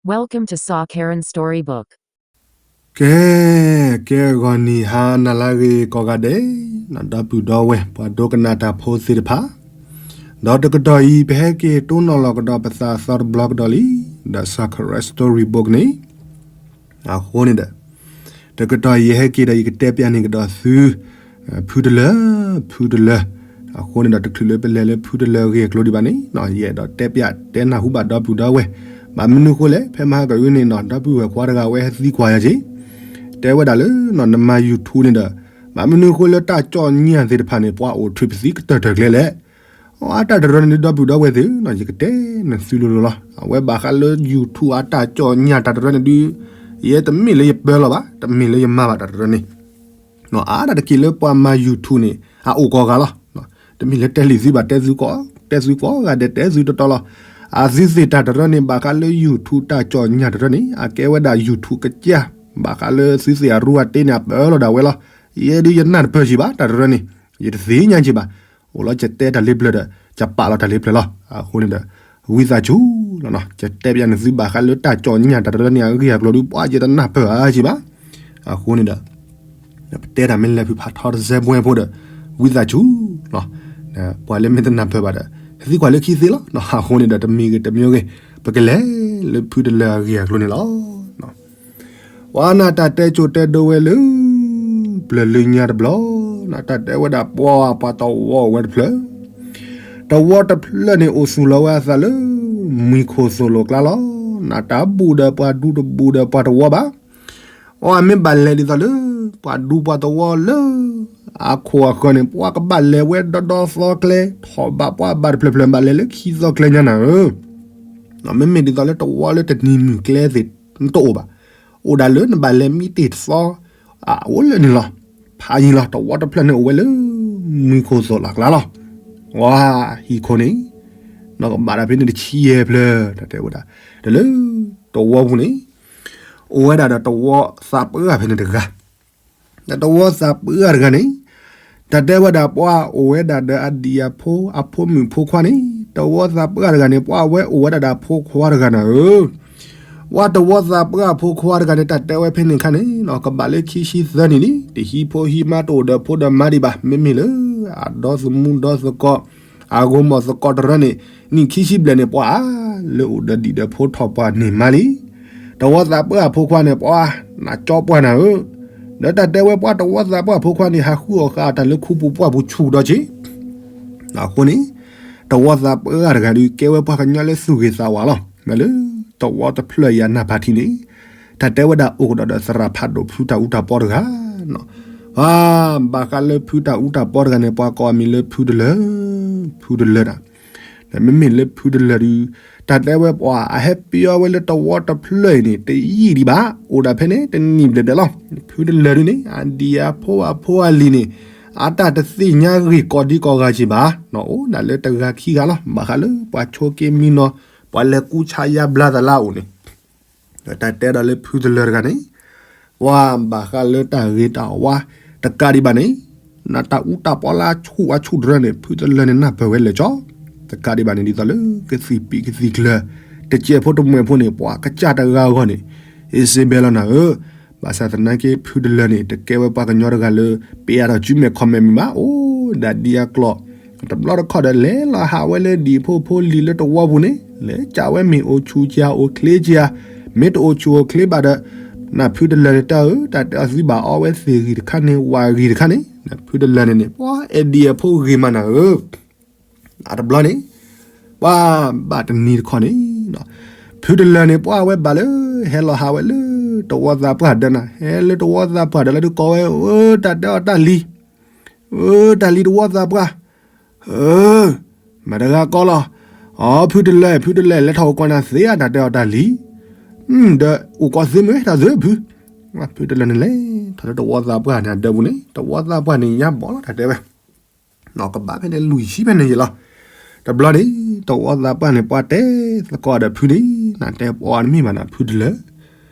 Welcome to Sa Karen Storybook. ကဲ, ကဲဂီၤနံၤဟါနၤလၢအဂ့ၤကိးဂၤဒဲး, ဒီပုၢ်ဒီဝဲၢ် ပှၤဒိကနၣ်တၢ်ဖိသ့ၣ်တဖၣ်, ဒီးတကတီၢ်အံၤ ပဟဲက့ၤတိၢ်နီၣ်လီၤကဒီးပသးအသီတဘျီကဒီးလံ, ဒီး Sa Karen Storybook န့ၣ်, အဃိန့ၣ်ဒီး တကတီၢ်အံၤယဟဲက့ၤဒီးယကတဲပျးန့ၢ်ကဒီးသု ဖုတလၢ, ဖုတလၢ, အဃိန့ၣ်ဒီးတချုးလၢပလဲၤလၢဖုတလၢအဂ့ၢ်အကျိၤဒံးဘၣ်န့ၣ်, ယအဲၣ်ဒိးတဲပျးတဲနၢ်ဟူဘၣ်ဒီပုၢ်ဒီဝဲၢ်, ဘၣ်မနုၤအဃိလဲၣ်, ဖဲမဟါကအုန့ၣ်နီၤ ဒီပုၢ်ဝဲၢ်ခွါတဂၤဝဲဟဲသံကွၢ်ယၤက့ၤ, တဲဝဲဒၣ်လၢ နမၤ YouTube န့ၣ်ဒီး ဘၣ်မနုၤအဃိလၢတၢ်ကၠီၣ်ညၣ်သ့ၣ်တဖၣ်န့ၣ် ပှၤအိၣ်ထုးပသံကတၢၢ်တၢၢ်ကျဲလဲၣ် အတၢ်တရၢန့ၣ်ဒုး ဒီပုၢ်ဒီဝဲၢ်သ့ၣ်ဧၢ, ယကတဲနသုလိၤလိၤလီၤ. အဝဲဘၣ်ဃးလၢ YouTube အတၢ်ကၠီၣ်ညၣ်တၢ်တရၢန့ၣ်ဒုး, ယဲတမ့ၢ်လၢယပၢလီၤဘၣ်, တမ့ၢ်လၢယမၤဘၣ်တၢ်တရၢန့ၣ်, အါဒၣ်တက့ၢ်လၢပှၤမၤ YouTube န့ၣ် အအိၣ်ကိးဂၤလီၤ. တမ့ၢ်လၢတဲလံာ်သုဘၣ်, တဲသုကိး, တဲသုကိးဂၤဒဲး, တဲသုတီတီလီၤ. အသုသ့ၣ်တၢ်တရၢန့ၣ် ဘၣ်ဃးလၢ YouTube တၢ်ကၠီၣ်ညၣ်တရၢန့ၣ် အကဲဝဲဒၣ် YouTube ကစၢ်, ဘၣ်ဃးလၢသုသ့ၣ်အရူအတ့န့ၣ် အပၢလီၤဒၣ်ဝဲလီၤ. ယဲဒုးယနၢ်တပၢၢ်က့ၤဘၣ် တၢ်တရၢန့ၣ်, ယတသ့ၣ်ညါက့ၤဘၣ်. အိၣ်လီၤယတဲတၢ်လ့ပျၢၤဒီး ယပာ်လီၤတၢ်လ့ပျၢၤလီၤ. အဃိန့ၣ်ဒီး ဝံသးစူၤလီၤ, ယတဲပျးန့ၢ်သုဘၣ်ဃးလၢတၢ်ကၠီၣ်ညၣ်တၢ်တရၢန့ၣ် အဂ့ၢ်အကျိၤဒုး ပှၤယတနၢ်ပၢၢ်အါက့ၤဘၣ်. အဃိန့ၣ်ဒီး ပတဲတၢ်မ့ၢ်လဲၤဖုးဖးထီတစဲးဘှဲဖိဒီး ဝံသးစူၤလီၤ. ပှၤလၢမ့ၢ်တနၢ်ပၢၢ်ဘၣ်ဒီး သံကွၢ်လၢခံသ့လီၤ. အဃိန့ၣ်ဒီး တမံၤဂ့ၤတမံၤဂ့ၤ ပကလဲၤလၢဖုတလၢအဂ့ၢ်အကျိၤန့ၣ်လီၤ. ပှၤနတၢ်တဲကိၤတဲဒိဝဲလၢ ပျၢၤလၢညါတဘျီ, နတၢ်တဲဝဲဒၣ်ပှၤ ပှၤတဝီအိၣ်ဝဲတဖျၢၣ်, တဝီတဖျၢၣ်န့ၣ် အိၣ်သူၣ်လီၤဝဲအသးလၢ မှံခိၣ်သိၣ်လိာ်ကျါလီၤ. နတၢ်ဘူးဒီးပှၤဒူတဘူးဒီးပှၤတဝီဘၣ်. အီ အမ့ၢ်ဘၣ်လဲၤဒ်သိးလၢ ပှၤဒူပှၤတဝီလၢ အခိၣ်အဃၢၤန့ၣ် ပှၤကဘၣ်လဲၤဝဲဒီဒီသီကျဲ, ထီၣ်ဘးပှၤဘၣ်တဖျၢၣ်ဖျၢၣ် ဘၣ်လဲၤလၢခံသီကျဲညါနၤဧၢ. မ့မ့ၢ်ဒ်သိးလၢတဝီလၢတနံၤမုၢ်ကျဲသ့ၣ် နတအိၣ်ဘၣ်. အိၣ်ဒၣ်လၢနဘၣ်လဲၤမံတ့ၢ်တသီ အအိၣ်လၢန့ၣ်လီၤ. ဖးယံၤလီၤ. တဝီတဖျၢၣ်န့ၣ်အိၣ်ဝဲလၢ မှံခိၣ်သိၣ်လီၤကျါလီၤ. ဝါ ဟံၣ်ခိၣ်န့ၣ် နီၢ်ကဘၣ်တၢ်ဖဲန့ၣ်တဆံယဲၢ်ဖျၢၣ် တၢ်တဲဝဲဒၣ်. ဒီးလၢတဝီပူၤန့ၣ် အိၣ်ဝဲဒၣ်ဒီးတဝီသးပှၢ်ဖဲန့ၣ်တဂၤ, ဒီးတဝီသးပှၢ်တဂၤန့ၣ် တၢ်တဲဝဲဒၣ်ပှၤအိၣ်ဝဲဒၣ်ဒီးအဒံၣ်အဖိ အဖိမုၣ်ဖိခွါန့ၣ်, တဝီသးပှၢ်တဂၤန့ၣ် ပှၤဝဲအိၣ်ဝဲဒၣ်ဒီးအဖိခွါတဂၤနၤဧၢ. ပှၤတဝီသးပှၢ်အဖိခွါတဂၤန့ၣ် တၢ်တဲဝဲဖဲန့ၣ်အခါန့ၣ် ကဘၣ်လၢခံဆံသၢနံၣ်န့ၣ် တဟံးဖိဟံးမါ တအိၣ်ဒီးဖိဒီးမါဒံးဘၣ်. မ့မ့ၢ်လၢ အဒီသမူဒီသကိး အဂီၢ်မီၢ်သကိးတရၢန့ၣ် နံၣ်ခံဆံဘျဲၣ်န့ၣ် ပှၤလၢအိၣ်ဒီးဒံၣ်ဒီးဖိထီၣ်ပှၢ်န့ၢ်မါလံ. တဝီသးပှၢ်အဖိခွါန့ၣ် ပှၤနကၠီပှၢ်နၤဧၢ. ဒီးတၢ်တဲဝဲပှၤတဝီသးပှၢ်အဖိခွါန့ၣ် ဟးဃုအီၣ်ဃာ်အတၢ်လၢခူပူၤပှၢ်ပူၤဆူၣ်ဒီးက့ၤ အဃိန့ၣ် တဝီသးပှၢ်တဂၤဒီး ကဲဝဲပှၤကညီလၢသူၣ်ဂ့ၤသးဝါလီၤ. လၢတဝီတဖျၢၣ်အံၤအနၢ်ဖးထံန့ၣ် တၢ်တဲဝဲဒၣ်အိၣ်ကဒီးဒီးသရၣ်ဖးဒိၣ်ဖုတၢ်အူတၢ်ပီတဂၤ ဘၣ်ဃးလၢဖုတၢ်အူတၢ်ပီတဂၤန့ၣ် ပှၤကိးအမံၤလၢဖုတလၢ, ဖုတလၢတၢ်, မ့မ့ၢ်လၢဖုတလၢဒုး တၢ်တဲဝဲပှၤအဟဲပယီဝဲလၢတဝီတဖျၢၣ်အံၤန့ၣ် တယံာ်ဒံးဘၣ်, အိၣ်ဒၣ်ဖဲန့ၣ် တနံၣ်ဘျဲၣ်ဘျဲၣ်လီၤ. ဖုတလၢဒုးန့ၣ် အဒံၣ်အဖိအဖိအလံၤန့ၣ် အတၢ်တသ့ၣ်ညါဂ့ၢ်ကိးဒံကိးဂၤက့ၤဘၣ်, အိၣ်ဒၣ်လၢတဂၤခံဂၤလီၤ. ဘၣ်ဃးလၢပှၤဆိးက့မံနီၤ ပှၤလဲၤကူဆါယါဘျါသလါအိၣ်န့ၣ် တၢ်တဲဒီးလၢဖုတလၢတဂၤန့ၣ် ပှၤဘၣ်ဃးလၢတၢ်ဂ့ၤတၢ်ဝါတကးဒံးဘၣ်န့ၣ် နတၢ်အူတၢ်ပီလၢအဆူၣ်အဆူၣ်တရၢန့ၣ် ဖုတလၢန့ၣ် နၢ်ပၢၢ်ဝဲလၢာ်ကၠီ တကးဒံးဘၣ်န့ၣ် ဒ်သိးလၢကသံၣ်ပံးကသံၣ်ကျၢၤ တကဲးဖိတမှဲးဖိန့ၣ် ပှၤကစၢ်တဂၤအဂီၢ်န့ၣ် အ့စ့ဘဲလီၤနၤဧၢ. ဘၣ်ဆၣ်သနာ်က့ ဖုတလၢန့ၣ် တကဲဝဲပှၤကညီတဂၤလၢ ပယၢ်ထီၣ်စုမဲာ်ခီၣ်မဲာ်မ့ၢ်ဘၣ်, အိၣ်ဒၣ်ဒ်အကျိၤ တဘျီတခီၣ်ဒီး လဲၤလီၤဟးဝဲလၢဒံၣ်ဖိဖိလံၤလၢတဝီပူၤန့ၣ် လဲၤကးဝဲမ့ၢ်အိၣ်ဆူၣ်က့ၤ အိၣ်ချ့က့ၤ, မ့ၢ်တအိၣ်ဆူၣ်အိၣ်ချ့ဘၣ်ဒီး နဖုတလၢန့ၣ်တၢ်ဧၢ, တၢ်တဲအီၤသုဘၣ်အီဝဲသ့ၣ်ဂံၢ်တခါန့ၣ် ဝၤဂံၢ်တခါန့ၣ် နဖုတလၢန့ၣ်န့ၣ် ပှၤအဲၣ်ဒံၣ်အဖိဂ့ၤမးနၤဧၢ. အတဘျီန့ၣ် ပှၤဘၣ်တနံၤတခီန့ၣ် ဖုတလၢန့ၣ် ပှၤဝဲဘၣ်လၢ ဟဲလီၤဟးဝဲလၢ တဝီသးပှၢ်ဒၢးနၤ, ဟဲလၢတဝီသးပှၢ်ဒၢးလၢဒုးကိးဝဲ ဧၢ တၢ်တဲအီၤတၢ်လံၤ, ဧၢ တၢ်လံၤတဝီသးပှၢ်, ဧၢ မတၤတဂၤကိးလီၤ, အီ ဖုတလၢ ဖုတလၢ လဲၤထီၣ်အိၣ်ကွၢ်နၤသ့ဧါ တၢ်တဲအီၤတၢ်လံၤ, ဒီးအိၣ်ကိးသ့မ့ၢ်တၢ်သ့ဖု, ဖုတလၢန့ၣ်လဲၤထီၣ်လၢတဝီသးပှၢ်န့ၣ် အဒၢးပူၤန့ၣ် တဝီသးပှၢ်န့ၣ် ညါဘီလီၤ တၢ်တဲဝဲ ကဘၣ်ဖဲန့ၣ်လွံၢ်ဆံဖဲန့ၣ်ယလီၤ. တဘျီန့ၣ် တဝီသးပှၢ်န့ၣ် ပှၤတဲသကိးဒီးဖုန့ၣ် နတဲပှၤတမ့ၢ်ဘၣ်နၤ ဖုတလၢ,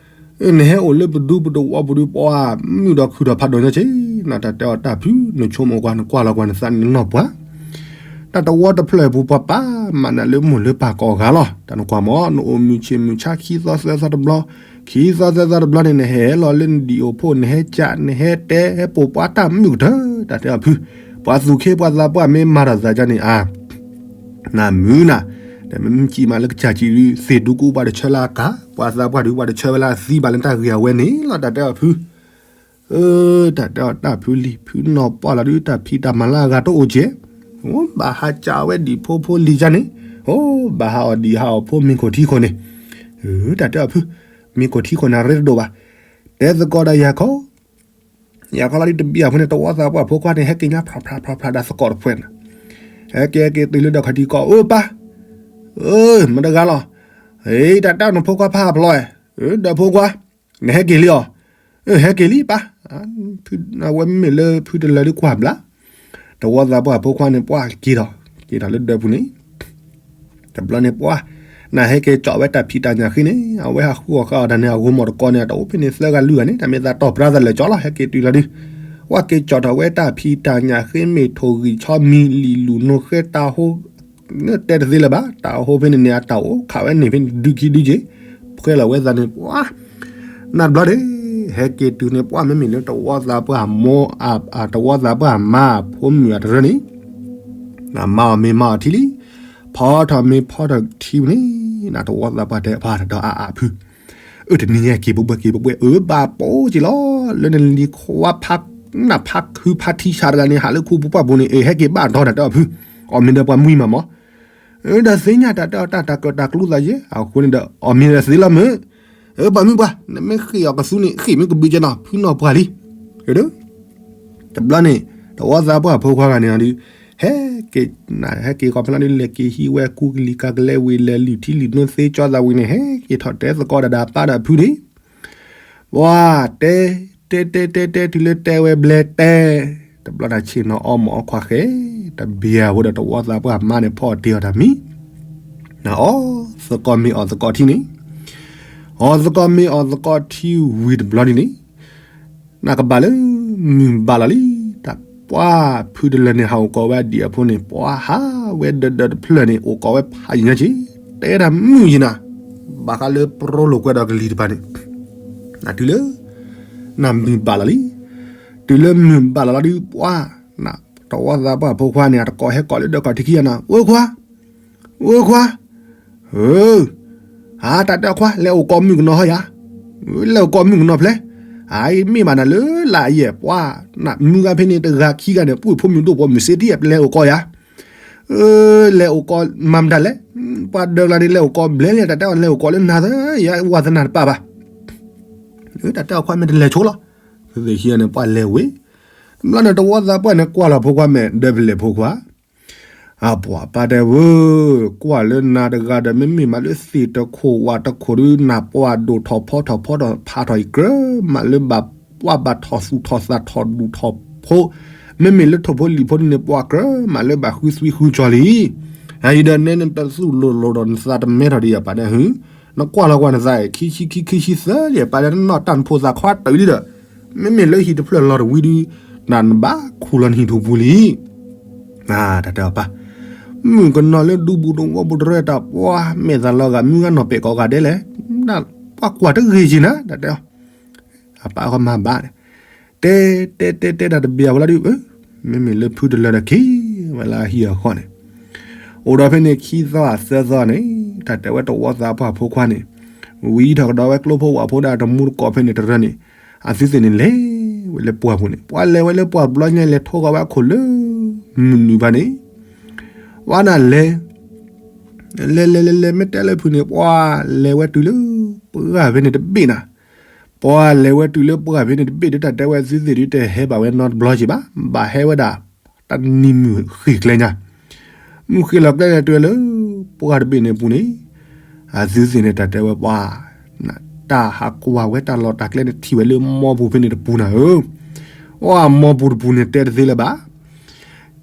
နဟဲအိၣ်လၢပဒူပတဝီပူၤဒုး ပှၤမုာ်ဒီးခုၣ်ဒီးဖးဒိၣ်ညါက့ၤ, နတၢ်တဲအီၤတၢ်ဖု နဆိကမိၣ်ကွၢ် နကွၢ်လီၤကွၢ်နသးနနီၢ်ပှၢ်, တၢ်တဝီတဖျၢၣ်အပူၤ ပှၤပာ်မၤနၤလၢမိၢ်လၢပၢ်ကိးဂၤလီၤ. တၢ်နကွၢ်မ့ၢ် နအိၣ်မုာ်ဆ့ၣ်မုာ်ဆါခံသီသၢသီတဘျီ, ခံသီသၢသီတဘျီန့ၣ် နဟဲလီၤလၢနဒံၣ်အိၣ်ဖှိၣ် နဟဲကး နဟဲတဲ ဟဲပိာ်ပှၤတၢ်မုာ်ကတၢၢ် တၢ်တဲအီၤဖု, ပှၤသူၣ်ခ့ပှၤသးပှၢ်မ့ၢ်မၤထီၣ်သးကန့ၣ်ဧါ နမုာ်နၤ, ဒီးမ့ၢ်စံးမးလၢကစၢ်စံးဒုး သ့ၣ်ဒူကအိၣ်ပှၤတဆၢလၢအကၤ, ပှၤသးပှၢ်ဒုးပှၤတဆၢဝဲလၢအသံဘၣ်လၢတၢ်ဂ့ၢ်အဝဲန့ၣ်လီၤ တၢ်တဲအီၤဖု. တၢ်တဲအီၤတၢ်ဖုလံၤ ဖုနီၢ်ပှၢ်လီၤဒုး တၢ်ဖံးတၢ်မၤလၢအဂၤတအိၣ်ကဲ, အိၣ်ဘၣ်ဟးကးဝဲဒံၣ်ဖိဖိလံၤကန့ၣ်, အိၣ်ဘၣ်ဟးအီၣ်ဒံၣ်ဟးအီၣ်ဖိမ့ၢ်ခိၣ်ထံခိၣ်န့ၣ်, တၢ်တဲအီၤဖု, မ့ၢ်ခိၣ်ထံခိၣ်န့ၣ် အရ့တဒိၣ်ဘၣ်, တဲသကိးဒီးယၤခီ ယၤခီလီၤဒုးတဘံၣ်အဖိန့ၣ် တဝီသးပှၢ်ဖိခွါန့ၣ် ဟဲက့ၤညါဖျါဖျါဖျါဖျါဒီးသကိးတဖှဲးန့ၣ်, ဟဲက့ၤဟဲက့ၤတုၤလၢဒီးခီၣ်ထံးကီၢ် အိၣ်ပၢ်, မတဂၤလီၤ, တၢ်တဲအီၤနဖိခွါဖးဖျါ, ဒီးဖိခွါ, နဟဲက့ၤလံအီၤ, ဟဲက့ၤလံပၢ်, အဝဲမ့မ့ၢ်လၢဖုတလၢဒုးကွၢ်ဘျါ, တဝီသးပှၢ်ဖိခွါန့ၣ် ပှၢ်က့ၤထီၣ်, က့ၤထီၣ်လၢဒၢးပူၤန့ၣ် တဘျီန့ၣ်ပှၢ်, နဟဲက့ၤကၠီၣ်ဝဲတၢ်ဖံးတၢ်ညၣ်ဃ့န့ၣ် အဝဲဟးဃုအီၣ်ဃုအီတၢ်န့ၣ် အဂိၢ်မီၢ်တကီန့ၣ် အတအိၣ်ဖဲန့ၣ်သၢဂၤလွံၢ်ဂၤန့ၣ် တၢ်မ့ၢ်သးတီၢ်ပြါသးလဲၤကၠီၣ်လီၤ ဟဲက့ၤတုၤလီၤဒုး, ဝဲက့ၤကၠီၣ်ထီၣ်ဝဲတၢ်ဖံးတၢ်ညၣ်ဃ့မ့ၢ်ထိၣ်ဂံၢ်ဆီမံၤလံာ်လူၢ်နိဃဲတၢ်ဟိ တဲတသ့လၢၤဘၣ် တၢ်ဟိဖဲန့ၣ်န့ၣ် အတၢ်အိၣ်ခးဝဲန့ၣ်ဖဲန့ၣ် ဒုးခံဒုးက့ၤ, ဖှဲလီၤဝဲသးန့ၣ်ပှၢ်, နဘျီန့ၣ်, ဟဲက့ၤတုၤန့ၣ်ပှၢ် မ့မ့ၢ်လၢတဝီသးပှၢ်မိၢ်, တဝီသးပှၢ်မါဖိမုၣ်အတရၢန့ၣ်, နမါအီၤမ့ၤမါအီၤထံလံ, ဖီထီၣ်မ့ၤဖီထီၣ်ထံန့ၣ်, နတဝီသးပှၢ်တဲပှၢ်ဒီးအါအါဖု အၢ တနံၤညါက့ၤပှဲၤပှဲၤက့ၤပှဲၤပှဲၤ အၢဘၣ်ပိက့ၤလီၤ လၢနလံၤခွါဖး, နဖးခုဖးထံဆးတဂၤန့ၣ် ဟးလၢခူပူၤပှၢ်ပူၤန့ၣ် အၢ ဟဲက့ၤဘၣ်ဒီးတၢ်တဲအီၤဖု, အီၣ်မ့ၤဒီးပှၤမှံမးမး, အၢ ဒီးသ့ၣ်ညါတၢ်တဲအီၤတၢ်တၢ်ကၢၣ်တၢ်ကျူသးယဲ အဃိန့ၣ်ဒီး အီၣ်မ့ၤဒီးသ့လီၤမုၢ်, အၢ ပှၤမုၢ်ပှၢ် နမ့ၢ်ဃ့ၢ်အီၤကသူန့ၣ် ဃ့ၢ်မ့ၢ်ကဘုးကဲနီၤ ဖုနီၢ်ပှၢ်လံ, တဘျီန့ၣ် တဝီသးပှၢ်ဖိခွါဂၤန့ၣ်ဒီး ဟဲက့ၤ, ဟဲက့ၤဃီဖဲလီၤဒုး လဲၤက့ၤဟံးဝဲကူကလံၤကၤကလဲဝံၤ လဲၤလုၢ်ထံလုၢ်နိသ့ကၠီသးဝံၤန့ၣ် ဟဲက့ၤထီၣ်တဲသကိးဒၣ်ဒီးအပၢ်ဒီးအဖုန့ၣ်, ပှၤတဲ, တဲတဲတဲတဲ တုၤလၢတဲဝဲဘျဲတဲ, တဘျီတၢ်ဆ့ၣ်နီၤအီမိာ်အီခွါဃဲ, တဘျီအဃိဒီးတဝီသးပှၢ်မါန့ၣ်ဖီအီၣ်တ့ၢ်အီၤတၢ်မံ, နအီၣ်သကိးမ့ၤအီၣ်သကိးထံန့ၣ်, အီၣ်သကိးမ့ၤအီၣ်သကိးထံဝံၤတဘျီန့ၣ်န့ၣ် နကဘၣ်လၢ မုၢ်ဘၣ်လီၤလံ, တၢ်ပှၢ်ဖုတလၢန့ၣ် ဟးအိၣ်ကီးဝဲအဒံၣ်အဖိန့ၣ် ပှၢ်ဟးဝဲဒၢးဒၢးတဖျၢၣ်န့ၣ် အိၣ်ကီးဝဲဖးယံၤညါက့ၤ, တဲဒၣ်မုၢ်ယံၤနၤ, ဘၣ်ဃးလၢပရိလိာ်ကွဲဒီးကလံၤတဖၣ်န့ၣ်, နတုၤလၢ နမုၢ်ဘၣ်လီၤလံ, တုၤလၢမုၢ်ဘၣ်လီၤလီၤဒုးပှၢ်, နတဝီသးပှၢ်ဖိခွါန့ၣ် အတကိးဟဲကိးလၢဒၢးခီၣ်ထံးခံဂၤနၤ, အိခွါ အိခွါ, ဧၢ, ဟါတၢ်တဲခွါ လဲၤအိၣ်ကီးမုၣ်ကနီၤဟီယၤ, လဲၤအိၣ်ကီးမုၣ်ကနီၤဖျဲၣ်, အမ့ၢ်ဘၣ်နၤလၢလၢယဲၢ်ပှၢ်, နမုၢ်ဂၤဖဲန့ၣ် တဂၤခံဂၤန့ၣ် ပုၢ်ဖိမုၣ်ဒိၣ်ဖိမုၣ်စ့တံၢ် လဲၤအိၣ်ကီးယၤ, လဲၤအိၣ်ကီးမၤမတၤလဲၣ်, ပှၤဒၢးကျါန့ၣ် လဲၤအိၣ်ကီးဘျဲလဲၣ် တၢ်တဲအီၤ လဲၤအိၣ်ကီးလၢနၤသၢ ယဝၤသနာ်တပာ်ဘၣ်, တၢ်တဲအီၤခွါမ့ၢ်တလဲၤဆိလီၤ, သုသ့ၣ်ခံဂၤန့ၣ် ပှၤလဲၤဝဲ, တဘျီန့ၣ် တဝီသးပှၢ်န့ၣ် ကွၢ်လီၤဖိခွါမဲာ် ဒၢးဖဲလဲၣ်ဖိခွါ အပှၤပၢ်တဲဝဲ, ကွၢ်လၢနၤတဂၤဒီး မ့မ့ၢ်မးလၢသ့ၣ်တခိၣ်ဝၣ်တခိၣ်ဒုး နပှၢ်ဒိၣ်ထီၣ်ဖီထီၣ်ဖီထီၣ်ဖးထီၣ်အံၤ ကြၢးမးလၢဘၣ်ပှၢ်ဘၣ်ထီၣ်သူၣ်ထီၣ်သးထီၣ်ဒူၣ်ထီၣ်ဖိ, မ့မ့ၢ်လၢထိၣ်ဖိလံၣ်ဖိဒုးန့ၣ် ပှၢ်ကြၢးမးလၢဘၣ်ဃုသွံဃုကၠီလံ. အအံၤဒီးနဲနတသူၣ်လိၤလိၤဒီးနသးတမဲထီၣ်ဒံးယပၢ်ဒဲးဟု, နကွၢ်လီၤကွၢ်နသး ခံဆံခံခံဆံသၢလံ ယပၢ်ဒဲး နနီၢ်တၢ်နဖိသၣ်ခွါတုၤလံဒီး, မ့မ့ၢ်လၢဟံၣ်တဖျၢၣ်လီၤတဝံၤဒုး, နနဘၣ်ခူၣ်လီၤနဟံၣ်ထူၣ်ပူၤလံ. တၢ်တဲအီၤပၢ်, မုၣ်ကနီၤလၢဒူဘူၣ်တဝီပူၤတရၢတၢ်ပှၢ်မဲာ်သၣ်လီၤဂာ် မုၢ်ဂၤနီၢ်ပဲာ်ကိးဂၤဒဲးလဲၣ်, ပှၤကွၢ်တဂ့ၤက့ၤနၤ တၢ်တဲအီၤ, အပၢ်ဃီမၤဘၣ်, တဲတဲတဲတဲတၢ်တဘျီဝဲလီၤဒုး, မ့မ့ၢ်လၢဖုတလၢဒီးက့ၤဝဲလၢဟံၣ်အဃီန့ၣ်, အိၣ်ဒီးဖဲန့ၣ်ခံသီသၢသီန့ၣ်, တၢ်တဲဝဲတဝီသးပှၢ်ဖိခွါန့ၣ်, ဝံထီၣ်ကဒီးဝဲကျိဖိဝၣ်ဖိဒၣ်တမူတကိးဖဲန့ၣ်တရၢန့ၣ်, အသုသ့ၣ်န့ၣ် လဲၤဝဲလၢပှၢ်ပူၤန့ၣ်, ပှၤလဲၤဝဲလၢပှၢ်ဘျီညါ လဲၤထိဂီၤဝဲအခိၣ်လၢ မုၢ်နုာ်ဘၣ်န့ၣ်, ဝဲနၤလဲၤ လဲၤလဲၤလဲၤလဲၤ မ့ၢ်တဲလၢဖုန့ၣ် ပှၤလဲၤဝဲတုၤလၢပှၢ်ဖဲန့ၣ်တဘ့ၣ်နၤ, ပှၤလဲၤဝဲတုၤလၢပှၢ်ဖဲန့ၣ်တဘ့ၣ်ဒီး တၢ်တဲဝဲအသုသ့ၣ်ဒုး တဟဲဘၣ်ဝဲနီတဘျီက့ၤဘၣ်, ဘၣ်ဟဲဝဲဒၣ် တၢ်နံၤမုၢ်ဃ့ၢ်ကျဲညါ, မုၢ်ဃ့ၢ်လီၤကျဲန့ၣ်တုၤလၢ ပှၢ်တဘ့ၣ်န့ၣ်အပူၤန့ၣ်, အသုသ့ၣ်န့ၣ် တၢ်တဲဝဲပှၤ တၢ်ဟးကွၢ်ဝဲတၢ်လီၢ်တၢ်ကျဲန့ၣ် ထံၣ်ဝဲလၢမီပူၤဖဲန့ၣ်တပူၤနၤဧၢ, အိၣ်မီပူၤတပူၤန့ၣ် တဲတသ့လၢၤဘၣ်,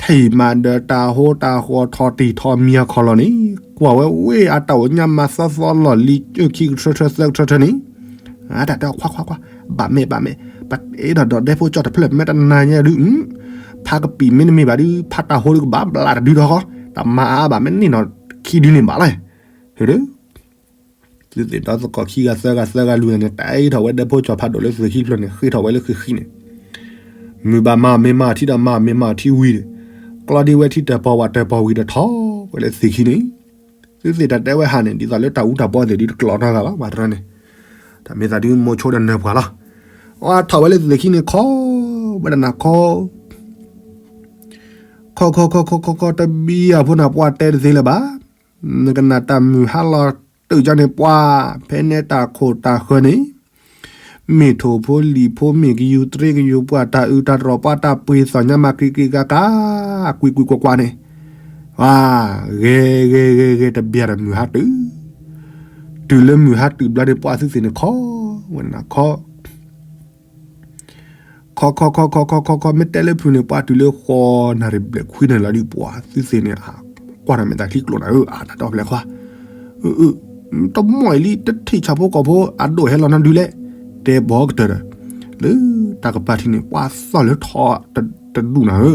ထံၣ်မးဒီးတၢ်ဟိတၢ်ဃီထီၣ်တံၢ်ထီၣ်မံၤအခီၣ်လီၢ်န့ၣ်, ကွၢ်ဝဲဝ့ၢ်အတၢ်အိၣ်ညါမၤသီသီလီၢ်လံၤ ခံကထၢထၢသၢကထၢထၢန့ၣ်, တၢ်တဲအီၤခွါခွါခွါ, ဘၣ်မဲာ်ဘၣ်မဲာ်, ပအဲၣ်ဒိးဒီးဒဲဖိကၠီၣ်တဖျၢၣ် မ့ၢ်တနၤညါဒုး, ဖးကပံာ်မ့တမ့ၢ်ဘၣ်ဒုး ဖးတၢ်ဟိဒုးကဘၣ်ဘျးတဒုထီၣ်ဃီ တမၤအါဘၣ် မ့ၢ်န့ၢ်နီၤခံဒုန့ၣ်ဘၣ်လီၤ. သုးသ့ၣ်ဒီသကိးခံဂၤသၢဂၤသၢဂၤလွံၢ်ဂၤန့ၣ် တဲထီၣ်ဝဲဒၢးဖိကၠီၤဖးဒိၣ်လၢသုးခံဖျၢၣ်န့ၣ် ဃ့ထီၣ်ဝဲလၢဃံဃံန့ၣ်, မုၢ်ဘၣ်မၤမ့ၢ်မၤထံဒီးမၤမ့ၢ်မၤထံဝံၤဒီး ကျီဒ်ဝဲထံတၢ်ပီၢ်ဝဲတၢ်ပီၢ်ဝံၤဒီးထီၣ်ဝဲလၢသုးခံန့ၣ်, သုးသ့ၣ်တၢ်တဲဝဲဟးန့ၣ် ဒ်သိးလၢတၢ်အူတၢ်ပီၢ်သ့ၣ်ဒ်တကျိးနီတဂၤဘၣ် ဘၣ်တရၢန့ၣ်, တၢ်မ့ၢ်သးဒ်မိၤဆိဒီးနၢၤပှၤလီၤ. အထီၣ်ဝဲလၢသုးခံန့ၣ်ခီ, ဝဲဒၣ်နၤခီ ခီခီခီခီခီခီ တဘံယၤဖိန့ၣ် ပှၢ်တဲတသ့လၢၤဘၣ်. နကနၣ်တၢ်မုၢ်ဟါလီၤတုာ်ကၠီန့ၣ် ပှၢ်ဖဲန့ၣ်တၢ်ခိၣ်တၢ်ဃၢၤန့ၣ်, မ့ၢ်ထိၣ်ဖိလံာ်ဖိ မ့ၢ်ကယူၤတရ့ကယူၤ ပှၢ်တၢ်အုးတၢ်တြီၤ ပှၢ်တၢ်ပှ့ၤသီၣ်ညါမၤက့ၤက့ၤကၤကၤ ကွံာ်ကွံာ်ကွၢ်ကွၢ်န့ၣ်, ဝါ ဂဲၤဂဲၤဂဲၤဂဲၤ တဘံယၤတမုၢ်ဟါတုာ် တုၤလၢမုၢ်ဟါတုာ်ဘျီန့ၣ် ပှၢ်သုးသ့ၣ်န့ၣ်ခီ, ဝဲနၤခီ ခီခီခီခီခီခီခီ မ့ၢ်တဲလၢဖုန့ၣ် ပှၢ်တုၤလၢဃိးနၣ်ရံၣ်ဘျဲၣ်ခွံနၣ်ရံၣ်လီၤဒုး ပှၢ်သုးသ့ၣ်န့ၣ် ကွၢ်နၤမဲာ်သးချံကျိနၤဧၢ အတၢ်တဲအီၤဖဲလဲၣ်ခွါ, တမီၢ်အံၤလံ တထံၣ်ဆၣ်ဖိကီၢ်ဖိ အဒိၣ်ဟဲလီၤနၤဒုးလဲၣ်, တဲဘီကတၢၢ်ဒီး, လၢတၢ်ကပၤထံးန့ၣ် ပှၢ်သီၣ်လၢထီတဒူၣ်နၤဧၢ,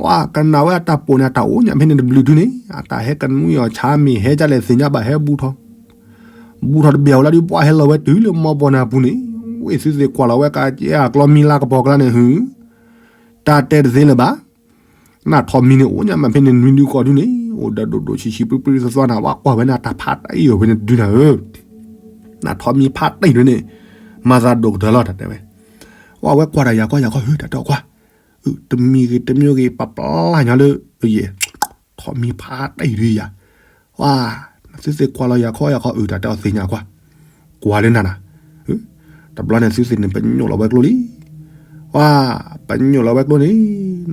ဝါ ကနၣ်ဝဲအတၢ်ပိာ်န့ၣ် အတၢ်အိၣ်ညါဖဲန့ၣ်တဘျုးတုၤန့ၣ် အတၢ်ဟဲကနွံအီၤဆါမ့ၢ်ဟဲဒ်လဲၣ်သ့ၣ်ညါဘၣ်ဟဲဘူးထီၣ် ဘူးထီၣ်တဘ့ၣ်အဝဲလီၤဒုး ပှၢ်ဟဲလီၤဝဲတုၤလၢမီဘီနၢ်ပူၤန့ၣ်, ဝ့ၢ်သုးသ့ၣ်ကွၢ်လီၤဝဲကကဲအကျီမံလါကပီၤကျါန့ၣ် ဟု တၢ်တဲတသ့လၢၤဘၣ်. နထီၣ်မံန့ၣ်အိၣ်ညါမးဖဲန့ၣ်နွံဒုကီၢ်ဒုန့ၣ် အိၣ်ဒီးဒိၣ်ဒိၣ်ဆံးဆံးပြံပြံသီသီနၤ ဝဲကွၢ်ဝဲန့ၣ်တၢ်ဖးတၢ်အံၤအီၤဖဲန့ၣ်တဒုနၤဧၢ, နထီၣ်မံဖးတံၢ်ဒုန့ၣ် မၤသးဒိၣ်ကတၢၢ်လီၤ တၢ်တဲဝဲ, ဝဲကွၢ်တၢ်ယၤကီယၤကီ ဟု တၢ်တဲအီၤကွၢ် တမံၤဂ့ၤတမံၤဂ့ၤ ပပျၢ်ညီလၢ ထီၣ်မံဖးတံၢ်ဒုယၤ, ဝါ သုးသ့ၣ်ကွၢ်လီၤယၤကီယၤကီ အုး တၢ်တဲအီၤသ့ၣ်ညါကွၢ်, ကွၢ်လၢနၤနၤ, တဘျီန့ၣ်သုးသ့ၣ်န့ၣ် ပညိၣ်လီၤဝဲကျိလံ, ဝါ ပညိၣ်လီၤဝဲကျိန့ၣ်,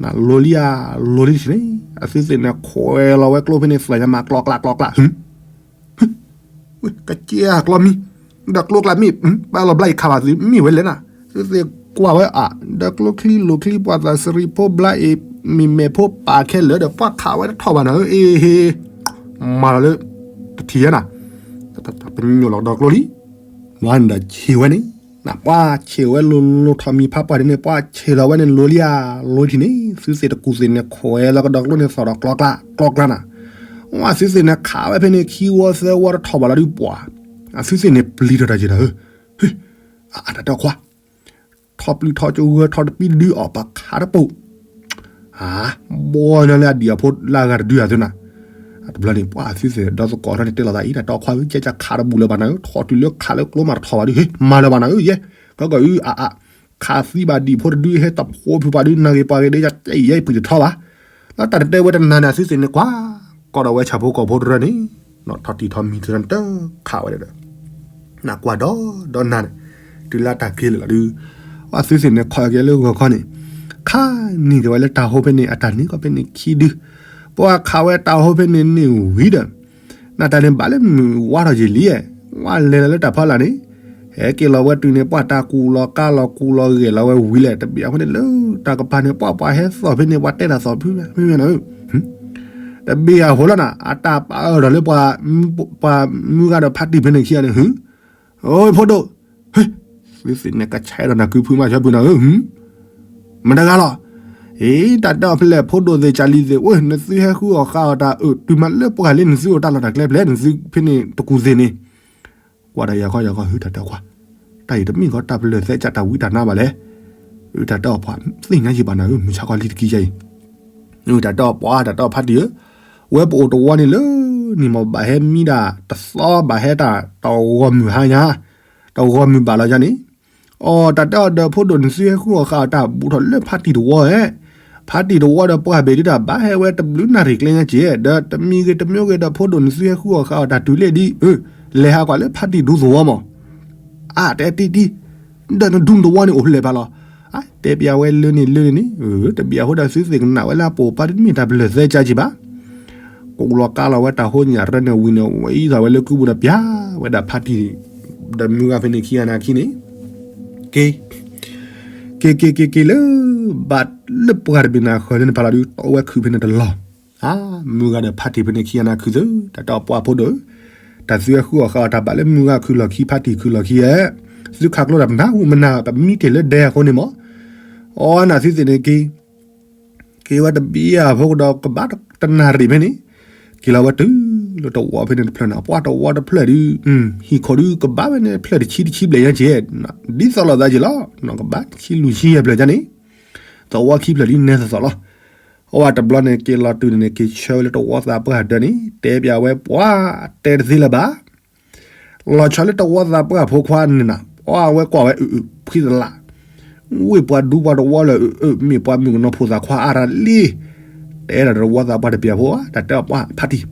နၤလိၤလံဧါ လိၤလံတဆံးန့ၣ် အသုးသ့ၣ်န့ၣ်ခွဲးလီၤဝဲကျိဖဲန့ၣ် သးညါမးကျီကျါကျီကျါ ဟု ကကဲအကျီမံ, ဒီးကျိကျါမ့ၢ် ပာ်လီၤဘျါအံၤခးဘၣ်သုမ့ၢ်ဝဲလဲၣ်နၤ, သုးသ့ၣ်ကွၢ်ဝဲအါ, ဒီးကျိချံလိာ်ချံ ပှၤသးစရံးဖိဘျါအံၤ မ့ၢ်မဲာ်ဖိပာ်ခဲလၢာ်ဒီး ပှၤခးဝဲတထီၣ်ဘၣ်နၤဧၢ အ့ဟ့ မၤလီၤလၢ တထံၣ်ယဲနၤ, ပညိၣ်လီၤဒီးကျိလံ, မၤန့ၣ်ဒီးဆံးဝဲန့ၣ်, နပှၤဆံးဝဲလိၤလိၤထီၣ်မံဖးပှၢ်ဒ်န့ၣ် ပှၤဆံးလီၤဝဲန့ၣ်လိၤလံဧါ လိၤထံၣ်န့ၣ် သုးသ့ၣ်တကူၣ်သ့ၣ်န့ၣ် ခွဲးလီၤကဒီးကျိန့ၣ် သီၣ်ဒီးကျီကျါ ကျီကျါနၤ, ဝဲသုးသ့ၣ်န့ၣ်ခးဝဲဖဲန့ၣ် ခံဝီသၢဝီတထီၣ်ဘၣ်လီၤဒုးပှၢ်, အသုးသ့ၣ်န့ၣ်ပျံၤထီၣ်တၢ်က့ၤဒီး အတၢ်တဲခွါ ထီၣ်ပျုၢ်ထီၣ်ကဝၢၤထီၣ်တပံတဒုအီၣ်ပခးတပိာ်, ဘီညီလၢအဒံၣ်အဖိလၢအဂၤတဒုအသုးနၤ, တဘျီန့ၣ် ပှၤသုးသ့ၣ်ဒီသကိးထီၣ်န့ၣ် တဲလိာ်သးအံၤ တၢ်တဲခွါဧၢ ကဲကခးတဘူၣ်လၢၤဘၣ်နၤဧၢ ထီၣ်တုၤလၢခးလၢကျိမးတထီၣ်ဘၣ်ဒုး ဟ့ၣ် မၤလၢၤဘၣ်နၤဧၢ ယဲ ကီကီအုအါအါ, ခးသံဘၣ်ဒံၣ်ဖိတဒု ဟဲတဖိဖုပှၤဒုး နၤဂ့ၤပှၤဂ့ၤဒီး ယဲအံၤယဲအံၤပှံၤတထီဘၣ်, လၢတၢ်တတဲဝဲတနၤန့ၣ် အသုးသ့ၣ်န့ၣ်ကွၢ် ကီဒီးဝဲဆၣ်ဖိကီၢ်ဖိတရၢန့ၣ်, ထီၣ်တံၢ်ထီၣ်မံၤတရၢန့ၣ်တခးဝဲဒီး နကွၢ်ဒီးဒီးနၤန့ၣ်, တုၤလၢတၢ်က့ၤလၢာ်လီၤဒုး, ပှၤသုးသ့ၣ်န့ၣ်ခီက့ၤလၢဂီၤခီန့ၣ်, ခါန့ၢ်က့ၤဝဲလၢတၢ်ဟိဖဲန့ၣ် အတၢ်န့ၢ်ကီၢ်ဖဲန့ၣ်ခံဒု, ပှၤခးဝဲတၢ်ဟိဖဲန့ၣ်န့ၣ်ဝံၤဒီး, နတၢ်န့ၣ်ဘၣ်လၢမုၢ်ဝါထီၣ်ယံာ်လံ, ဝဲလဲၤလီၤလၢတၢ်ဖီလာ်န့ၣ်, ဟဲက့ၤလီၤဝဲတုၤန့ၣ် ပှၤတၢ်ကူၣ်လီၤကါလီၤကူၣ်လီၤဂဲၤလီၤဝဲဝံၤလဲၣ် တဘ့ၣ်အဃိန့ၣ်လၢတၢ်ကပၤန့ၣ် ပှၤပှၤဟဲသီၣ်ဖဲန့ၣ် ပှၤတဲတၢ်သီၣ်ဖုဖဲန့ၣ် တဘ့ၣ်အဃိလီၤနၤ အတၢ်ပာ်အၢၣ်ဒီးလၢ ပှၤမုၢ်ဂၤဒီးဖါတံၢ်ဖဲန့ၣ်ခံဂၤန့ၣ် ဟု, အိ ဖိဒိၣ်, သုသ့ၣ်န့ၣ်ကဆဲးဒီးနၤကုဖုမးဆၢဖုနၤဧၢ, မတၤတဂၤလီၤ, အ့ တၢ်တဲအီၤဖဲလဲၣ် ဖိဒိၣ်သ့ၣ် ကၢ်လံၤသ့ၣ် အိ နသုဟဲဃုအီၣ်ဃုအီၣ်တၢ်အၢၣ် တုၤမးလၢပှၤလၢနသုအိၣ်တၢ်လီၢ်တၢ်ကျဲဖဲလဲၣ် နသုဖဲန့ၣ်တကူၣ်သ့ၣ်န့ၣ်, ကွၢ်ဒီးယၤခီယၤခီ ဟု တၢ်တဲအီၤကွၢ်, တၢ်အံၤတမ့ၢ်ကီတၢ်ပလၢၢ်သဲကၢ်တၢ်ဝံတၢ်နါဘၣ်လဲၣ်, ဟု တၢ်တဲအီၤပှၤသ့ၣ်ညါယံၤဘၣ်နၤဧၢ မုၢ်ဆါခီလံတကံယဲအံၤ, ဟု တၢ်တဲအီၤပှၤ တၢ်တဲအီၤဖါတံၢ်ဧၢ, ဝဲပအိၣ်တဝီန့ၣ်လၢ န့ၣ်မ့ၢ်ဘၣ်ဟဲမံဒၣ်တသီဘၣ်ဟဲတၢ်တဂီၤမုၢ်ဟါညါ, တဂီၤမုၢ်ဘၣ်လီၤယၤန့ၣ်, အိ တၢ်တဲအီၤဒီးဖိဒိၣ် နသုဟဲဃုအီၣ်ဃုအီၣ်တၢ်ဘူးထီၣ်လၢဖါတံၢ်တဝီဧဲ, ဖါတံၢ်တဝီဒီးပှၢ်ဘ့ၣ်ဒုတၢ်ဘၣ်ဟဲဝဲတဘျုးနၣ်ရံၣ်ကျဲညါက့ၤ, ဒီးတမံၤဂ့ၤတမံၤဂ့ၤဒီးဖိဒိၣ် နသုဟဲဃုအီၣ်ဃုအီၣ်တၢ်တုၤလံဒ်, လဲၤဟးကွၢ်လၢဖါတံၢ်ဒူသဝီမး အါ တဲတံၢ်တံၢ်, ဒီးနဒူသဝီန့ၣ်အိၣ်ဖဲလဲၣ်ဖးလီၤ, အါ တဲပျးဝဲလၢန့ၣ်လၢန့ၣ်န့ၣ်, တဘ့ၣ်အဃိဒီးသုသ့ၣ်ကနၣ်ဝဲလၢအပိာ်ပှၤတမ့ၢ်တၢ်ပလၢၢ်သဲကၢ်က့ၤဘၣ်, ကူၣ်လီၤကါလီၤဝဲတၢ်ဟိညၣ်ရၢန့ၣ်ဝံၤန့ၣ် ဝဲအံၤသးဝဲလၢကုပူၤဒီးပျးဝဲဒၣ်ဖါတံၢ်, ဒီးမုၢ်ဂၤဖဲန့ၣ်ခံဂၤန့ၣ်အခံန့ၣ်, က့ၤ က့ၤက့ၤက့ၤက့ၤလၢ ဘၣ်လၢပှၢ်တဘ့ၣ်န့ၣ်ဃၢၤလၢန့ၣ်ဖးလီၤဒုး တီဝဲခုးဖဲန့ၣ်တလီၢ်, အါ မုၢ်ဂၤဒီးဖါတံၢ်ဖဲန့ၣ်ခံဂၤန့ၣ်ခုးသု, တၢ်တဲအီၤပှၢ်ဖိဒိၣ်ဧၢ, တၢ်သုဟဲဃုအီၣ်ဃုအီၣ်တၢ်ဘၣ်လၢမုၢ်ဂၤခုးလီၢ်ခံဖါတံၢ်ခုးလီၢ်ခံဧဲ, သုခးကျိတၢ်ပနၢ်ဟူမနၤ ပမံတ့ၢ်လၢဒဲအဃိန့ၣ်မး, အိ နသုသ့ၣ်န့ၣ်က့ၤ က့ၤဝဲတဘ့ၣ်အဖိကဒီးကဘၣ်တနၣ်ရံၣ်ဖဲန့ၣ်, က့ၤလီၤဝဲတုၤလၢတဝီဖဲန့ၣ်တဖျၢၣ်န့ၣ် ပှၢ်တဝီတဖျၢၣ်ဒုး ဟံၣ်ခိၣ်ဒုးကဘၣ်ဝဲန့ၣ် ဖျၢၣ်တဆံတဆံဘျဲၣ်ညါက့ၤ ဒ်သိးလိာ်သးက့ၤလီၤ ကဘၣ်ဆံလွံၢ်ဆံယဲၢ်ဖျၢၣ်ညါန့ၣ် သဝီခံဖျၢၣ်ဒုးနဲသိးသိးလီၤ. အဝဲတဘျီန့ၣ် က့ၤလီၤတုၤန့ၣ်န့ၣ် က့ၤဆၢဝဲလၢတဝီသးပှၢ်ဒၢးန့ၣ် တဲပၠးဝဲပှၢ်တဲတသ့လၢၤဘၣ် လီၤဆီလၢတဝီသးပှၢ်ဖိခွါန့ၣ်နၤ ပှၢ်ဝဲကွၢ်ဝဲအုးအုးဖှံသလး ဝ့ၢ်ပှၤဒူပှၤတဝီလၢအုးအုး မ့ၢ်ပှၤမုၣ်ကနီၤဖိသၣ်ခွါအါရၤလံ တဲဒၣ်တဝီသးပှၢ်တပျၢ်ဖိ တၢ်တဲအီၤပှၢ်ဖါတံၢ်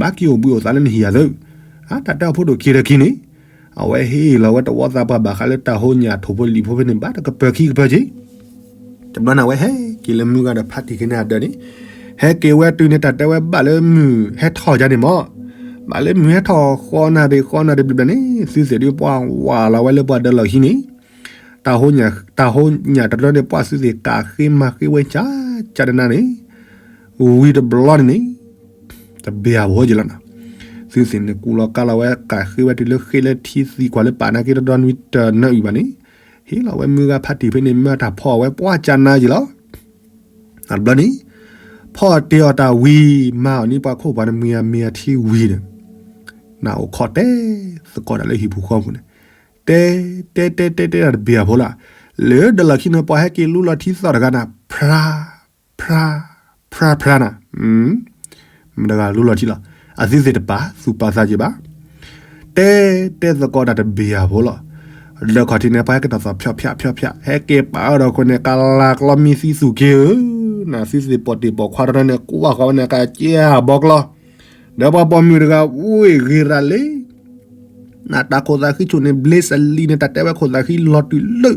ဘၣ်က့ၤအိၣ်ဘှံးအိၣ်သါလၢနဟံၣ်ယၤသု တၢ်တဲအီၤဖိဒိၣ်က့ၤဒီးက့ၤန့ၣ် အဝဲဟ့ၣ်လီၤဝဲတဝီသးပှၢ်ဘၣ်ဃးလၢတၢ်ဟိညၣ်ထိၣ်ဖိလံာ်ဖိဖဲန့ၣ် ဘၣ်တကပၢၤခံကပၢၤက့ၤ တဘျီန့ၣ် အဝဲဟဲက့ၤလၢမုၢ်ဂၤဒီးဖါတံၢ်က့ၤန့ၣ်အဒၢးန့ၣ် ဟဲက့ၤဝဲတုၤန့ၣ် တၢ်တဲဝဲဘၣ်လၢမုၢ်ဟဲထီၣ်ယါန့ၣ်မး ဘၣ်လၢမုၢ်ဟဲထီၣ်ဃီနၣ်ရံၣ်ဃီနၣ်ရံၣ်ဘျီဘျီန့ၣ် သုသ့ၣ်ဒုးပှၢ်ဝးလီၤဝဲလၢပှၤဒၢးလီၢ်ခံန့ၣ် တၢ်ဟိညၣ်တဘျီန့ၣ် ပှၢ်သုသ့ၣ်ကးဃ့မၤဃ့ဝဲကၠးကၠးတနၤန့ၣ် ဝံၤတဘျီန့ၣ်န့ၣ် တဘျီဖိက့ၤလီၤနီၤ သုသ့ၣ်န့ၣ်ကူလီၤကါလီၤဝဲကးဃ့ဝဲတုၤလၢဃ့လၢထံသံကွၢ်လၢပာ်နာ်က့တဒီနွံတနၢအုၣ်ဘၣ်န့ၣ် ဟ့ၣ်လီၤဝဲမုၢ်ဂၤဖါတံၢ်ဖဲန့ၣ် မၢတၢ်ဖီၣ်ဝဲပှၢ်ကၠးနၤက့ၤလီၤ တဘျီန့ၣ် ဖီၣ်တ့ၢ်အီၤတၢ်ဝံၤ မၤအီၤန့ၣ်ပှၤခိၣ်ပှၤနမံၤအမံၤအထံဝံၤဒီး နအိၣ်ခိးတဲသကိးတၢ်လၢဟံၣ်ပူၤဃီပူၤန့ၣ် တဲ တဲတဲတဲတဲတၢ်တဘျီဖိလီၤ လၢဒၢးလီၢ်ခံန့ၣ် ပှၤဟဲက့ၤလူလီၤထံသီၣ်တဂၤန့ၣ် ဖြါ ဖြါ ဖြါ ဖြါ နၤ မတဂၤလူလီၤထံလီၤ အသုသ့ၣ်တပာ်သူၣ်ပာ်သးက့ၤဘၣ် တဲ တဲသကိးတၢ်တဘျီဖိလီၤ လၢခီၣ်ထံးန့ၣ် ပှၤဟဲက့ၤနီၣ်သီၣ်ဖၠီၣ်ဖၠးဖၠီၣ်ဖၠး ဟဲက့ၤပာ်အီၤဒီးခိၣ်န့ၣ် ကလၤကျီမံသံသူၣ်က့ၤဧၢ နသုသ့ၣ်ပိာ်တ့ၢ်ပိာ်ခွါတရၢန့ၣ် ကွၢ်ဃီၤဝဲန့ၣ် ကကဲဘီကျီ ဒီးပှၤပိာ်မုၣ်တဂၤ ဝ့ၢ်ဂ့ၤရၤလံ နတၢ်ခိၣ်သးဃံဆူၣ်န့ၣ် ဘျ့စလံန့ၣ် တၢ်တဲဝဲခိၣ်သးဃံလီၤတုၤလၢ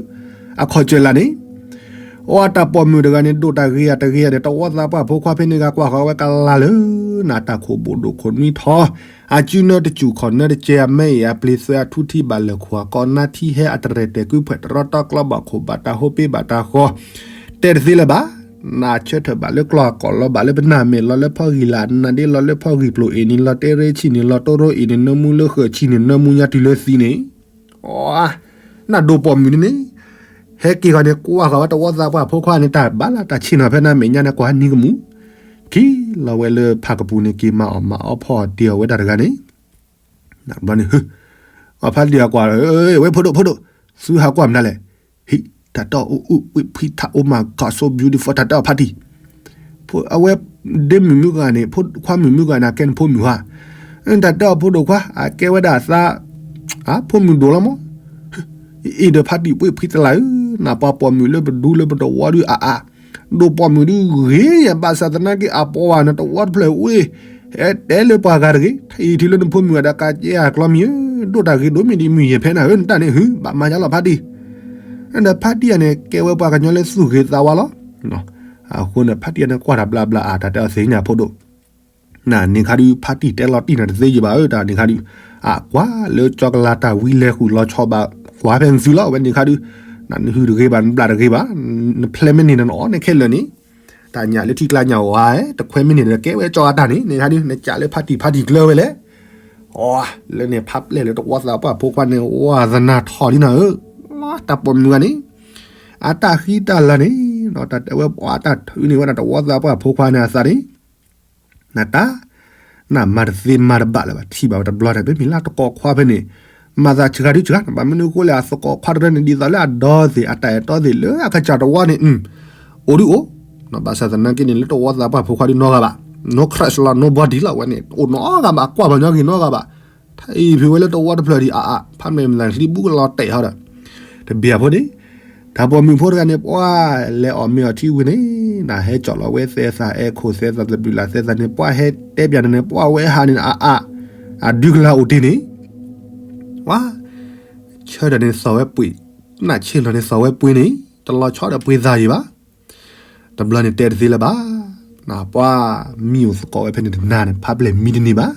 အခီၣ်စၢၢ်လၢ်န့ၣ် အတၢ်ပိာ်မုၣ်တဂၤန့ၣ် ဒိၣ်တၢ်ဂ့ၤအတဂ့ၤန့ၣ် တဝီသးပှၢ်ဖိခွါဖဲန့ၣ်ဂၤကွၢ်ဃီၤဝဲကလၤလၢ နတၢ်ခိၣ်ဘိၣ်ဒိၣ်ခိၣ်နွံထီ အစုနၢတစူၢ်ခီၣ်နၢတစဲး အမဲအံၤအပျ့ၤသွဲအထူထံဘၣ်လၢာ်ခိၣ်အကီနါထံဟဲအတရဲၣ်တဲာ်ကွံဖှဲးတရီတီကျီဘၣ်ခိၣ်ဘၣ်တၢ်ဟိပ့ဘၣ်တၢ်ဃီ တဲတသ့လၢၤဘၣ် နဆၢထၢၣ်ဘၣ်လၢကျီၢ်ကီၢ်လီၤဘၣ်လၢပနၢ်မဲာ်လီၤလၢဖီဂံၢ်လၢ်နၤဒ့လီၤလၢဖီဂံၢ်ပျိၢ်အ့ၣ်န့ၣ်လီၤတဲရ့ဆံၣ်န့ၣ်လီၤတိရိအ့ၣ်န့ၣ် နၢမူလၢဃၢၤဆံၣ်န့ၣ် နၢမူညါတုၤလၢသံန့ၣ် နဒိၣ်ပိာ်မုၣ်န့ၣ်န့ၣ် ဟဲက့ၤဃီၤန့ၣ် ကွၢ်ဃီၤဝဲတဝီသးပှၢ်ဖိခွါန့ၣ် တၢ်ဘၣ်လၢတၢ်ဆ့ၣ်နီၤဖဲနၤမဲာ်ညါန့ၣ် ကွၢ်နံၤကမူၣ် က့ၤလီၤဝဲလၢဖးကပူၤန့ၣ် က့ၤမၤအီၣ်မၤအီဖီၣ်တ့ၢ်အီၤဝဲတၢ်တဂၤန့ၣ် ဘျီန့ၣ် အဖါတံၢ်အကွၢ် ဝဲဖိဒိၣ်ဖိဒိၣ် သုဟးကွၢ်မနုၤလဲၣ် ဟံး တၢ်တၢ်အိၣ်အိၣ်ဝ့ၢ်ဖှံထး Oh my God so beautiful တၢ်တၢ်အီၣ်ဖါတံၢ် အဝဲ ဒ့မုၣ်မုၣ်ဂၤန့ၣ် ခွါမုၣ်မုၣ်ဂၤန့ၣ် အကဲနဖိမုၣ်ဧါ တၢ်တၢ်အီၣ်ဖိဒိၣ်ခွါ အကဲဝဲဒၣ်အသး ဖိမုၣ်ဒိၣ်လီၤမး အံၤဒီးဖါတံၢ်ဝ့ၢ်ဖှံတလးဧၢ နပှၤပိာ်မုၣ်လၢပဒူလၢပတဝီဒုးအါအါ ဒိၣ်ပိာ်မုၣ်ဒုးဂ့ၤယဘၣ်ဆၣ်သနာ်က့အပှၤနတဝီတဖျၢၣ်ဝ့ၢ် ဟဲတဲလၢပှၤဂၤတဂ့ၤ ထံၣ်ထံလၢနဖိမုၣ်ဂၤဒီးကးကဲအကျီမံၤဧၢ ဒိၣ်တၢ်ဂ့ၤဒိၣ်မ့ၢ်ဒ်မုၢ်ယဲၢ်ဖဲနၤဧၢ နတၢ်န့ၣ်ဟု ဘၣ်မၤယါလီၤဖါတံၢ် ဒီးဖါတံၢ်အံၤန့ၣ် ကဲဝဲပှၤကညီလၢသူၣ်ဂ့ၤသးဝါလီၤ အဃိန့ၣ် ဖါတံၢ်အံၤန့ၣ် ကွၢ်တၢ်ဘျါဘျါအါ တၢ်တဲအီၤသ့ၣ်ညါဖိဒိၣ် နန့ၣ်ခါဒုး ဖါတံၢ်တဲလီၤတံၢ်နၤတသ့ယဘၣ်ဧၢ တၢ်န့ၣ်ခါဒုး အကွၢ်လၢကၠီကလၤတၢ်ဝံလဲၤဃုာ်လီၤဆီဘၣ် ကွၢ်ဖဲနသုလီၤ အဝဲန့ၣ်ခါဒုး နနဟုတဂ့ၤဘၣ် နဘျါတဂ့ၤဘၣ် နဖျဲမ့ၢ်န့ၣ် နအီၣ်န့ၣ်ခဲလၢာ်န့ၣ် တၢ်ညၣ်လၢထံကျါညၣ်ဝါ တခွဲမ့ၢ်န့ၣ် နကဲဝဲကၠီအတၢ်န့ၣ် န့ၣ်ခါဒုး နကးလၢဖါတံၢ်ဖါတံၢ်ကျၢဝဲလဲၣ် အီ လၢန့ၣ်ဖးပျဲၢ်လၢတဝီသးပှၢ်ဖိခွါန့ၣ် ဝါသနာထီၣ်လံနၤဧၢ, တၢ်ပိာ်မုၣ်ဂၤန့ၣ် အတၢ်ဃံတၢ်လၤန့ၣ် တၢ်တဲဝဲပှၤတၢ်ထုးန့ၢ်ဝဲဒၣ်တဝီသးပှၢ်ဖိခွါန့ၣ်အသးန့ၣ် နတၢ် နမၤတသ့မၤတဘၣ်လၢၤဘၣ် ထံၣ်ဘၣ်ဝဲတဘျီန့ၣ် ပမ့ၢ်လၢတကိးခွါဖဲန့ၣ် မၤသးစှၤဒုစှၤ ဘၣ်မနုၤအဃိလဲၣ် အသကိးခွါတရၢန့ၣ် ဒ်သိးလၢအဒီသ့ၣ် အတၢ်အဲၣ်တီသ့ၣ်လၢအကစၢ်တဝီန့ၣ် အိၣ်ဒုအိၣ် ဘၣ်ဆၣ်သနာ်က့န့ၣ် လၢတဝီသးပှၢ်ဖိခွါဒုနီတဂၤဘၣ် no crush လီၤ nobody လီၤဝဲန့ၣ် အိၣ်နီတဂၤဘၣ် ကွၢ်ပှၤညီဂ့ၤနီတဂၤဘၣ် ထံၣ်ဖံးဝဲလၢတဝီတဖျၢၣ်ဒံးအါအါ ဖးမဲာ်မနုၤချံဘူးကလီၤတဲာ်ဟီဒီး တဘျီဖိန့ၣ် တၢ်ပိာ်မုၣ်ဖိတဂၤန့ၣ် ပှၤလဲၤအီၣ်မ့ၤအီထံဝံၤန့ၣ် နဟဲကၠီၣ်လီၤဝဲသဲသးအဲခိၣ်သဲသးသဘျုးလၢ်သဲသးန့ၣ် ပှၤဟဲတဲပၠးန့ၣ်န့ၣ် ပှၤဝဲဟးန့ၣ်အါအါ အဒုကလၤအိၣ်တ့ၢ်န့ၣ် ပှၤ ဆၢထၢၣ်န့ၣ်သီၣ်ဝဲပှ့ၤ နၢ်ဆ့ၣ်လီၤန့ၣ်သီၣ်ဝဲပှ့ၤန့ၣ် တလီၤဆီဒီးပှ့ၤသးယံၤဘၣ် တဘျီန့ၣ်တဲတသ့လၢၤဘၣ် ပှၤမံအိၣ်သကိးဝဲဖဲန့ၣ်တနၤန့ၣ် ဖးပျဲၢ်မံတန့ၢ်ဘၣ်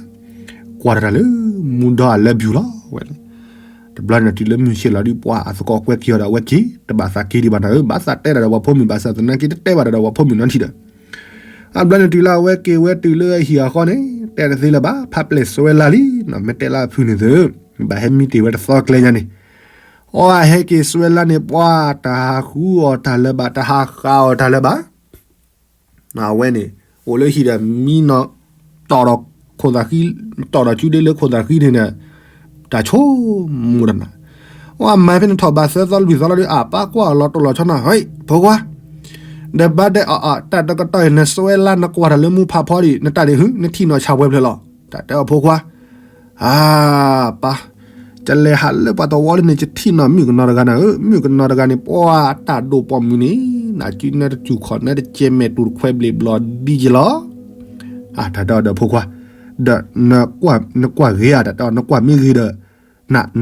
ကွၢ်တၢ်လၢ မူဒီးအလၢ view လီၤဝဲန့ၣ် တဘျီန့ၣ်တုၤလၢမုၢ်ဆ့ၣ်လီၤဒုး ပှၤအသကိးကွဲက့ၤအီၤဒီးအဝဲက့ၤ တဘၣ်သးက့ၤဒံးဘၣ်နၤဧၢ ဘၣ်သးတဲဒၣ်ဒီးပှၤဖိမုၣ် ဘၣ်ဆၣ်သနာ်က့တတဲဘၣ်ဒၣ်ဒီးပှၤဖိမုၣ်နီတထံၣ်ဒီး အဘျီန့ၣ်တုၤလၢအဝဲက့ၤဝဲတုၤလၢအဟံၣ်အဃီန့ၣ် တဲတသ့လၢၤဘၣ် ဖးပျဲၢ်စွဲလၢလံ မ့ၢ်တဲလၢအဖုၣ်န့ၣ်သု ဘၣ်ဟဲမံတ့ၢ်ဝဲတသီကျဲညါန့ၣ် အီဟဲက့ၤစွဲလၢန့ၣ် ပှၤတဟးဃုအီၣ်တၢ်လၢၤဘၣ် တဟးဃးအီၣ်တၢ်လၢၤဘၣ် အဝဲန့ၣ် အိၣ်လၢဟံၣ်ဒီးမံနီၤ တီၢ်ဒီး ခိၣ်သးဃံ, တီၣ်ဒီးစုဒ့လၢခိၣ်သးဃံန့ၣ်ဒီး တၢ်ဆိကမိၣ်ဒီးနၤ, အမၤဖဲနထီၣ်ဘးသၢသီလွံၢ်သီလီၤဒီး အပၢ်ကွၢ်လီၤတိၢ်လီၤဆီနၤ, ဟဲ ဖိခွါ, ဒီးဘၣ်ဒဲးအီၤအီၤ တၢ်တကတီၢ်အံၤ နစွဲလၢနကွၢ်တၢ်လၢမူဖးဖီဒံး နတၢ်န့ၣ်ဟု နထံၣ်နီၢ်ဆၣ်ဝဲဖျၢၣ်လီၤ. တၢ်တဲအီၤဖိခွါ, အၢ ပၢ်, ကလဲၤဟးလၢပှၤတဝီလၢန့ၣ် ကထံၣ်နီၢ်မုၣ်ကနီၤတဂၤနၤဧၢ, မုၣ်ကနီၤတဂၤန့ၣ် ပှၤတၢ်ဒိၣ်ပိာ်မုၣ်န့ၣ် နစုနဲတစူၢ်ခီၣ်နဲတကဲမဲာ်တူာ်တခွဲဘျ့ဘျီဒ်က့ၤလီၤ. တၢ်တဲအီၤဒီးဖိခွါ, ဒီး နကွၢ်ဂ့ၤဧါ, တၢ်တဲအီၤ နကွၢ်မ့ၢ်ဂ့ၤဒီး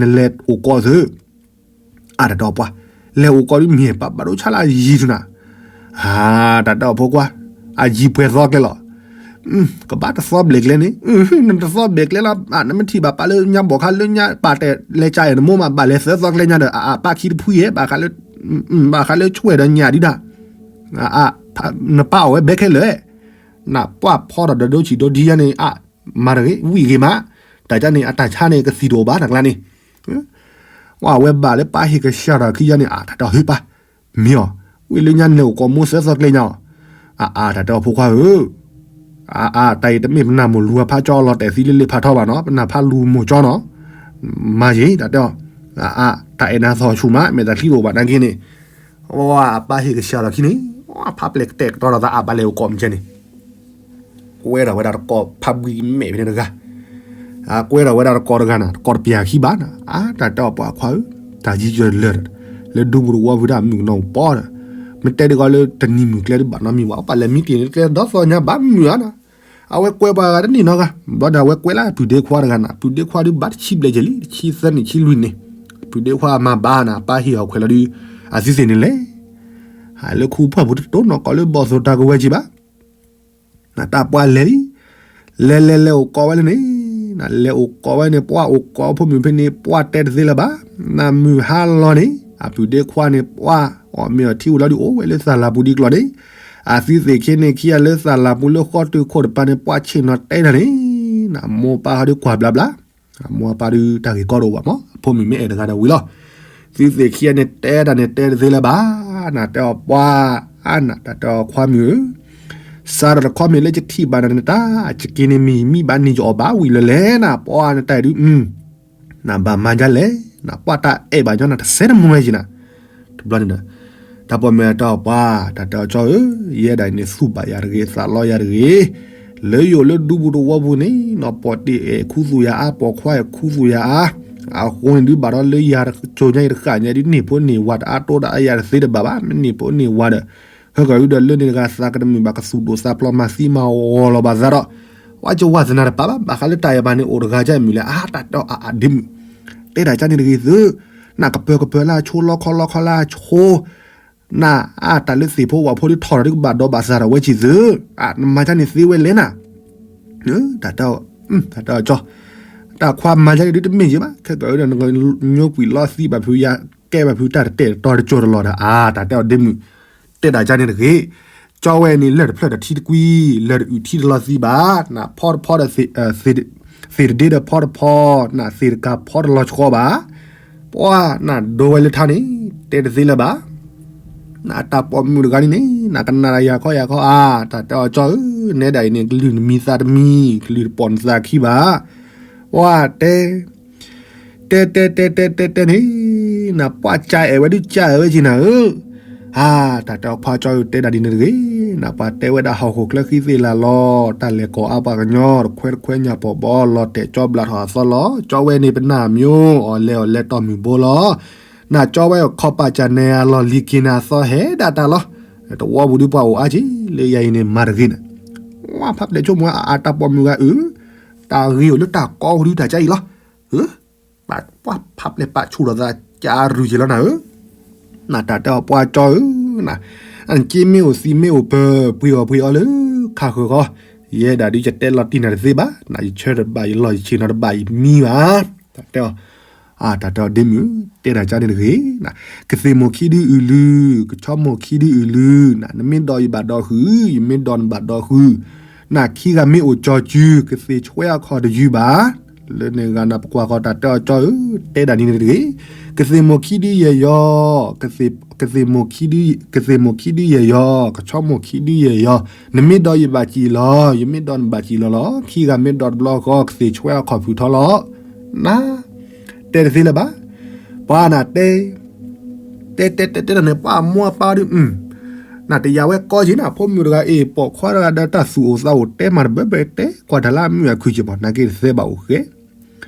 နလဲၤအိၣ်ကီးသု အတၢ်တဲအီၤပှၢ်, လဲၤအိၣ်ကီးဒ်မ့ၢ်ပၢ်ဘၣ်ဒိဆါလၢယံၤထူနၤ, တၢ်တဲအီၤဖိခွါ, အယံၤပှဲၤသီကျဲလီၤ. ကဘၣ်တသီဘျဲၣ်ကျဲန့ၣ်, နတသီဘျဲၣ်ကျဲလီၤ, နမ့ၢ်ထံၣ်ဘၣ်ပၢ်လၢညါဘီၣ်ခါလၢညါပၢ်တဲလဲၤကၢ်အဲၣ် နမိၢ်မးဘၣ်လဲၤသၢသီကျဲညါဒီး အပၢ်ခံတဖှံဧဲ, ဘၣ်ဃးလၢဆွဲၣ်ဒီးညၣ်ဒုဒၣ်, နပၢ်အီၣ်ဝဲဘဲခဲလၢာ်, နပှၢ်ဖီထီၣ်ဒီးဒိဆံးဒိဒံယါန့ၣ် အမၤတဂ့ၤ ဝံၣ်ဂ့ၤမး, တၢ်ကါန့ၣ် အတၢ်ဆါန့ၣ် ကသံၣ်တအိၣ်ဘၣ်တၢ်ကျါန့ၣ် ဝဲဘၣ်လၢပၢ်ဟ့ၣ်ကစၢ်ဒီးခံယါန့ၣ် အတၢ်တဲအီၤ ဟ့ၣ်ပၢ်, မ့ၢ်အီၤ, ဝံၣ်လၢညါနလဲၤအိၣ်ကီးမိၢ်သၢသီကျဲညါအီၤ, အအါ တၢ်တဲအီၤဖိခွါဧၢ, အအါ တၢ်အံၤတမ့ၢ်ပနၢ်မိၢ်လူၤအဖးကၠီလီၤတဲာ်သံလၢလ့ဖးထီဘၣ်နီၤ, ပနၢ်ဖးလူၤမိၢ်ကၠီနီၤ, မၤယံၤ တၢ်တဲအီၤ, အအါ တၢ်အဲၣ်နၤသီၣ်ဆူၣ်မး မ့ၢ်တၢ်ချံတအိၣ်ဘၣ်နာ်က့န့ၣ်, အပၢ်ဟ့ၣ်ကစၢ်ဒီးခံန့ၣ်, ဖးပျဲၢ်ကတဲာ်ကတီၤဒီးသးအပၢ်လဲၤအိၣ်ကီးမ့ၢ်ကဲန့ၣ် ကွဲထီၣ်ဝဲဒၣ်တကိးဖးဘှံးမဲာ်ဖဲန့ၣ်တဂၤ, ကွဲထီၣ်ဝဲဒၣ်တကိးတဂၤန့ၣ် တကိးတပျၢ်ခံဘၣ်န့ၣ်, အါ တၢ်တဲအီၤပှၤခွါဧၢ, တၢ်ယံၤယီၤလၢာ်, လၢဒူပူၤတဝီပူၤဒၣ်မုၣ်ကနီၤပီဒီး, မ့ၢ်တဲဒ်ကီးလၢတနံၤမုၢ်ကျဲဒ်ဘၣ်နီတမံၤဘၣ်, ပၢ်လဲၤမံတ့ၢ်န့ၣ်ကျဲဒီသီညါဘၣ်မုာ်ဧါန့ၣ်, အဝဲကွဲပှၤဂၤတန့ၢ်နီတဂၤ, ဘျီဒီးအဝဲကွဲလၢအပုၢ်ဒ့ခွါတဂၤန့ၣ်, ပုၢ်ဒ့ခွါဒုးဘၣ်တဆံဘျဲၣ်က့ၤလံ, တဆံသၢနံၣ်ဆံလွံၢ်နံၣ်, ပုၢ်ဒ့ခွါမၤဘၣ်န့ၣ် အပၢ်ဟ့ၣ်အီၤခွဲးလီၤဒုး, အသုသ့ၣ်န့ၣ်လဲၣ် လၢခူဖၣ်ပူၤတတိၢ်နီၢ်ကီၢ်လၢဘီၣ်သိၣ်တၢ်ကဝဲၤက့ၤဘၣ် နတၢ်ပှၢ်လဲၤလံ, လဲၤလဲၤလဲၤအိၣ်ကီးဝဲလၢန့ၣ်, နလဲၤအိၣ်ကီးဝဲန့ၣ် ပှၢ်အိၣ်ကီးဖိမုၣ်ဖဲန့ၣ် ပှၢ်တဲတသ့လၢၤဘၣ်, နမုၢ်ဟါလီၤန့ၣ် အပုၢ်ဒ့ခွါန့ၣ် ပှၢ်အီၣ်မ့ၤအီထံအိၣ်လီၤဒုးအိၣ်ဝဲလၢသၣ်လၤပူၤဒ်ကျီၢ်န့ၣ်, အသုသ့ၣ်ခံန့ၣ်ခံဂၤလၢသၣ်လၤပူၤလၢဃီတုၤခိၣ်တပၤန့ၣ် ပှၢ်ဆ့ၣ်နီၤတဲနၤန့ၣ်, နမိၢ်ပၢ်ဟီဒုးကွၢ်ဘျါဘျါ အမိၢ်အပၢ်ဒုးတၢ်ဂ့ၢ်ကီတအိၣ်ဘၣ်မး, အဖိမုၣ်မ့ၢ်အဲၣ်တဂၤဒီးဝံၤလီၤ, သုသ့ၣ်ခံဂၤန့ၣ်တဲတၢ်န့ၣ်တဲတသ့လၢၤဘၣ်, နတဲအီၤပှၢ်, အါ နတၢ်တဲအီၤခွါမုၣ်ဧၢ, စးထီၣ်တခီမ့ၢ်လၢယထံၣ်ဘၣ်နၤန့ၣ် တၢ်စက့န့ၣ်မံၤမံဘၣ်န့ၣ် ယအီၣ်ဘၣ်ဝံၤလၢလဲၣ်နၤ, ပှၢ်နတၢ်အံၤဒုး နဘၣ်မၤဒ်လဲၣ်, နပှၢ်တၢ်အဲၣ်ဘၣ်ညီနၤတစဲးတမူဝဲက့ၤနၤ, တဘျီန့ၣ်ဒီး တၢ်ပိာ်မုၣ်အတဲအီၤပှၢ်, တၢ်တဲအီၤကၠီဧၢ, ယဲဒၣ်အံၤန့ၣ် သူၣ်ဘၣ်ယၤတဂ့ၤ သးလီယၤတဂ့ၤ, လၢယအိၣ်လၢဒူပူၤတဝီပူၤန့ၣ် နီၢ်ပိာ်တ့ၢ်အဲၣ်ခူသူၣ်ယၤအါ ပိာ်ခွါအဲၣ်ခူသူၣ်ယၤအါ, အဃိန့ၣ်ဒုးဘၣ်ဒီးလၢယၤတကၠိညါအံၤတဃၣ်ညါဒုး န့ၢ်ဖိန့ၢ်ဝၤတအါတိတအါယၤတသ့တဘၣ်ဘၣ်, မ့ၢ်န့ၢ်ဖိန့ၢ်ဝၤဒီး ဟဲကီၢ်ဒုးဒီးလၢန့ၣ်တဂၤသးကတမုာ်ဘၣ် ကသူၣ်ဒိၣ်သးဖျိးမၤသံမၤဂီၤလီၤဘၣ်သးဒီး ဝဲကဝၢ်သနာ်တပာ်ဘၣ်, ဘၣ်ဃးလၢတၢ်အဲၣ်ဘၣ်န့ၣ် အိၣ်တဂၤကၢ်မုၢ်လဲၣ်, အါ တၢ်တဲအီၤအါအါဒ့မုၣ်, တဲဒၣ်ကၢ်န့ၣ်တဂ့ၤသု, နကပၢၤကပၢၤလၢအဆိ လီခီလီခီလၢအဆိ နအတၢ်လၢသ့ၣ်ဖိဝၣ်ဖိဒုးထီၣ်ထီၣ်ဒုးကဘၣ်ဒိးဘၣ်သးထီၣ်ဝဲက့ၤသု, နမၤကၢ်န့ၣ်သ့ဝဲလဲၣ်နၤ, တၢ်တဲအီၤ, တၢ်တဲအီၤကၠီ, တၢ်ခွါမၤကၢ်န့ၣ်ဒုးတမ့ၢ်ယဲဘၣ်, ခဲကီၢ်ဒုးဒီး နကညိကွံာ်လီသံဘၣ်ဖုးယၤ, ကဲဘၣ်ဖုးတၢ်တတဲာ်တတီၤတကၠိတလီၤဒီး အါ တၢ်တဲအီၤဒ့မုၣ်, တဲဒၣ်ကၢ်န့ၣ်တဂ့ၤ, ကၠီဝဲန့ၣ် လၢၢ်တဖျၢၣ်ဒီးထံတကွံ, လၢၢ်တအုၣ်ထံတလီၤသံဘၣ်, နဖီတဖီဒီး သ့ၣ်တဒ့ဒီးဖီတဖီ, နသ့ၣ်တကၤဖီတလီၤဆှီဘၣ်, ပှၢ်နဒိဝဲလၢထါန့ၣ် တဲတသ့လၢၤဘၣ်, နတၢ်ပိာ်မုၣ်တဂၤန့ၣ်န့ၣ် နကနၣ်တၢ်ယၤခီယၤခီဧါ, တၢ်တဲအီၤကၠီဧၢ, နဲဒၣ်အံၤန့ၣ် ကလုၢ်နမံသးတမံ, ကလုၢ်တပိာ်နသးခံဘၣ်, ပှၢ်တဲ တဲတဲတဲတဲတဲတဲန့ၣ်, နပှၢ်ကၢ်အဲၣ်ဝဲဒုးကၢ်အဲၣ်ဝဲက့ၤနၤဧၢ, အါ တၢ်တဲအီၤခွါကၠီဧၢ, တဲဒၣ်ဒ်န့ၣ်တဂ့ၤ, နပှၢ်တဲဝဲဒၣ်ဟီၣ်ခိၣ်ချၢဃံသ့ၣ်လၢ်လီၤ, တၢ်လဲၤကိးအါပှၤကညီ တခွဲတခွဲညၣ်ပိာ်ဘီ လီၤတဲာ်ကၠီဘျးထီၣ်အသီလီၤ, ကၠီဝဲန့ၣ်ပနၢ်မၠိ အီၣ်လဲၤအီၣ်လဲၤတီၢ်မုၢ်ဘိလီၤ, နကၠီဝဲခီပာ်ကၢ်နဲအလီၢ်လံၤက့ၤနၤအသီဟဲဒၣ်တၢ်လီၤ, တဝီပူၤဒုးပှၤအိၣ်အါက့ၤ လၢယၤအံၤန့ၣ်မၤတဂ့ၤန့ၣ်, ဝဲဖးပျဲၢ်ဆိကမိၣ်အါအါတၢ်ပိာ်မုၣ်ဂၤအု, တၢ်ဂ့ၤအိၣ်လၢတၢ်ကီဝံၤဒုးတၢ်ကၢ်အံၤလီၤ, ပှၢ်ဖးပျဲၢ်ပာ်ဆူၣ်ထီၣ်သးကၢ်ရုၢ်က့ၤလီၤနၤဧၢ, နတၢ်တဲအီၤပှၢ်ကၠီဧၢ, နက့မ့ၢ်အိၣ်သံမ့ၢ်အိၣ်ပၢၤ ပှ့ၤအီၣ်ပှ့ၤအီလၢခါဃၢၤဃီ, ယဲဒၣ်ဒုးယတဲလီၤတံၢ်နၤတသ့ဘၣ်, နယဆၢတဘၣ်ယလီၢ်ယဆ့ၣ်နီၤတဘၣ်ယမံဘၣ်, တၢ်တဲအီၤ တၢ်တဲအီၤဒ့မုၣ်, တဲဒၣ်ကၢ်န့ၣ်တဂ့ၤ, ကသ့ၣ်မိၢ်ခံဒုအုၣ်လုၢ်, ကဆီမိၢ်ခံဒုအုၣ်လုၢ်, နမ့ၢ်ဒီးယဘၣ်ဒီးဃုာ်, ယမ့ၢ်ဒီးနဘၣ်ဒီးဃုာ်, နခံဂၤမ့ၢ်အိၣ်ကၠီစု, ကသ့ၣ်ဆွဲအခီၣ်တယုၢ်ဘၣ်, လၢန့ၣ်ဂၤနပကွၢ်ဃီတၢ်တဲအီၤကၠီဧၢ, တဲဒၣ်ဒ်န့ၣ်တဂ့ၤ, ကသ့ၣ်မိၢ်ခံဒုယဲၢ်ယီၤ, ကသ့ၣ် ကသ့ၣ်မိၣ်ခံဒုယဲၢ်ယီၤ, ကဆီမိၣ်ခံဒုယဲၢ်ယီၤ, နမ့ၢ်ဒီးယဘၣ်စံၣ်လီၤ, ယမ့ၢ်ဒီးနဘၣ်စံၣ်လီၤလီၤ, ခံဂၤမ့ၢ်ဒီးတဘျီဃီ ကသ့ၣ်ဆွဲအခီၣ်ဖုးထီလီၤ. န တဲတသ့လၢၤဘၣ်. ပှၤနတဲ တဲတဲတဲတဲန့ၣ် ပှၤအမိၢ်အပၢ်ဒုး နတယာ်ဝဲကီက့ၤနၤ ဖိမုၣ်တဂၤအံၤ ပိာ်ခွါတဂၤဒီးတၢ်သူၣ်အိၣ်သးအိၣ် တဲမၤတဘၢဘၢ တဲကွၢ်တၢ်လၢအမုာ်အခုၣ်က့ၤဘၣ် နာ်က့တသ့ဘၣ်အိၣ်ဃဲ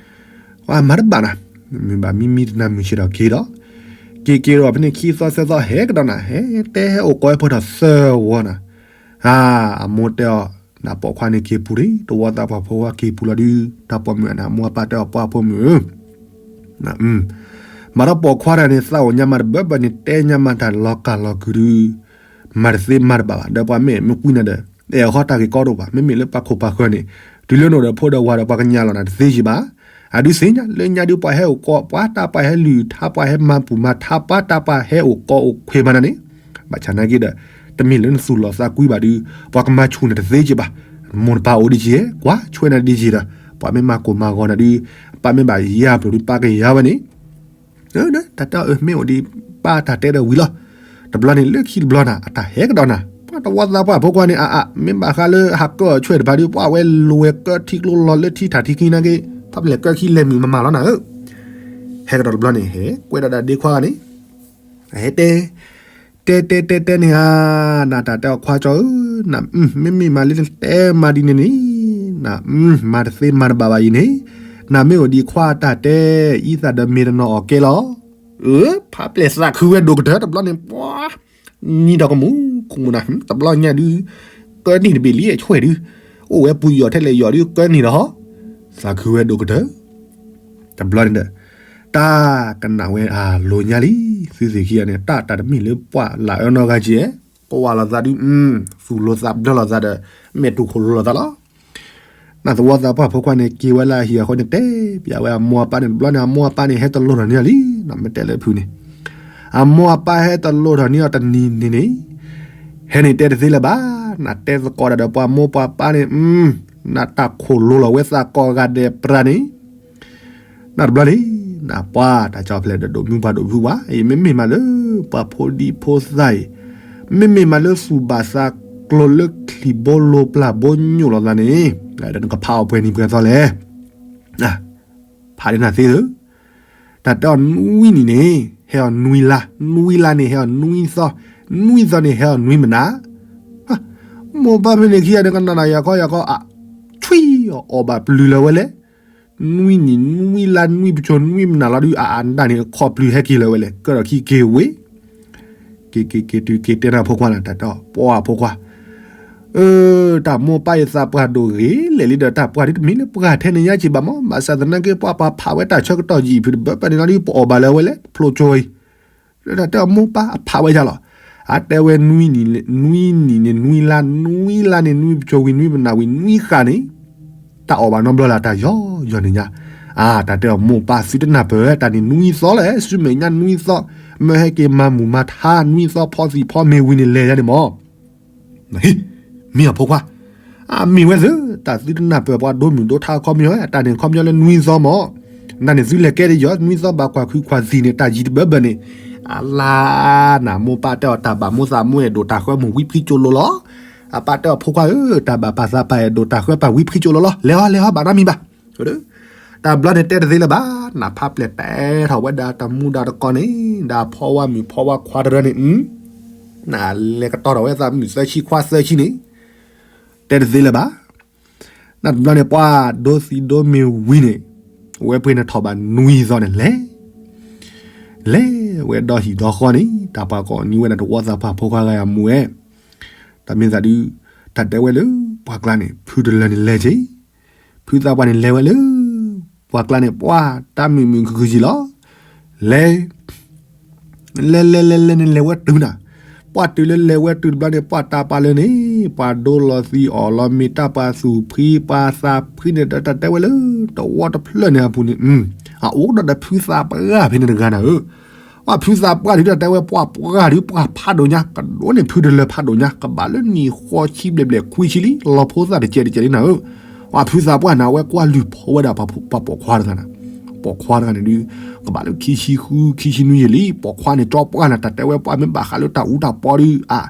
ပှၤမၤတဘၣ်နၤ, မ့ၢ်ဘၣ်မံမံတနၤမုၢ်ဆ့ၣ်ဒီးက့ၤဒီး က့ၤက့ၤဒီး ဖဲန့ၣ်ခံသီသၢသီ ဟဲကဒီးနၤ ဟဲတဲဟဲအိၣ်ကီးဝဲဖဲထီၣ်သၢဝီနၤ, အမိၢ်တဲအီၤ နပိာ်ခွါန့ၣ်က့ၤပူၤလံ တဝီသးပှၢ်ဖိခွါက့ၤပူၤလီၤဒုး တၢ်ပိာ်မုၣ်အနၢ် အမိၢ်အပၢ်တဲအီၤ ပှၢ်ဖိမုၣ်ဧၢ မၤဒီးပိာ်ခွါတဂၤန့ၣ် သးအိၣ်ညါမးတဘၢဘၢန့ၣ် တဲညါမးတၢ်လီၤကၢ်လီၤကုာ်ဒုး မၤတသ့မၤတဘၣ်ဘၣ် ဒီးပှၤမ့ၢ်မ့ၢ်ကွံနၤဒီး အဲၣ်အဃီတၢ်ဂ့ၢ်ကီတအိၣ်ဘၣ် မ့မ့ၢ်လၢပှၤခိၣ်ပှၤဃၢၤန့ၣ် တုၤလၢနအိၣ်ဒီးဖိဒီးဝၤဒီးပှၤကညးလီၤနၤတသ့က့ၤဘၣ်. အဒုးသ့ၣ်ညါ လၢညါဒုးပှၤဟဲအိၣ်ကီး ပှၤတၢ်ပှၤဟဲလုၢ်ထါ ပှၤဟဲမၤပူၤမၤထါ ပှၤတၢ်ပှၤဟဲအိၣ်ကီးအိၣ်ခွဲးမၤနၤန့ၣ် ဘၣ်ဆၣ်နာ်က့ဒီး တမ့ၢ်လၢနသူၣ်လီၤသးကွံဘၣ်ဒုး ပှၤကမၤဆူၣ်နၤတသ့က့ၤဘၣ်. မိၢ်နပၢ်အိၣ်ဒံးက့ၤ ကွၢ်ဆွဲနၤဒံးက့ၤဒီး ပှၤမ့ၢ်မၤကိၢ်မၤဂီၤနၤဒုး ပၢ်မ့ၢ်ဘၣ်ယၤပျိၤဒုး ပၢ်ကယၤဝဲန့ၣ် တၢ်တဲအီၤအၢ မ့ၢ်အိၣ်ဒံး ပၢ်တၢ်တဲဒီးဝံၤလီၤ. တဘျီန့ၣ်လၢခံတဘျီနၤ အတၢ်ဟဲကဒီးနၤ ပှၤတဝီသးပှၢ်ဖိခွါန့ၣ် အအါ မ့ၢ်ဘၣ်ဃးလၢဟးကၢအီၤဆွဲၣ်တဖၣ်ဒုး ပှၤဝဲလိၤဝဲကၢထံကျိလီၤလၢထံထၣ်ထံခံနာ်က့ ဖးပလဲၣ်ကၢခံလဲၤမုာ်မမၤလီၤနၤဧၢ ဟဲကဒီးတဘျီန့ၣ် ဟဲကွဲးဒီးဒၣ်ဒ့ခွါဂၤန့ၣ် ဟဲတဲ တဲတဲတဲတဲန့ၣ်ဧါ နတၢ်တဲအီၤခွါကၠီဧၢ န မ့မ့ၢ်မးလၢနတဲမၤဒ်န့ၣ်န့ၣ် န မၤတသ့မၤတဘၣ်ဘၣ်အံၤန့ၣ် နမ့ၢ်အိၣ်ဒံးခွါအတၢ်တဲ အံသၣ်ဒီးမ့ၢ်တနီၤအီၣ်ကဲလီၤ. အၢ ဖးပလဲၣ်သးခုဝဲဒိၣ်ကတၢၢ် တဘျီန့ၣ် ပှၤ နံၤဒီးကမူၤ ခိၣ်မူၤနၤ တဘျီညါဒုး ကၢနံၣ်တဘ့ၣ်လံအဆွဲၣ်ဒုး အိၣ်ဝဲပူၤယီၤထဲလဲၣ်ယီၤဒုး ကၢနံၣ်ဒီး သးခုဝဲဒိၣ်ကတၢၢ် တဘျီန့ၣ်ဒီး တၢ်ကနၣ်ဝဲအလိၤညါလံ သုသ့ၣ်ခံဂၤန့ၣ် တၢ်တၢ်တမ့ၢ်လၢပှၤလၢအအၢနီတဂၤက့ၤ ကွၢ်လိာ်သးဒုး သူၣ်လိာ်သးဘျၢလိာ်သးဒီး မဲာ်တူၢ်ခိၣ်လိာ်လိာ်သးလီၤ. နသဝီသးပှၢ်ဖိခွါန့ၣ် က့ၤဝဲလၢအဟံၣ်အဃီန့ၣ် တဲပျးဝဲအမိၢ်အပၢ်န့ၣ် တဘျီန့ၣ် အမိၢ်အပၢ်န့ၣ် ဟဲတလိၣ်ထီၣ်န့ၢ်အီၤလံ နမ့ၢ်တဲလၢဖုန့ၣ် အမိၢ်အပၢ်ဟဲတလိၣ်ထီၣ်န့ၢ်အီၤတနံၤန့ၣ်န့ၣ် ဟဲန့ၣ်တဲတသ့လၢၤဘၣ် နတဲသကိးတၢ်ဒီးပှၤမိၢ်ပှၤပၢ်န့ၣ် နတၢ်ခိၣ်လိၤလီၤဝဲသးကိးဂၤဒဲးပြးန့ၣ် နတဘျီန့ၣ် နပှၤတၢ်ကၠီဖျဲးဒီးဒိၣ်မုၢ်ပှၢ်ဒိၣ်ဖုပှၤ အံၤမ့မ့ၢ်မးလၢ ပှၤဖိဒံဖိသၣ်အံၤ မ့မ့ၢ်မးလၢသူၣ်ဘၣ်သးကျိၤလၢချံၣ်ဘိလိၤပျၢ်ဘိညိၣ်လိာ်သးန့ၣ် ဒီးနကဖးအီၤပှဲၤနံၤပှဲၤသီလဲၣ် ဖးဒ်နၤသ့လၢ တၢ်တဲအီၤနွံနံၣ်န့ၣ် ဟဲအီၤနွံလါ နွံလါန့ၣ်ဟဲအီၤနွံသီ နွံသီန့ၣ်ဟဲအီၤနွံမနၤ မိၢ်ပၢ်ဖဲန့ၣ်ခံဂၤန့ၣ် ကနၣ်နၢ်ယၤခီယၤခီ အ ဆွံ အီၣ်ဘၣ်ပျုၤလၢၤဝဲလဲၣ် နွံနံၣ်နွံလါနွံပစိၤနွံမနၤလီၤဒုး အအါနတၢ်န့ၣ် ခီၣ်ပျုၤဟဲက့ၤလၢၤဝဲလဲၣ် ကၢထီၣ်ခံက့ၤဝ့ၢ် က့ၤက့ၤက့ၤတုၤက့ၤတဲနၤဖိခွါလၢတၢ်တီ ပှၤဖိခွါ အၢ တၢ်မိၢ်ပၢ်ယသးပှၢ်ဒိၣ်ဂ့ၤလဲၣ်လံဒီး တၢ်ပှၢ်ဒုးတမ့ၢ်လၢပှၢ်ထဲန့ၣ်ညါက့ၤဘၣ်မး ဘၣ်ဆၣ်သနာ်က့ ပှၤပှၤဖးဝဲတၢ်ဆၢကတီၢ်ယံာ်ဖုးတဘၢဘၢန့ၣ်လီၤဒုး ပအီၣ်ဘၣ်လၢၤဝဲလဲၣ် ဖျိကၠိအံၤ လၢတၢ်တဲအီၤမိၢ်ပၢ်အဖးဝဲယၤလီၤ အတဲဝဲ နွံနံၣ်န့ၣ်နွံလါ နွံလါန့ၣ်နွံပစိၤဝံၤနွံမနၤဝံၤနွံဃၣ်န့ၣ် တၢ်အီၣ်ဘၣ်နီတဘျီလၢတၢ်ယီၤယီၤန့ၣ်ညါ အါ တၢ်တဲအီၤမိၢ်ပၢ်သုတနၢ်ပၢၢ် တၢ်န့ၣ်နွံသီလဲၣ် ဆူမဲာ်ညါနွံသီ မၢဟဲက့ၤမၤမုၢ်မၤထါနွံသီဖီသံၣ်ဖီမ့ၤဝံၤန့ၣ်လဲၤယါန့ၣ်မး မ့ၢ်အဖိခွါ အမ့ၢ်ဝဲသ့ၣ် တၢ်သုတနၢ်ပၢၢ်ပှၤဒိမုၢ်ဒိထါခီပညီ တၢ်န့ၣ်ခီပညီလၢနွံသီမး နန့ၣ်သုလဲၤကဲဒ်ယီၤ နွံသီဘၣ်ကွၢ်ခုခွါသံၣ်န့ၣ် တၢ်ယံၤတဘၢဘၢန့ၣ် အလါ နမိၢ်ပၢ်တဲအီၤတၢ်ဘၣ်မိၢ်သးမိၢ်အဲၣ်ဒိၣ်တၢ်ဃၢမုၢ်ဝံဖှံကၠိလိၤလီၤ အပၢ်တဲအီၤဖိခွါဧၢ တၢ်ဘၣ်ပၢ်သးပၢ်အဲၣ်ဒိၣ်တၢ်ဃၢပၢ်ဝံဖှံကၠိလိၤလီၤ လဲၤဟီလဲၤဟီဘၣ်နီတမံၤဘၣ် တဘျီန့ၣ်တဲတသ့လၢၤဘၣ် နဖးပျဲၢ်တဲထီၣ်ဝဲဒၣ်တမူဒါတကိးန့ၣ် ဒၣ်ဖီဝါမုၣ်ဖီဝါခွါတရၢန့ၣ် နလဲၤကတီၤထီၣ်ဝဲသးမုၣ်သၢဆံခွါသၢဆံန့ၣ် တဲတသ့လၢၤဘၣ် နတဘျီန့ၣ်ပှၤဒိသံဒိမ့ၤဝံၤန့ၣ် ဝဲပှ့ၤန့ၣ်ထီၣ်ဘၣ်နွံသီန့ၣ်လဲၤ လဲၤဝဲဒီဟံၣ်ဒီဃီန့ၣ် တၢ်ပှၤကိးနံၤဝဲဒၣ်တဝီသးပှၢ်ဖိခွါဂၤအမူဝဲ တၢ်မ့ၢ်သးဒုး တၢ်တဲဝဲလၢ ပှၢ်ကျါန့ၣ် ဖုတလၢန့ၣ်လဲၤက့ၤ ဖုသးပှၢ်န့ၣ်လဲၤဝဲလၢ ပှၢ်ကျါန့ၣ် ပှၢ်တၢ်မုာ်မုာ်ခုၣ်ခုၣ်က့ၤလီၤ လဲၤ လဲၤလဲၤလဲၤလဲၤန့ၣ်လဲၤဝဲတုၤနၤ ပှၢ်တုၤလၢလဲၤဝဲတုၤတဘျီန့ၣ် ပှၢ်တၢ်ပာ်လၢန့ၣ် ပှၢ်ဒိလီၤသံအီၣ်လီၤမ့ၤတၢ်ပှၢ်သူၣ်ဖှံပှၢ်သးဖှံန့ၣ် တၢ်တဲဝဲလၢ တဝီတဖျၢၣ်န့ၣ်အပူၤန့ၣ် အအိၣ်ဒီးဒီးဖုသးပှၢ်ဖဲန့ၣ်တဂၤနၤဧၢ ပှၤဖုသးပှၢ်ဒုးတၢ်တဲဝဲပှၢ်ပှၢ်ဒုးပှၢ်ဖးဒိၣ်ညါ ကဒိးန့ၢ်ဖုတလၢဖးဒိၣ်ညါ ကဘၣ်လၢနံၣ်ဃီဆံဘျဲၣ်ဘျဲၣ်ခွံဆံလံ လီၤဖိသၣ်တကဲးတကဲးလံနၤဧၢ ပှၤဖုသးပှၢ်န့ၣ် အဝဲကွၢ်လုၢ်ဖီဝဲဒၣ်ပှၤပိာ်ခွါတဂၤနၤ ပိာ်ခွါတဂၤန့ၣ်ဒုး ကဘၣ်လၢခံဆံဃု ခံဆံနွံယံာ်လံ ပိာ်ခွါန့ၣ် ကၠီပှၢ်န့ၣ် တၢ်တဲဝဲပှၢ်မ့ၢ်ဘၣ်ဃးလၢတၢ်အူတၢ်ပီဒုး အါ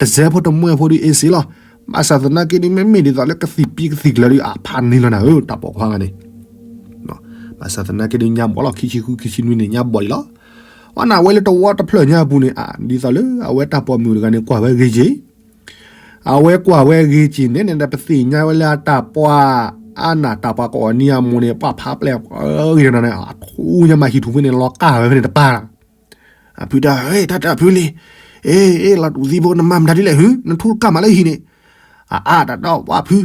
တစဲးဖိတမှဲဖိဒုး အ့စ့လီၤ. ဘၣ်ဆၣ်သနာ်က့ဒုး မ့မ့ၢ်ဒ်သိးလၢကသံၣ်ပံကသံၣ်ကျၢၤဒုး အဖးန့ၢ်လီၤနၤဧၢ တၢ်ပိာ်ခွါဂၤန့ၣ် ဘၣ်ဆၣ်သနာ်က့ဒုး ညါဘီၣ်လီၤ ခံဆံဃု ခံဆံနွံန့ၣ် ညါဘီၣ်လံလီၤ. အဝဲနၢ်ဝဲလၢတဝီတဖျၢၣ်ညါအပူၤန့ၣ် အါ ဒ်သိးလၢအဝဲတၢ်ပိာ်မုၣ်တဂၤန့ၣ် ကွၢ်ဝဲဂ့ၤက့ၤ အဝဲကွၢ်ဝဲဂ့ၤက့ၤန့ၣ်န့ၣ် ပသ့ၣ်ညါဝဲလၢအတၢ်ပှၢ် အါနၢ်တၢ်ပှၢ်ကအီၣ်နံၤအမိၢ်န့ၣ် ပှၢ်ဖးပျဲၢ်အဂ့ၤဒီးန့ၣ် အထူညါမးဟံၣ်ထူၣ်ဖဲန့ၣ် လီၤကၢ်ဝဲဖဲန့ၣ်တပၢ် အဖုတဲ ဟဲ တၢ်တဲအဖုလံ, အ့ အ့ လီၤတူၢ်သံဖိ နမၤမတၤဒ်လဲၣ်ဟု, နထူတကၢ်မးလၢဟံၣ်န့ၣ်, အအါ တၢ်တဲပှၢ်ဖု,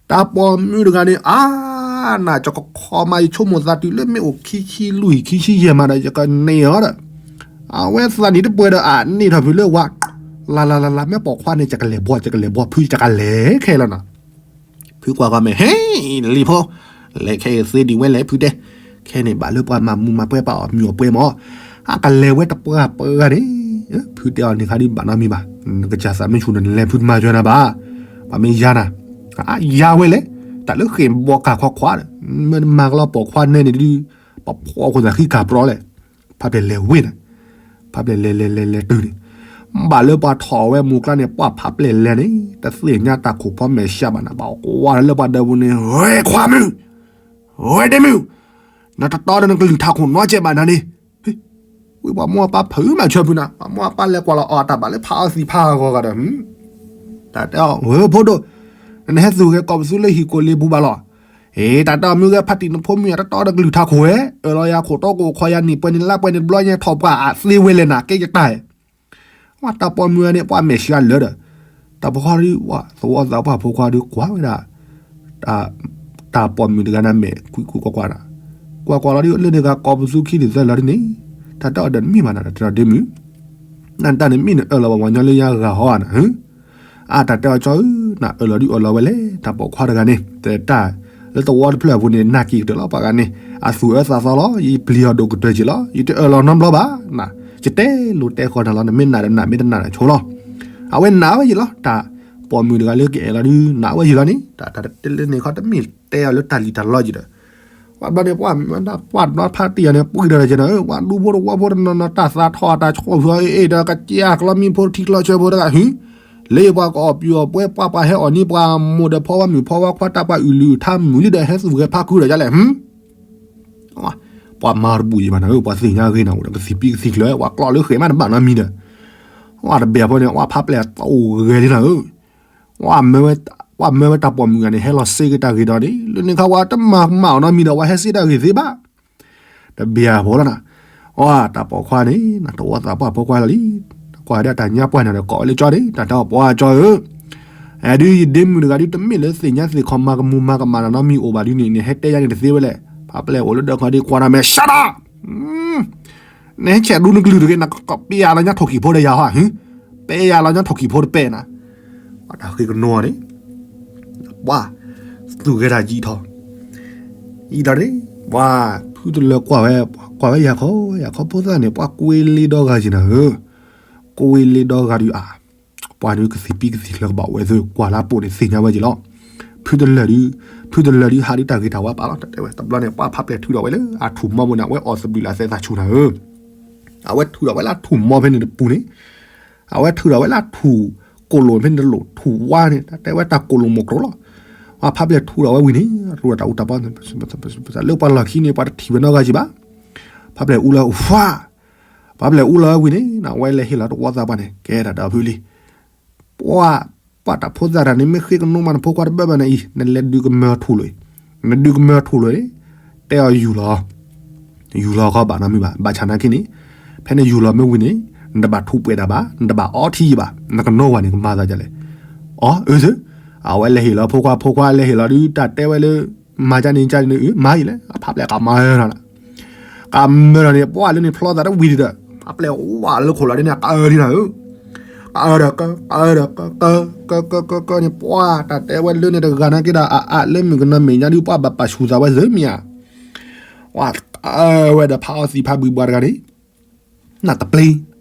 တၢ်ပိာ်မုၣ်တဂၤန့ၣ် အါ နၤ ယကခီမး ယဆိကမိၣ်သးတုၤလၢမ့ၢ်အိၣ်ခံဆံလွံၢ် ခံဆံယဲၢ်မးဒီး ယကန့ၢ်အီၤဒီး, အဝဲသးနံၣ်တပှဲၤဒီး အန့ၢ်ထီၣ်ဖုလၢဝၤ, လၢ်လၢ်လၢ်လၢ် မ့ၢ်ပိာ်ခွါန့ၣ် ယကလဲၤဘှီ ယကလဲၤဘှီ ဖုယကလဲၤခဲလီၤနီၤ ဖုကွၢ်ကွၢ်မ့ၢ် ဟဲ လံၤဖိ, လဲၤခဲအံၤသ့ဒံးဝဲလဲၣ် ဖုတဲ, ခဲန့ၣ်ဘၣ်လၢပှၤမၤမူမၤပွဲပာ်အီၣ်မုာ်အီၣ်ပွဲမး, အကလဲၤဝဲတပှၢ်ပှၢ်န့ၣ်, ဖုတဲအီၤန့ၣ်ခါဒုးဘၣ်နီတမံၤဘၣ်, နကစၢ်သးမ့ၢ်ဆူၣ်န့ၣ် နလဲၤဖုတမၤယွၤနၤဘၣ်, ပှၤမ့ၢ်ယါနၤ, ယါဝဲလဲၣ်, တၢ်လၢဃ့ၢ်ဘီကၢ်ခွါခွါဒီး, မ့ၢ်နမၤကလီၤပိာ်ခွါနဲန့ၣ်ဒုး, ပဖှီၣ်ခိၣ်သးဃံကၢ်ပြီလဲၣ်, ဖးပျဲၢ်လဲၤဝ့ၢ်နၤ ဖးပျဲၢ်လဲၤလဲၤလဲၤလဲၤတုၤန့ၣ်, ဘၣ်လၢပှၤထီၣ်ဝဲမူကျါန့ၣ် ပှၢ်ဖးပျဲၢ်လဲၤန့ၣ် တသ့ၣ်ညါတၢ်ခိၣ်ဖီမဲာ်ဆှးဘၣ်နၤ ဘၣ်ကွၢ်လၢပှၤဒၢးပူၤန့ၣ် ဝဲခွါမုၣ်, ဝဲဒ့မုၣ်, နတတီဒီးနကလုၢ်ထးခိၣ်နီကဲးဘၣ်နၤန့ၣ်, ဝံၤပှၤမိၢ်အပၢ်ဖုးမးဆၢဖုးနၤ ပှၤမိၢ်အပၢ်လဲၤကွၢ်လီၤအီၤတၢ်ဘၣ်လၢဖးအီသံးဖးအဂီၤဂၤဒီး, တၢ်တဲအီၤ ဝဲဖိဒိၣ်, နဟဲသူၣ်ဂဲၤကိးပသူလၢဟံၣ်ကိၣ်လ့ပူၤဘၣ်လီၤ အ့ တၢ်တဲအီၤမုၢ်ဂဲၤဖးတံၢ်နဖိမုၣ် အတတီဒီးကလုၢ်ထးခိၣ်ဝဲ, အၢၣ်လီၤယၤခိၣ်တီကိၣ်ခီယၤနံၣ်ပှဲၤန့ၣ်လါပှဲၤန့ၣ်တဘျီညါထီၣ်ပှၢ်အသ့ဝဲလဲၣ်နၤ ကဲယတၢ်, ဝဲတၢ်ပိာ်မုၣ်န့ၣ် ပှၢ်မဲာ်ဆှးလၢာ်ဒီး, တၢ်ပိာ်ခွါဒုး ဝဲသဝီသးပှၢ်ဖိခွါဒုးကွၢ်ဝဲဒၣ် တၢ်ပိာ်မုၣ်တဂၤန့ၣ်မဲာ်ကွံာ်ကွံာ်ကွၢ်ကွၢ်ဒီး, ကွၢ်ကွၢ်လီၤဒုး လၢန့ၣ်ဂၤကိးပသူခံဒုးသၢလီၤဒ်န့ၣ်, တၢ်တဲအီၤဒီးတမ့ၢ်ဘၣ်နၤ တၢ်တဲအီၤဒ့မုၣ်, နတၢ်န့ၣ်မ့ၢ်နအၢၣ်လီၤပှၤမၤညီလၢယါဂၤဟီဧါနၤ, အါတၢ်တဲအီၤကၠီဧၢ, နအၢၣ်လီၤဒုးအၢၣ်လီၤဝဲလဲၣ် တၢ်ပိာ်ခွါတဂၤန့ၣ် တၢ် လၢသဝီတဖျၢၣ်အပူၤန့ၣ် နာ်က့ၤကတၢၢ်လီၤပှၤဂၤန့ၣ်, အသူၣ်အၢသးသီလီၤ ယပျံၤအီၤဒိၣ်ကတၢၢ်က့ၤလီၤ ယတအၢၣ်လီၤနီတဘျီဘၣ်နၤ, ယတဲလိာ်တဲဃီနၤလီၤ နမ့ၢ်နာ်ဒီးနာ် မ့ၢ်တနာ်ဒီးဆိလီၤ, အဝဲနာ်ဝဲယံၤလီၤ တၢ်ပိာ်မုၣ်တဂၤလၢကအဲၣ်လီၤဒုး နာ်ဝဲယံၤလီၤန့ၣ် တၢ်တၢ်တလၢန့ၣ်ခီတမ့ၢ်တဲအီၤလၢတၢ်လံၣ်တၢ်လီက့ၤဒီး, ပှၤဘျီန့ၣ် ပှၤဘျီဖးတံၢ်အီၤန့ၣ် ပှံၢ်ဒီးက့ၤနၤဧၢ ပှၤဒူဖိတဝီဖိတနီၤနီၤ တၢ်သးထီၣ်တၢ်ဆှီၣ်ဖျိအ့ၣ်ဒီး ကစၢ်ကျီမံဖိထံကျီဆၢဖိတဂၤဟု, လၢယပှၤကအီၣ်ပျံၤအီၣ်ပွဲ ပှၤပှၤဟဲအီၣ်န့ၢ်ပှၤမိၢ်ဒီးဖီဝါမုၣ်ဖီဝါခွါ တၢ်ပှၤအုၣ်လုၢ်အုၣ်ထါမုၣ်လံဒီး ဟဲသူၣ်ဂဲၤဖးခုဒီးယါလဲၣ် ဟ ပှၤမၤတဘူၣ်ယံၤဘၣ်နၤဧၢ ပှၤသ့ၣ်ညါဂ့ၤနၤအိၣ်ဒီး ကသံၣ်ပံကသံၣ်ကျၢၤ ပှၤကျီလၢဃဲးမးတဘၣ်နီတမံၤဒီး, ဝဲတဘ့ၣ်အဖိန့ၣ် ဝဲဖးပျဲၢ်တအိၣ်ဂဲၤလံနၤဧၢ, ဝဲမၢဝဲတၢ်ပိာ်မုၣ်ဂၤန့ၣ် ဟဲလီၤစ့က့ၤတၢ်ဂ့ၤဒီးန့ၣ် လၢန့ၣ်ခါဝဲတမၤမၤအီၤနီတမံၤဒီး ဝဲဟဲစ့တၢ်ဂ့ၤသ့ဘၣ် တဘ့ၣ်အဖိလီၤနၤ, အတၢ်ပိာ်ခွါန့ၣ် တဝီသးပှၢ်ဖိခွါလီၤလံ, ကွၢ်ဒၣ်တၢ်ညါပှၢ်န့ၣ်ဒီး ကိးဝဲလၢကၠီန့ၣ် တၢ်တဲအီၤပှၤကၠီဧၢ, အဲဒုးယဒ့မုၣ်တဂၤဒုး တမ့ၢ်လၢသ့ၣ်ညါသ့ၣ်ခီမၤကမူၤမၤကမၣ်နီတမံၤအိၣ်ဘၣ်ဒုးန့ၣ် နဟဲတဲယါန့ၣ်တသ့ဝဲလဲၣ်, ဖးပျဲၢ်အိၣ်လၢဒၢးခီဒုး ကွၢ်ဒီးမဲာ် shut up, နဟဲဆဲးဒူနကလုၢ်တဂ့ၤ နကပျဲယၤလီၤညါထိၣ်ကံၣ်ဖိဒီးယၤဟီဟု, ပျဲယၤလီၤညါထိၣ်ကံၣ်ဖိတပဲာ်နၤ, တၢ်ဃ့ကနိအီၤန့ၣ် ပှၤသူၣ်ဂဲၤတၢ်ယံာ်ထီၣ်, ယံာ်ထီၣ်န့ၣ် ပှၤဖုတလၢကွၢ်ဝဲ, ကွၢ်ဝဲယၤခီ, ယၤခီဖိသၣ်န့ၣ် ပှၤကွ့လ့ဒီဂၤယံၤနၤဧၢ, ကွ့လ့ဒီဂၤဒုးအါ, ပှၤဒုးကသံၣ်ပံကသံၣ်ကျၢၤကဘၣ်ဝဲသ့ၣ် ကွၢ်လၢအပိာ်န့ၣ်သ့ၣ်ညါဝဲယံၤလီၤ, ဖုတလၢာ်ဒုး, ဖုတလၢာ်ဒုးဟးဒုးတၢ်ဂ့ၤတၢ်ဝါပာ်လီၤ တၢ်တဲဝဲ တဘျီန့ၣ် ပှၤဖးပျဲၢ်ထုးထီၣ်ဝဲလၢအထူၣ်မီဘိန့ၣ် အဝဲအီၣ်သဘျုးလၢအသဲသးဆူၣ်နၤဧၢ အဝဲထုးထီၣ်ဝဲလၢအထူၣ်မီဖဲန့ၣ်တပူၤန့ၣ်, အဝဲထုးထီၣ်ဝဲလၢအထူၣ်ကိၣ်လိာ်ဖဲန့ၣ်တလိၣ် ထူၣ်ဝါန့ၣ် တၢ်တဲဝဲတၢ်ကိၣ်လိာ်မိၢ်ကျိၤလီၤ, ပှၤဖးပျဲၢ်ထုးထီၣ်ဝဲဝံၤန့ၣ် အရူတၢ်အူတၢ်ပီ လၢပှၤလီၢ်ခံန့ၣ် ပှၤတထံၣ်ဝဲနီတဂၤကံဘၣ်, ဖးပျဲၢ်အူလၢဝါ, ဖးပျဲၢ်အူလၢဝံၤန့ၣ် အဝဲလဲၤဟ့ၣ်လီၤတဝီသးပှၢ်န့ၣ် ကဲတၢ်ဒီးဖုလံ ပှၤ, ပှၤတၢ်ဖိသၣ်တၢ်န့ၣ် မ့ၢ်ဃ့ကနိမးနဖိခွါတဘၣ်ဘၣ်န့ၣ်အံၤ နလဲၤဒုးကမၢထူၣ်လိာ်အံၤ, နဒုးကမၢထူၣ်လိာ်န့ၣ်, တဲအီၤယူၢ်လီၤ, ယူၢ်လီၤခီဘၣ်နီတမံၤဘၣ်, ဘၣ်ဆၣ်နာ်က့န့ၣ်, ဖဲနယူၢ်လီၤမ့ၢ်ဝံၤန့ၣ်, နတဘၣ်ထူးပှဲၤတၢ်ဘၣ်, နတဘၣ်အီထံယံၤဘၣ်, နကနိဝဲန့ၣ်ကမၤသးဒ်လဲၣ်, အီ အၢ အဝဲလဲၤဟ့ၣ်လီၤဖိခွါ, ဖိခွါလဲၤဟ့ၣ်လီၤဒုး တၢ်တဲဝဲလၢ မၤကန့ၣ်ကန့ၣ် အၢ မၤအံၤလဲၣ်, အဖးပျဲၢ်ကမၤလီၤ ကမၢဒီးန့ၣ် ပှၤလၢန့ၣ်ဖျီသးတဝံၤဒီး ဖးပျဲၢ်ဝဲလၢခိၣ်လီၤဒ်န့ၣ် ကအၢဒ်နၤဧၢ, ကအၢဒီးက, ကအၢဒီးက, က, က, က, ကန့ၣ် ပှၤတၢ်တဲဝဲလၢန့ၣ်တဂၤနာ်က့ဒီး အအါလၢမုၢ်ကနီၤမဲာ်ညါဒုး ပှၤဘၣ်ပာ်ဆူၣ်သးဝဲသ့မ့ၢ်ဧါ, ပှၤကအၢဝဲဒီးဖးအီသံးဖးဘုးဘှါတဂၤန့ၣ် နၢ်တပျ့ၤ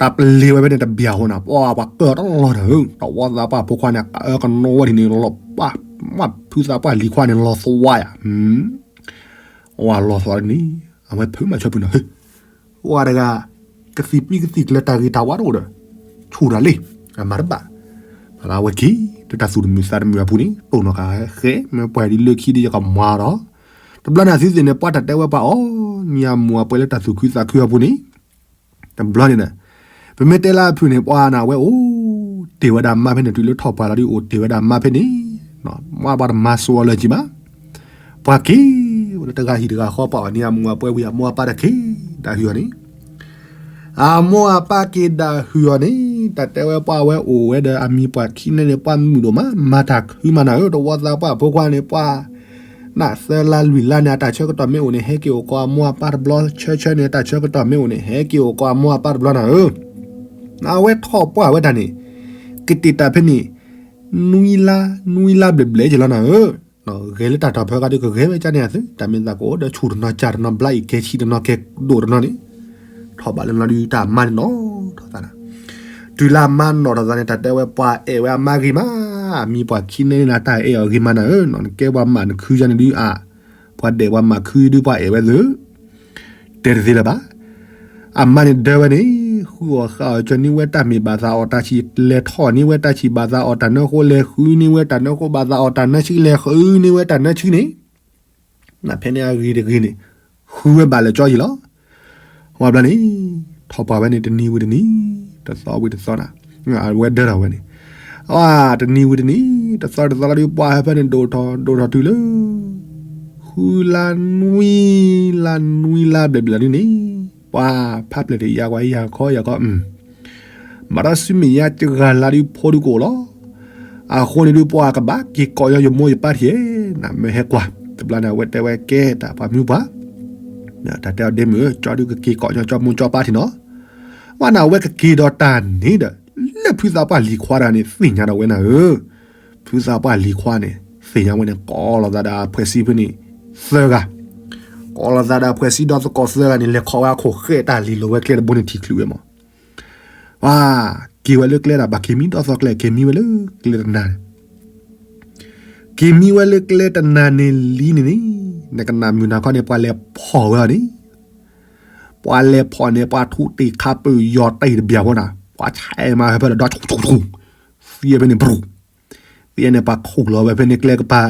တၢ်ပျ့ၤဝဲဖဲန့ၣ်တဘျီဃီနၤ ပှၤပှၤကၢၢ်တလီၤဒီး တဝီသးပှၢ်ဖိခွါန့ၣ် ကအၢကနိဝဲဒ်န့ၣ်လီၤ, ပှၤဖုသးပှၢ်လံၤခွါန့ၣ်လီၤသဝါယၤ, ဝါလီၤသီန့ၣ် အဝဲဖုးမၤဆၢဖုးနီၤ ဟ့ၣ် ဝါတဂၤ ကသံၣ်ပံၣ်ကသံၣ်ကျၢၤတၢ်ဂ့ၤတၢ်ဝါတအိၣ်ဒီး ဆူၣ်တၢ်လံ အမၤတဘၣ် အဝဲက့ၤ တၢ်သူၣ်တမုာ်သးတမုာ်အပူၤန့ၣ် တိၢ်နီၣ်ဃာ်ဃဲ မ့ၢ်ပှၤဒ်လၢခံဒ်ယကမၤဒီး တဘျီန့ၣ်သုသ့ၣ်န့ၣ် ပှၤတၢ်တဲဝဲပှၤအီၤ နံၤအမူးအပှဲၤလၢတၢ်သူၣ်ခုသးခုအပူၤန့ၣ် တဘျီန့ၣ်ဒီး ပမ့ၢ်တဲလၢအဖုၣ်န့ၣ် ပှၤန့ၣ် အဝဲအိၣ်တ့ၢ်ဝဲဒၣ်မါဖဲန့ၣ် တုၤလၢထီၣ်ပှၢ်လီၤဒုးအိၣ်တ့ၢ်ဝဲဒၣ်မါဖဲန့ၣ် မ့ၢ်ပှၤတမၤစိအီၤလၢၤကံဘၣ် ပှၤက့ၤဝဲလၢတဂၤဟံၣ်တဂၤဃီ ပှၤအီၤန့ၣ် အမူးအပှဲၤဝံၤ အမိၢ်အပၢ်တက့ၤဒၣ်ဟုၣ်အီၤန့ၣ် အမိၢ်အပၢ်က့ၤဒၣ်ဟုၣ်အီၤန့ၣ် တၢ်တဲဝဲပှၤဝဲအိၣ်ဝဲဒီးအမံၤပှၤခံန့ၣ်န့ၣ် ပှၤမုာ်ဒိၣ်မး မၤတၢ်ခုမးနၤဧၢ တဝီသးပှၢ်ဖိခွါန့ၣ် ပှၤ နသၢလါလွံၢ်လါန့ၣ် အတၢ်ဆၢကတီၢ်မ့ၢ်အိၣ်န့ၣ် ဟဲက့ၤအိၣ်ကိးအမိၢ်အပၢ်တဘျီ ဆၢဆၢန့ၣ် အတၢ်ဆၢကတီၢ်မ့ၢ်အိၣ်န့ၣ် ဟဲက့ၤအိၣ်ကိးအမိၢ်အပၢ်တဘျီနၤဧၢ အဝဲထီၣ်ပှၢ်ဝဲတၢ်န့ၣ် ကတ့ၢ်တၢ်ဖဲန့ၣ် နွံလါ နွံလါဘျဲၣ်ဘျဲၣ်က့ၤလီၤနၤဧၢ ဂဲၤလၢတၢ်တီၤဖၢခါဒုး ကဂဲၤဝဲကန့ၣ်အသု တၢ်မ့ၢ်သးကအိၣ်ဒီးဆူၣ်တနီၤ ကၢ်တနီၤ ဘျါအံၤကဲဆံတနီၤ ကဲဒိၣ်တနီၤန့ၣ် ထီၣ်ဘးလၢလီၤဒုး တၢ်မါန့ၣ်နီၢ်ထီၣ်သးနၤ တုၤလၢအမါနီၢ်ထီၣ်သးန့ၣ် တၢ်တဲဝဲပှၤအဲၣ်ဝဲအမါဂ့ၤမး အမံၤပှၤခံန့ၣ်နၤ တၢ်အဲၣ်အီၤဂ့ၤမးနၤဧၢ နကဲပှၤမၤနခုယါန့ၣ်ဒုး အ ပှၤဒဲးပှၤမၤခုဒုး ပှၤအဲၣ်ဝဲသု တဲတသ့လၢၤဘၣ် အမါန့ၣ်ဒၢဝဲန့ၣ် ဃုအီၣ်ဃုအီၣ် ကၠီၤန့ၢ်ဝဲတၢ်မ့ၢ်ဘၣ်သးအီၣ်တၢ်ဆံး လဲၤထီၣ်န့ၢ်ဝဲတၢ်ဆံးဘၣ်သးအီၣ်တၢ်နၢဃိ လဲၤဃုန့ၢ်ဝဲတၢ်နၢဃိဘၣ်သးအီၣ်တၢ်နၢဆံး လဲၤဃုန့ၢ်ဝဲတၢ်နၢဆံးန့ၣ် နဖဲန့ၣ်အဂ့ၤတဂ့ၤန့ၣ် ဃုဝဲဘၣ်လၢာ်ကၠီယံၤလီၤ ဝံၤဘျီန့ၣ် ထီၣ်ပှၢ်ဝဲန့ၣ် တနံၤဝံၤတနံၤ တသီဝံၤတသီနၤ အဝဲဒၢထီၣ်ဝဲန့ၣ် အ တနံၤဝံၤတနံၤ တသီတသီလီၤဒုး ပှၤဟဲဖဲန့ၣ် ဒိၣ်ထီၣ် ဒိၣ်ထီၣ်တုၤလၢ ဃုလါနွံလါ နွံလါဘျဲၣ်ဘျဲၣ်လီၤဒုးန့ၣ် ပှၤဖးဖျဲၣ်တ့ၢ်ယၤကွၢ် ယၤခီယၤခီ မၤဒီးဆူမဲာ်ညါတဂၤလၢ်ဒုး ဖိဒုးကအိၣ်လီၤ အဃိန့ၣ်ဒုး ပှၤကဘၣ်က့ၤကိးညီယမိၢ်ယပၢ်ထံၣ် နမ့ၢ်ဟဲကွၢ် တဘျီန့ၣ် အဝဲတဲဝဲကဲတၢ်ပှၤမုၢ်ပှၢ် တၢ်တဲအီၤဒ့မုၣ်ဧၢ ကၠီဒုးကက့ၤကိးညီကၠီမိၢ်ကၠီပၢ်ထံၣ်နီၤ ဝဲန့ၣ် အဝဲကက့ၤဒီးတၢ်န့ၣ်ဒီး လၢဖုသးပှၢ်လံၤခွါတဂၤန့ၣ် သ့ၣ်ညါဒီးဝဲနၤဧၢ ဖုသးပှၢ်လံၤခွါန့ၣ် သ့ၣ်ညါဝဲန့ၣ် ကိးလီၤသးဒီးအဖှဲးစံဖုန့ၣ် သၢဂၤ ကိးလီၤသးဒီးအဖှဲးစံဒီသကိးသၢဂၤန့ၣ် လဲၤခီဝဲအခိၣ်ဃဲတၢ်လံၤလိၤဝဲကျဲတဘိန့ၣ်ထံၣ်ချုးဝဲမး ဝါ က့ၤဝဲလၢကျဲဒၣ် ဘၣ်က့ၤမံဒီသီကျဲ က့ၤမံဝဲလၢကျဲတနၤန့ၣ် က့ၤမံဝဲလၢကျဲတနၤန့ၣ်လံန့ၣ်န့ၣ် နကနၣ်မုာ်နၤခီန့ၣ် ပှၤလဲၤဖီၣ်ဝဲအီၤန့ၣ် ပှၤလဲၤဖီၣ်န့ၣ် ပှၤထူးတ့ၢ်ခါပၢၢ်ယီၤတ့ၢ်တဘျီဖိနၤ ပှၤဆဲးမၤဖဲဖဲဒီး ဆူၣ်ဆူၣ်ဆူၣ် သံဖဲန့ၣ် သံန့ၣ် ပှၤခူၣ်လီၤဝဲဖဲန့ၣ် ကျဲကပၤ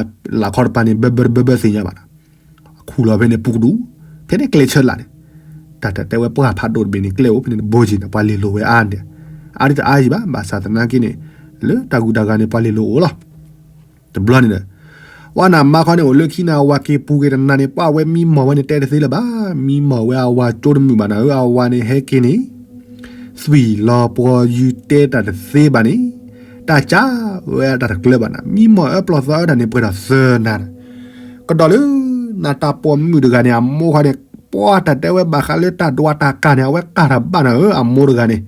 လၢခီတပၤန့ၣ် ဘၢဘၢဘၢဘၢသ့ၣ်ညါဘၣ်နၤ ခူၣ်လီၤဖဲန့ၣ် ပူၤကဒူ ဖဲန့ၣ်ကျဲဆၢလာ်န့ၣ် တၢ်တၢ်တဲဝဲပှၢ်ဖးဒိၣ်တဘ့ၣ်န့ၣ် ကျဲအိၣ်ဖဲန့ၣ်တဘိက့ၤန့ၣ် ပှၤလ့ၤလိာ်ဝဲအါန့ၣ် အါဒ်တအါယံၤဘၣ် ဘၣ်ဆၣ်သနာ်က့န့ၣ် လၢတၢ်ဂုၤတၢ်ဂၤန့ၣ် ပှၤလ့ၤလိာ်အိၣ်လီၤ တဘျီန့ၣ်ဒီး ဝဲနၤမါခီန့ၣ် အိၣ်လၢခံန့ၣ် အဝၤက့ၤပူၤက့ၤတနၤန့ၣ် ပှၢ်ဝဲမံမီၢ်ဝဲန့ၣ် တဲတသ့လၢၤဘၣ် မံမီၢ်ဝဲအဝၤကၠိတမုာ်ဘၣ်နၤဧၢ အဝၤန့ၣ်ဟဲက့ၤန့ၣ် သွံၣ်လီၤပှီၤယုၤတဲတၢ်တသ့ဘၣ်န့ၣ် တၢ်ကၢ်ဝဲအတၢ်တကျၢၤဘၣ်နၤ မံမီၢ်အၢပျီၢ်သီအၢတၢ်န့ၣ် ပှဲၤဒီးသၢနၤ ကဒီးလၢ နၤတၢ်ပိာ်မုၣ်တဂၤန့ၣ် အမိၢ်ခီန့ၣ် ပှၤတၢ်တဲဝဲဘၣ်ဃးလၢတၢ်ဒွးတၢ်ကၤန့ၣ် အဝဲကၤတၢ်ဘၣ်နၤဧၢ အမိၢ်တဂၤန့ၣ်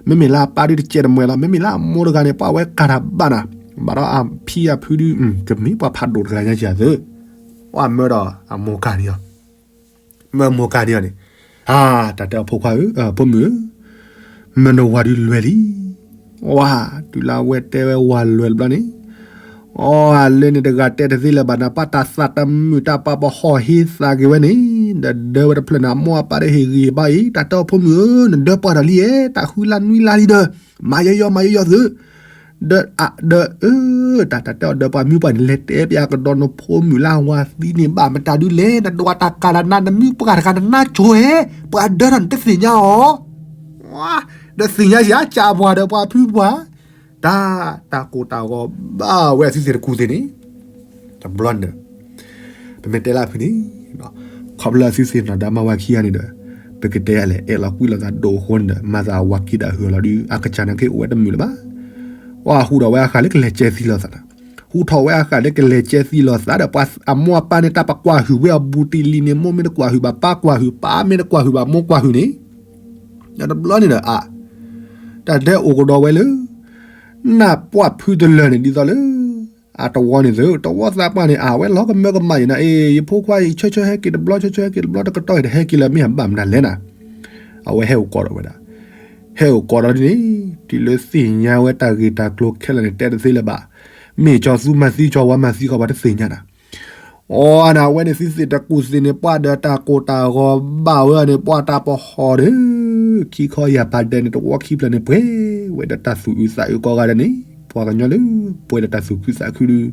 မ့မ့ၢ်လၢအပၢ်ဒုးတကဲတမှဲၤလီၤ မ့မ့ၢ်လၢအမိၢ်တဂၤန့ၣ် ပှၤဝဲကၤတၢ်ဘၣ်နၤ ဘၣ်ဒီးအဖံအဖုဒုး ကမ့ၢ်ပှၤဖးဒိၣ်တဂၤညါက့ၤအသး ပှၤမၢဒီးအမိၢ်ကၤန့ၢ်အီၤ မၢမိၢ်ကၤန့ၢ်အီၤန့ၣ် တၢ်တဲအီၤဖိခွါဧၢ ဖိမုၣ်ဧၢ မၢနဝၤဒုးလွဲၢ်လံ ဝါ တုၤလၢအဝဲတဲဝဲဝၤလွဲၢ်တဘျီန့ၣ် အီ လၢန့ၣ်တဂၤတဲတသ့လၢၤဘၣ်နၤ ပှၤတၢ်သးတမုာ်တၢ်ပာ်ပဟီၣ်ဟ့သးက့ၤဝဲန့ၣ် ဒီးဒၢဝဲတဖျၢၣ်န့ၣ် အမိၢ်အပၢ်ဒီးဟ့ၣ်ဂံၢ်ဘါအံၤ တၢ်တဲအီၤဖိမုၣ်ဧၢ နဒၢပှၢ်တၢ်လံဧၢ တၢ်ဃုလါနွံလါလံဒီး မၤယီယီမၤယီယီသု ဒီးအဒီးအၢ တၢ်တၢ်တဲအီၤဒီးပှၤမုၢ်ပှၢ်န့ၣ် လဲၤတဲပျးကဒီးနဖိမုၣ်လၢအဝၤသံန့ၣ် ဘၣ်မတၤဒုလဲၣ် နဒွးတၢ်ကၤတၢ်နၤ နမုၢ်ပှၢ်တဂၤနနါကိၤဧဲ ပှၤဒၢထီၣ်နတသ့ၣ်ညါအီၤ ဒီးသ့ၣ်ညါစ့ၢ် ကးပှၤဒီးပှၤဖုပှၢ် တၢ် တၢ်ကိၢ်တၢ်ဂီၤဘၣ်ဝဲအသုသ့ၣ်တကူၣ်သ့ၣ်န့ၣ် တဘျီန့ၣ်ဒီး ပမ့ၢ်တဲလၢအဖုၣ်န့ၣ် ခီဖျိအသုသ့ၣ်နီၣ်ဒီးမါဝၤခံဂၤန့ၣ်ဒီး ပကတဲယၤလဲၣ် အဲၣ်လီၤကွံလီၤသးဒိၣ်အဃိန့ၣ်ဒီး မၤသးအဝၤက့ၤဒၣ်ဟုၣ်လီၤဒုး အကစၢ်နာ်က့အိၣ်ဝဲတမုာ်လၢၤဘၣ် ဝဲဟူးထီၣ်ဝဲအဃၣ်လၢကလဲၤကဲသံလီၤသးနၤ ဟူးထီၣ်ဝဲအဃၣ်လၢကလဲၤကဲသံလီၤသးဒီး ပှၤအမိၢ်အပၢ်န့ၣ် တၢ်ပကွၢ်ဟုၣ်ဝဲအဘူးတံၢ်လံန့ၣ် မိၢ်မ့ၢ်တကွၢ်ဟုၣ်ဘၣ် ပၢ်ကွၢ်ဟုၣ် ပၢ်မ့ၢ်တကွၢ်ဟုၣ်ဘၣ် မိၢ်ကွၢ်ဟုၣ်န့ၣ် တဘျီန့ၣ်ဒီး အ တၢ်ဒဲအိၣ်ကဒီးဝဲလၢ နၢ်ပှၢ်ဖုတလၢာ်န့ၣ် ဒ်သိးလၢ အတဝီန့ၣ်သု တဝီသးပှၢ်န့ၣ် အဝဲလီၤကမၢကမၣ်ယံၤနၤ အ့ ယဖိခွါအံၤ ဆၢဆၢဟဲက့ၤတဘျီ ဆၢဆၢဟဲက့ၤတဘျီ တကတီၢ်အံၤတဟဲက့ၤလၢၤ မ့ၢ်အဘၣ်မနုၤလဲၣ်နၤ အဝဲဟဲအိၣ်ကီးဒီးဝဲဒၣ် ဟဲအိၣ်ကီးဒီးန့ၣ် တုၤလၢသ့ၣ်ညါဝဲတၢ်ဂ့ၢ်တၢ်ကျိၤခဲလၢာ်န့ၣ် တဲတသ့လၢၤဘၣ် မ့ၢ်ကၠီသူမၤသံ ကၠီဝါမၤသံ ကီးပှၤတသ့ၣ်ညါနၤ အီနၤ အဝဲန့ၣ် သံသ့ၣ်တကူၣ်သ့ၣ်န့ၣ် ပှၤဒီးတၢ်ကိၢ်တၢ်ဂီၤဘၣ်ဝဲအီၤန့ၣ် ပှၤတၢ်ပဟီၣ်ဒီး ခံခီယၢ်ဖးဒဲးန့ၣ် တဝီခံဖျၢၣ်န့ၣ် ပှဲၤဝဲဒီးတၢ်သူၣ်အုးသးအုးကိးဂၤဒဲးန့ၣ် ပှၤကညီလၢ ပှဲၤဒီးတၢ်သူၣ်ခုသးခုဒုး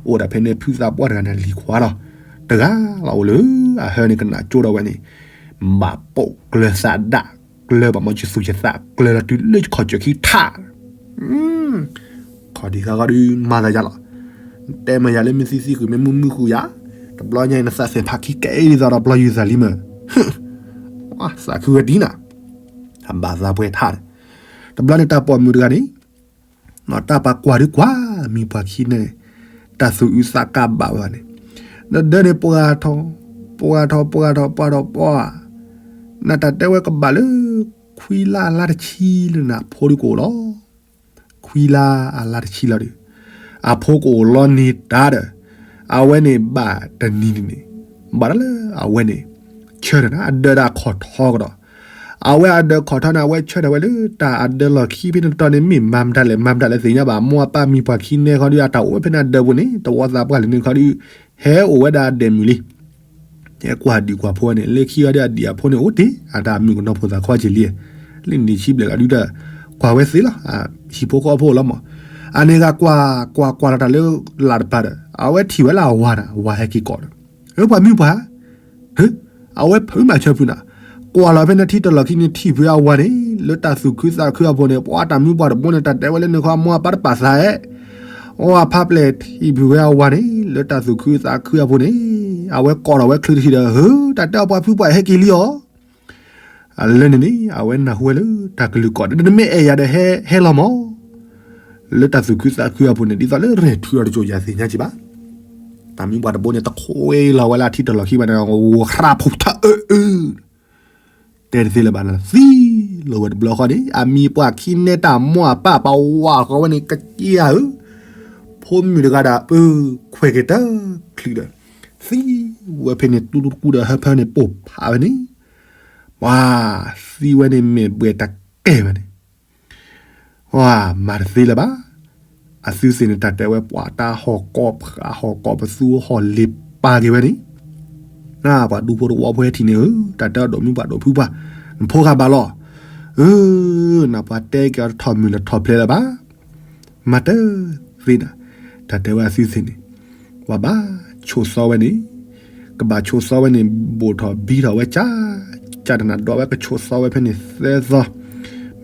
အိၣ်ဒၣ်ဖဲန့ၣ် ဖုသးပှၢ်တဂၤန့ၣ် လံၤခွါလီၤ. တဂၤလီၤအိၣ်လၢ အဟၢန့ၣ် ကနၣ်ကၠိဒီးဝဲန့ၣ် ဘၣ်ပိာ်ကျၢၤသးဒၣ် ကျၢၤဘၣ်မ့ၢ်ယသူၣ်ယသး ကျၢၤလီၤတုၤလၢခီၣ်စၢၢ်ခံထး ခီၣ်ဒံးဃါဃီဒုးမၤသးယါလီၤ. တဲမၤယၤလၢမ့ၢ်သံသံဃုာ်မ့ၢ်မုာ်မုာ်ဃုာ်ယၤ, တဘျီညါအံၤနသးစဲးဖးခံကဲအံၤဒ်သိးဒီးဘျီယုၢ်သးလံမ့ၢ်, သးခုဝဲဒ်နၤ, အဘၣ်သးပှဲၤထးဒီး, တဘျီန့ၣ်တၢ်ပိာ်မုၣ်တဂၤန့ၣ်, တၢ်ပှၤကွၢ်ဒုးကွၢ်, မံၤပှၢ်ခံန့ၣ်, တၢ်သူၣ်အုးသးကါဘၣ်ဝဲန့ၣ်, ဒီးဒၢန့ၣ်ပှၤထီၣ်, ပှၤထီၣ် ပှၤထီၣ် ပှၤထီၣ်ပှၤ, နတၢ်တဲဝဲကဘၣ်လၢ ခွံလါအလါတဆံလၢနဖိဒုးကအိၣ်လီၤ. ခွံလါအလါတဆံလီၤဒီး, အဖိကအိၣ်လီၤန့ၢ်တၢ်ဒီး, အဝဲန့ၣ်ဘၣ်တနံၤန့ၣ်န့ၣ်, ဘၣ်တၢ်လၢအဝဲန့ၣ်, ဆၢထၢၣ်န့ၣ် အဒၢးဒၣ်ခီၣ်ထီကဒီး, အဝဲအဒၢးခီၣ်ထီန့ၣ် အဝဲဆၢထၢၣ်ဝဲလၢတၢ်အဒၢးလီၢ်ခံဖဲန့ၣ်တတီၤန့ၣ် မ့ၢ်မၤမတၤလဲၣ် မၤမတၤလဲၣ်သ့ၣ်ညါဘၣ်, မိၢ်အပၢ်မံၤပှၢ်ခံနဲခီဒုး အတၢ်အိၣ်ဝဲဖဲန့ၣ်အဒၢးပူၤန့ၣ် တဝီသးပှၢ်လၢန့ၣ်ခီဒုး, ဟဲအိၣ်ဝဲဒၣ်အဒဲးမုၢ်လံ ဟဲကွၢ်ဒံၣ်ကွၢ်ဖိန့ၣ် လၢခံဂၤဒီးအဒံၣ်အဖိန့ၣ်အိၣ်တ့ၢ်, အတၢ်မုၣ်ကနီၤဖိသၣ်ခွါက့ၤလံ, လၢနံၣ်ဆံဘျဲၣ်ဂၤဒုးဒီး, ကွၢ်ဝဲသ့လီၤ, ဟံၣ်ဖိဃီဖိလီၤမး, အန့ၣ်ဂၤကွၢ်, ကွၢ်ကွၢ်လီၤတၢ်လၢ, လၢ်တပၤဒီး, အဝဲထံၣ်ဝဲလၢအဝၤဒီး အဝၤဟဲက့ၤကိးဒီး, ဧၢ ပှၤမုၣ်ပှၢ်, ဧၢ, အဝဲဖုးမးဆၢဖုးနၤ, ကွၢ်လီၤဖဲန့ၣ်ထံတလီၢ်ခံန့ၣ်ထံၣ်ဖုးအဝၤန့ၣ် လၢတၢ်သူၣ်ခုသးခုအပူၤန့ၣ် ပှၤတၢ်မုၣ်ပှၢ်တဘိန့ၣ် တၢ်တဲဝဲလၢန့ၣ်ခီ မိၢ်အပၢ်တပာ်သးဧါ အဝဲဖးပျဲၢ်ထံၣ်ဖုးဝဲအဝၤန့ၣ် လၢတၢ်သူၣ်ခုသးခုအပူၤန့ၣ်, အဝဲကိးထီၣ်ဝဲချုးတထံၣ်ဒီး ဧၢ, တၢ်တဲအီၤပှၤဖုပှၢ်ဟဲက့ၤလံအီၤ, အလၢန့ၣ်န့ၣ် အဝဲနၢ်ဟူဝဲလၢတၢ်ကလုၢ်ကိးဒီး နမ့ၢ်အဲၣ်ယၤဒီးဟဲလီၤမး, လၢတၢ်သူၣ်ခုသးခုအပူၤန့ၣ် ဒ်သိးလၢရဲၣ်ထုးအီၤတစိၤယၤသ့ၣ်ညါက့ၤဘၣ်, တၢ်မုၣ်ပှၢ်တဘိန့ၣ် တခွဲလီၤဝဲလၢအထံတလီၢ်ခံဘၣ်န့ၣ် ဝဲရၣ်ဖူးထၢအၢအၢ တဲတသ့လၢၤဘၣ်န့ၣ် သံလီၤဝဲတဘျီဃီန့ၣ် အမံၤပှၢ်ခံနဲတၢ်မိၢ်အပၢ်ပှၤဝၤဃီဝဲန့ၣ် ကက့ဧၢ, ဖိမုၣ်တဂၤဒီး ပခွဲးက့ၤတချုးဒီး, သံဝဲဖဲန့ၣ် တူတကူဒီးဟၢဖၢန့ၣ်ပိၢ်ဖးဝဲန့ၣ်, ပှၤသံဝဲန့ၣ်မ့ၢ်ဘှဲးတကဲဝဲန့ၣ် ပှၤမၤတသ့လၢၤဘၣ်, အသုသ့ၣ်န့ၣ် တၢ်တဲဝဲပှၤတၢ်ဟီၣ်ကိးဖးဟီၣ်ကိးပသူ ဟီၣ်လ့ၤပာ်က့ၤဝဲန့ၣ်, ပှၤဒူဖိတဝီဖိဟဲထံၣ်န့ၣ်ဧၢ, တၢ်တဲအီၤဒိၣ်မုၣ်ပှၢ်ဒိၣ်ဖုပှၢ်, နဖိဂၤဘၣ်လီၤ, အၢ, နပှၤတဲက့ၤအီၤတထီၣ်မုၢ်လၢထီၣ်ဖျဲးလၢၤဘၣ်, မၤတသ့ဒၣ်, တၢ်တဲဝဲအသုသ့ၣ်န့ၣ်, ပှၤဘၣ်ဆိးသီဝဲန့ၣ်, ကဘၣ်ဆိးသီဝဲန့ၣ် ဘိၣ်ထီၣ်ဘံထီၣ်ဝဲကၢ်, ကၢ်တနၤဒီးဝဲကဆိးသီဝဲဖဲန့ၣ်သၢသီ,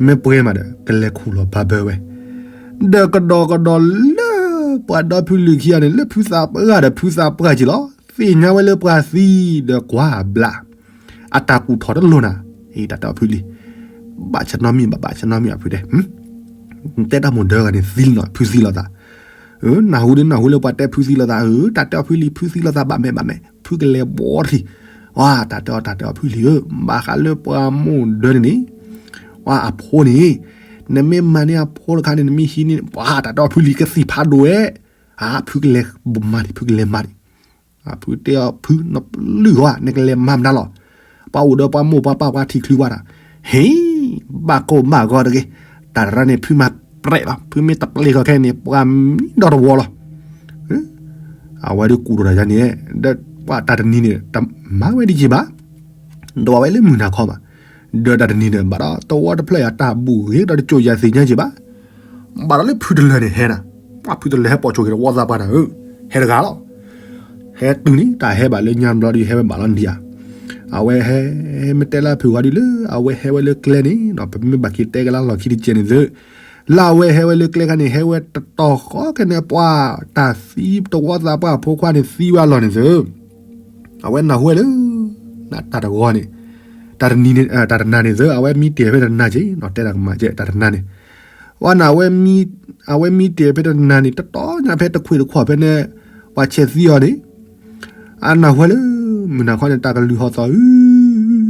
မ့ၢ်ပှဲၤမးဒီး ကလဲၤခူၣ်လီၤဘၣ်ဘၢဝဲ, ဒီးကဒီးကဒီးလၢ ပှၤဒီဖုလံၤခံဂၤန့ၣ် လၢဖုသးပှၢ်ဒီးဖုသးပှၢ်က့ၤလီၤ, သ့ၣ်ညါဝဲလၢပှၤသံဒီးကွၢ်ဘျး, အတၢ်ကူၣ်ထီၣ်တလိၤနၤ, အံၤတၢ်တဲအီၤဖုလံၤ, ဘၣ်ဆၢနီတမံၤဘၣ် ဘၣ်ဆၢနီတမံၤအဖုတဲ နတဲတၢ်မိၢ်ဒၢဂၤန့ၣ်သံလီၤ ဖုသံလိာ်သး, နၢ်ဟူဒ်နၢ်ဟူလၢပှၤတဲဖုသံလိာ်သးဧၢ, တၢ်တဲအီၤဖုလံၤ ဖုသံလိာ်သးဘၣ်မဲာ်ဘၣ်မဲာ် ဖုကလဲၤဘီထံၣ်, တၢ်တဲအီၤတၢ်တဲအီၤဖုလံၤဧၢ, ဘၣ်ဃးလၢပှၤမိၢ်ဒၢန့ၣ်န့ၣ်, အဖိန့ၣ်, နမ့ၢ်မၤန့ၢ်အဖိတခါန့ၣ် နမ့ၢ်ဟံးန့ၢ် ပှၤတၢ်တဲအီၤဖုလံၤကသံၣ်ဖးဒိၣ်ဝဲ, ဖုကလဲၤမၤန့ၣ် ဖုကလဲၤမၤန့ၣ် ဖုတဲအီၤဖုနပျုၢ်ဂီၢ် နကလဲၤမၤမနုၤလီၤ, ပှၤအိၣ်ဒီးပှၤမိၢ်ပှၤပၢ်ပှၤထံၣ်ချုးဝဲဒၣ်, ဟ့ၣ်, ဘၣ်ကိၢ်ဘၣ်ဂီၤတဂ့ၤ, တၢ်တရၢန့ၣ် ဖုမၤပြဲးလီၤ ဖုမ့ၢ်တပျဲၤဃီခဲန့ၣ် ပှၤမံဒီးတဝီလီၤ, အဝဲဒုးကူၣ်ထီၣ်တၢ်ယါန့ၣ်, ဒီးပှၤတၢ်တနံၤန့ၣ် တမၤဝဲဒ်ယံၤဘၣ်, ဒွးဝဲလၢမုၢ်နၤခီမး, ဒီးတၢ်တနံၤန့ၣ် ဘၣ်ဒီးတဝီတဖျၢၣ်ယၤတၢ်ဘူၣ်ဂ့ၤဒီးတစိၤယၤသ့ၣ်ညါက့ၤဘၣ်, ဘၣ်ဒီးလၢဖုတလၢန့ၣ်ဟဲနၤ, ပှၤဖုတလၢဟဲပိာ်ဆိၣ်က့ၤတဝီသးပှၢ်နၤဧၢ, ဟဲတဂၤလီၤ, ဟဲတုၤန့ၣ် တၢ်ဟဲဘၣ်လၢညါဘျီဒီးဟဲဝဲဘၣ်လီၤဒံးဧါ, အဝဲဟဲ မ့ၢ်တဲလၢဖုဂီၤဒုးလၢ အဝဲဟဲဝဲလၢကျဲန့ၣ် ပမ့ၢ်ဘၣ်က့ၤတဲကလါလီၢ်ခံတကဲန့ၣ်သု, လၢအဝဲဟဲဝဲလၢကျဲခါန့ၣ် ဟဲဝဲတတီၤဃီခဲန့ၣ် ပှၤတၢ်သံတဝီသးပှၢ်ဖိခွါန့ၣ်သံဝဲအလီၢ်န့ၣ်သု, အဝဲနၢ်ဟူဝဲလၢ တၢ်တဂီၤန့ၣ်, တၢ်တနံၤန့ၣ် တၢ်တနၤန့ၣ်သု အဝဲမံတ့ၢ်ဖဲတနၤက့ၤ တဲတၢ်ကမၣ်ကဲ တၢ်တနၤန့ၣ်, ဝဲနၤ အဝဲမံတ့ၢ်ဖဲတနၤန့ၣ် တတီၤညါဖဲတခွ့ၣ်တခွီၣ်ဖဲန့ၣ် ပှၤဆဲးသံအီၤန့ၣ်, အနၢ်ဟူဝဲလၢ မုၢ်နၤခီန့ၣ် တၢ်ကလုၢ်ဟီၣ်သီၣ်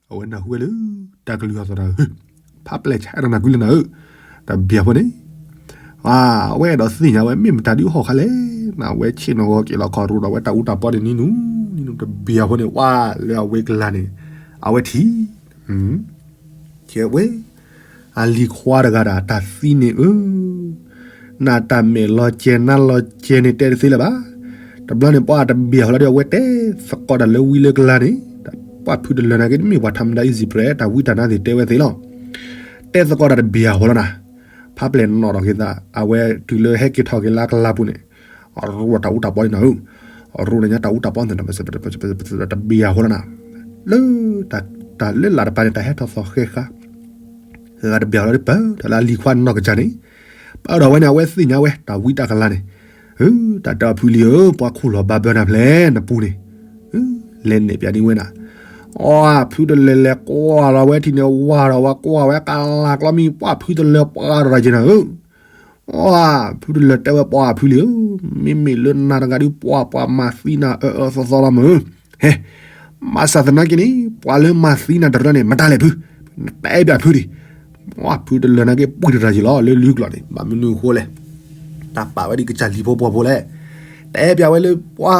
အဝဲနၢ်ဟူဝဲလၢ တၢ်ကလုၢ်ဟီၣ်သီၣ်တၢ်ဧၢ, ဖးပျဲၢ်ဆါတနၤကွံာ်လၢနၤဧၢ, တဘျီဖိန့ၣ်, အဝဲအဲၣ်ဒိးသ့ၣ်ညါဝဲ မ့ၢ်မတၤဒုးဟီၣ်ခါလဲၣ်, အဝဲဆ့ၣ်နီၤဂီၤက့ၤလီၤခီၣ်ရိၤဒီးဝဲတၢ်အူတၢ်ပီန့ၣ်နံၤနူၤ, နံၤနူၤတဘျီဖိန့ၣ် ဝဲလၢအဝဲကလၤန့ၣ်, အဝဲထံၣ်, ကဲဝဲ, အလံၤခွါတဂၤဒီးတၢ်သံန့ၣ်ဧၢ, နတၢ်မဲာ်လီၤကဲၤနါလီၤကဲၤန့ၣ်တဲတသ့လၢၤဘၣ်. တဘျီန့ၣ် ပှၤတဘ့ၣ်အဟီလီၤဒီးအဝဲတဲသကိးတၢ်လၢဝံလၢကလၤန့ၣ်, ပှၢ်ဖုတလၢနာ်က့တမ့ၢ်ပှၤထးမတၤအံၤစံးပြဲး တၢ်ဝံတၢ်နါသ့ၣ်တဲဝဲသ့လီၤ. တဲသကိးတၢ်တဘ့ၣ်အဟီလီၤနၤ, ဖးပျဲၢ်နီၣ်ထီၣ်က့ၤသး အဝဲတုၤလၢဟဲက့ၤထီၣ်က့ၤလၢကလၤပူၤန့ၣ်, အရိၣ်တၢ်အူတၢ်ပီန့ၣ်နၤဧၢ, အရိၣ်န့ၣ်ညါတၢ်အူတၢ်ပီန့ၣ် တဘ့ၣ်အဟီလီၤနၤ, လၢ တၢ်လၢလာ်တပၤန့ၣ် တၢ်ဟဲထီၣ်သီဃဲဃါ ဂၤတဘ့ၣ်အဟီလီၤဒီးပၢၢ်ထီၣ်လၢအလံၤခွါနီၢ်ကစၢ်န့ၣ်, ပၢၢ်ထီၣ်ဝဲန့ၣ် အဝဲသ့ၣ်ညါဝဲ တၢ်ဝံတၢ်ကလၤန့ၣ်, တၢ်တဲအီၤဖုလံၤဧၢ, ပှၤခူၣ်လီၤဘၣ်ဘၢနၤဖျဲးနပူၤန့ၣ်, လဲၤနဲၣ်ပျးန့ၢ်ဝဲနၤ, အီ ဖုတလၢလဲၤကွၢ်လီၤဝဲထံၣ်န့ၣ် ဝါထီၣ်ဝဲကွၢ်ဝဲကလၤကျီမံၤ ပှၢ်ဖုတလၢပှၢ်ထီၣ်တၢ်က့ၤနၤဧၢ ဖုတလၢတဲဝဲပှၤဖုလံၤဧၢ, မ့မ့ၢ်လၢနၤတဂၤဒုး ပှၤပှၤမၤသံနၤအၢအၢသီသီလီၤမၢ်, ဟဲ, ဘၣ်ဆၣ်သနာ်က့န့ၣ် ပှၤလၢမၤသံနၤတရၢန့ၣ် မတၤလဲၣ်ဖု, နတဲပျးဖုဒံး, ဖုတလၢနာ်က့ပှံၢ်တရၢက့ၤလီၤ လၢလုၢ်ကျီၢ်န့ၣ် ဘၣ်မနုၤအဃိလဲၣ်, တၢ်ပာ်ဝဲဒ်ကစၢ်လံၤဖိပှီၤဖိလဲၣ်, တဲပျးဝဲလၢပှၤ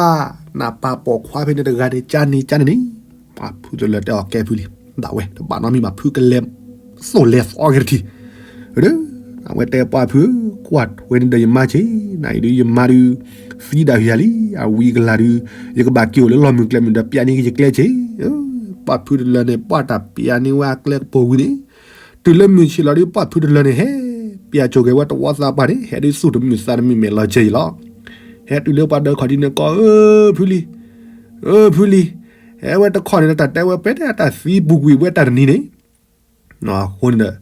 နၢ်ပၢ်ပိာ်ခွါဖဲန့ၣ်တဂၤန့ၣ် ကန့ၣ်ကန့ၣ်န့ၣ်, ဖုတလၢတဲအီၤကဲဖုလံၤ, ဒၣ်ဝဲ တဘၣ်နီတမံၤဘၣ် ဖုကလဲၤ သိၣ်လဲၤသီက့ၤတထံၣ်, အဝဲတဲပှၢ်ဖုဧၢ, ကွၢ်ထွဲန့ၣ်ဒီးယမါဆ့ၣ်, နအံၤဒုးယမါဒုး သံဒၣ်ယၤလံ, အဝံအကလၤဒုး ယကဘၣ်က့ၤအိၣ်လၢလီၢ်မုၢ်ကျဲမုၢ်ဒီးပျးန့ၢ်က့ၤယကျဲဆ့ၣ်, ပှၢ်ဖုတလၢန့ၣ် ပှၢ်တၢ်ပျးန့ၢ်ဝဲအကျဲကပိာ်ဝံၤန့ၣ်, တုၤလၢမုၢ်ဆ့ၣ်လီၤဒုး ပှၢ်ဖုတလၢန့ၣ် ဟဲပျးကၠိၤက့ၤဝဲတဝီသးပှၢ်န့ၣ် ဟဲဒုးသူၣ်တမုာ်သးတမုာ်မဲာ်လီၤကဲၤအံၤလီၤ, ဟဲတုၤလၢပှၤဒၢးခီၣ်ထံးန့ၣ် ကိးအၢ ဖုလံၤ, အၢ ဖုလံၤ, ဟဲဝဲတခီၣ်န့ၣ်ဒီး တၢ်တဲဝဲပှဲၤတဲအတၢ်သံပူၤကွံာ်ဝဲတၢ်တနံၤန့ၣ်, အဃိန့ၣ်ဒီး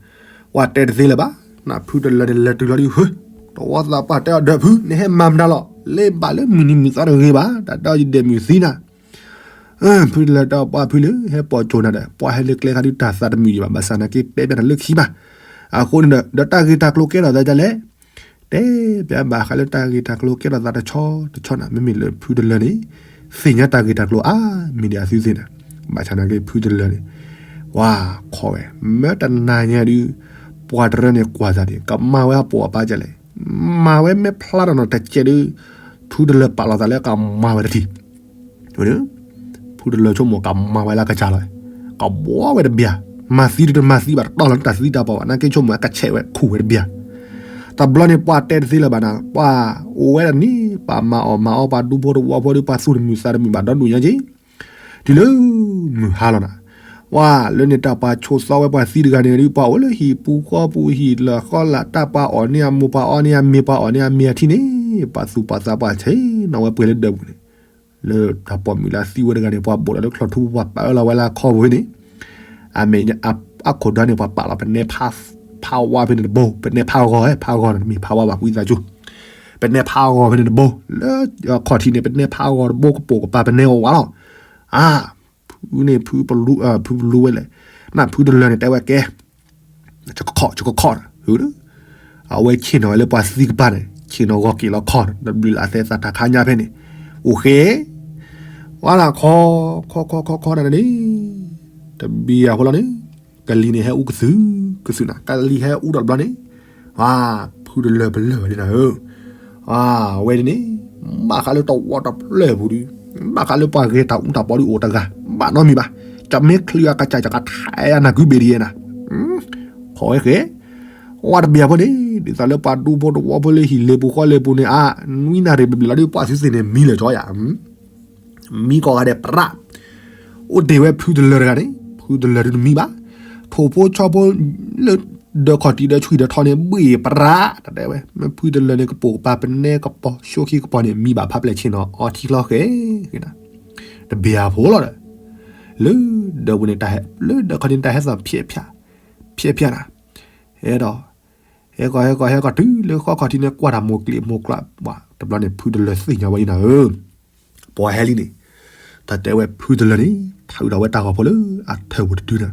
ပှၢ်တဲတသ့လၢၤဘၣ်, နဖုတလၢန့ၣ် လဲၤတုၤလီၤဒုး ဟၢ တဝီသးပှၢ်တဲအီၤဒီး ဖု နဟဲမၤမတၤလီၤ, လၢဘၣ်လၢမုၢ်နံၤမုၢ်သီတဂ့ၤဘၣ်, တၢ်တဲအီၤယဒဲးမုၢ်သံနၤ ဖုတလၢတဲအီၤပှၢ်ဖုလံၤ ဟဲပိာ်ကၠိၤနၤဒီး ပှၢ်ဟဲလၢကျဲခါဒုးတၢ်သးတမုာ်ယံၤဘၣ်, ဘၣ်ဆၣ်သနာ်က့တဲပျးနၤလၢခံမး, အဃိန့ၣ်ဒီး ဒီးတၢ်ဂ့ၢ်တၢ်ကျိၤကဲထီၣ်သးဒ်လဲၣ်, တဲပျးဘၣ်ဃးလၢတၢ်ဂ့ၢ်တၢ်ကျိၤကဲထီၣ်သးတဆီတဆီနၤ, မ့မ့ၢ်လၢဖုတလၢန့ၣ် သ့ၣ်ညါတၢ်ဂ့ၢ်တၢ်ကျိၤအါမံၤဒံးအသုသ့ၣ်နၤ, ဘၣ်ဆၣ်သနာ်က့ဖုတလၢန့ၣ် ပှၢ်ခီဝဲ မၢတနၤညါဒုး ပှၤတရၢန့ၣ်ကွၢ်သးဒံး ကမၤဝဲအပိာ်အပၢ်ဒ်လဲၣ်, မၤဝဲမ့ၢ်ဖျါထီၣ်နီၢ်တစဲးဒုး ဖုတလၢပာ်လီၤသးလၢကမၤဝဲတထံၣ် ဖုတလၢဆိကမိၣ်ကမၤဝဲလၢကစၢ်လီၤ, ကဘှီဝဲတဘျီ, မၤသံဒုးတမၤသံဘၣ် တတီၢ်လီၤတၢ်သံတၢ်ပှၢ်ဘၣ် နာ်က့ဆိကမိၣ်ကဆဲးဝဲခူၣ်ဝဲတဘျီ, တဘျီန့ၣ်ပှၢ်တဲတသ့လၢၤဘၣ်နၤ, ပှၢ်အိၣ်ဝဲဒၣ်န့ၣ် ပှၤမၤအီၣ်မၤအီပှၤဒူဖိတဝီဖိဒီး ပှၤသူၣ်တမုာ်သးတမုာ်ဘၣ်ဒီဒူၣ်ညါက့ၤ တုၤလၢမုၢ်ဟါလီၤနၤ, ပှၢ်လၢန့ၣ်တၢ်ပှၤဆိးသီဝဲပှၤသံတဂၤန့ၣ်ဒုး ပှၤအိၣ်လၢဟံၣ်ပူၤဃီပူၤ ဟံၣ်လၢဃီလာ် တၢ်ပှၤအီၣ်န့ၢ်အမိၢ် ပှၤအီၣ်န့ၢ်အမ့ၤ ပှၤအီၣ်န့ၢ်အမ့ၤအထံန့ၣ် ပှၤသူၣ်ပှၤသးပှၢ်ဆ့ၣ်နီၤဝဲပှဲၤလၢဒၢးပူၤန့ၣ်, လၢတၢ်ပိာ်မုၣ်လၢအသံဝဲတဂၤန့ၣ် ပှၤဘိၣ်လီၤလၢချီၣ်ထူ ပှၤပာ်အၢလီၤဝဲလၢအခီပူၤန့ၣ်, အမ့ၢ် အခိၣ်ဒၢန့ၣ် ပှၤပာ်လီၤပနဲဖးဝါဖဲန့ၣ်တဘိ ပနဲဖးဂီၤ ဖးဂီၤန့ၣ် တမ့ၢ်ဖးဝါဘၣ် ကွံသးကၠိ, ပနဲဖးဂီၤဖဲန့ၣ်တဘိ လၢအခီၣ်ထံးန့ၣ် ပနဲဖးဂီၤတဘိ ကပိာ်ကပၤပနဲအီၤဝဲလီၤ, အါ ဖုန့ၣ် ဖုပလူဝဲလဲၣ်, နဖုတလၢန့ၣ် တဲဝဲကဲ ကခီၣ် ကခီၣ် အဝဲဆ့ၣ်နီၤဝဲလၢပှၤသံကပၤန့ၣ် ဆ့ၣ်နီၤဂီၤက့ၤလီၤခီၣ် တဘျုးလၢအသဲသးတၢ်ခါညါဖဲန့ၣ်, အိၣ်ဃ့ ဝါလၢခီ ခီ ခီ ခီ ခီ တၢ်န့ၣ် တဘံယၤဖိလီၤန့ၣ်, ကလံၤန့ၣ်ဟဲအူကသုၣ် ကသုၣ်နၤ ကလံၤဟဲအူဒီးတဘျီန့ၣ်, ဝါ ဖုတလၢပလၢၢ်ဝဲဒၣ်နၤဧၢ အဝဲဒၣ်န့ၣ် ဘၣ်ဃးလၢတဝီတဖျၢၣ်ပူၤဒုး, ဘၣ်ဃးလၢပှၤဂဲၤတၢ်အူတၢ်ပီဒုးအိၣ်တဂၤ ဘၣ်နီတမံၤဘၣ်, ကမ့ၢ်ချံအကစၢ် ကထါအနၢ်ကုဘ့ၣ်ဒ်ယဲနၤ, ခိးဝဲဃဲ, ဝါတဘ့ၣ်ဖိန့ၣ် ဒ်သိးလၢပှၤဒူဖိတဝီဖိလၢ ဟံၣ်လ့ပူၤဃီလ့ပူၤန့ၣ် အါ နွံနၣ်ရံၣ်ဘျီဘျီဒုး ပှၢ်သုသ့ၣ်န့ၣ် မံလၢာ်ကၠီယၤ မံကိးဂၤဒဲးပြး, အိၣ်တ့ၢ်ဝဲဖုတလၢတဂၤန့ၣ် ဖုတလၢဒုးတမံဘၣ်, ထိၣ်ဖိဆီဖိ လၢဒၢးခီၣ်ထံးဒီးဆွံၣ်ဒီးထီန့ၣ် ဘ့ၣ်ပြး တၢ်တဲဝဲ မ့ၢ်ဖုတလၢန့ၣ် ကပိာ်ကပၤပနဲကပီၤ ဆိခံကပီၤန့ၣ် မံဘၣ်ဖးပျဲၢ်ဆ့ၣ်နီၤအီထံချီဃဲ, တဘ့ၣ်အဖိလီၤဒီး, လၢဒၢးပူၤန့ၣ် လၢဒၢးခီၣ်ထံးန့ၣ် တၢ်ဟဲသးဖျဲးဖျါ, ဖျဲးဖျါနၤ, ဟဲဒီး ဟဲကီၢ်ဟဲကီၢ်ဟဲကီၢ်တုၤလၢဃီခီၣ်ထံးန့ၣ် ကွၢ်တၢ်မိၢ်ကျံးမိၢ်ကျါ ပှၤတဘျီန့ၣ် ဖုတလၢသ့ၣ်ညါဝဲလံနၤဧၢ, ပှၤဟဲလံန့ၣ်, တၢ်တဲဝဲဖုတလၢန့ၣ် ထးအုးဒီးဝဲတၢ်ဂီၤဖိလၢအထၢၣ်ပူၤတဒုနၤ,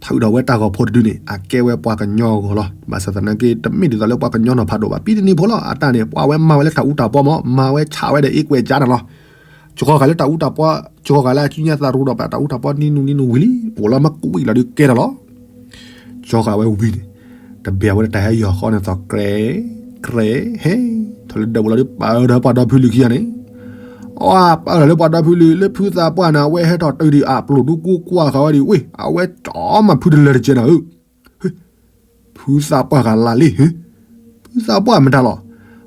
ထးအုးဒီးဝဲတၢ်ဂီၤဖိတဒုန့ၣ် အကဲဝဲပှၤကညီဂီၤလီၤ, ဘၣ်ဆၣ်သနာ်က့ တမ့ၢ်ဒ်သိးလၢပှၤကညီနီၤဖးဒိၣ်ဘၣ် ပံတနံၤဖိလီၤ, အတၢ်န့ၣ် ပှၤဝဲမၤဝဲလၢတၢ်အူတၢ်ပီမး မၤဝဲဆးဝဲဒီးအ့ကွဲးကၠါနၤလီၤ ကၠီဃာ်လၢတၢ်အူတၢ်ပီ, ကၠီဃာ်လၢအစုညါသးရူဒီးပတၢ်အူတၢ်ပီနံၤနုၤနံၤနုၤဝံၤလံ, အိၣ်လီၤမ့ၢ်ကွံာ်လီၤဒုးကဲထီၣ်လီၤ. ကၠီဃာ်ဝဲဝံၤန့ၣ်, တဘ့ၣ်အဝဲတၢ်ဟဲယီၤဃီန့ၣ်သီး ကြဲ, ကြဲ, ဟဲ, ထီၣ်လၢဒၢးပူၤလီၤဒုး ပာ်အၢဒီးပှၤဒီဖုလံၤခံဂၤန့ၣ်, အပၢၢ်လီၤလၢပှၤဒီဖုလံၤ လၢဖုသးပှၢ်န့ၣ် အဝဲဟဲထီၣ်တုၤဒံးအပျိၢ်ဒူကိကွၢ်ဃီဝဲဒံး ဝ့ၢ် အဝဲကၠီမးဖုတလၢတကဲနၤဧၢ, ဖုသးပှၢ်ဂၤလၢ်လံ, ဖုသးပှၢ်မတၤလီၤ,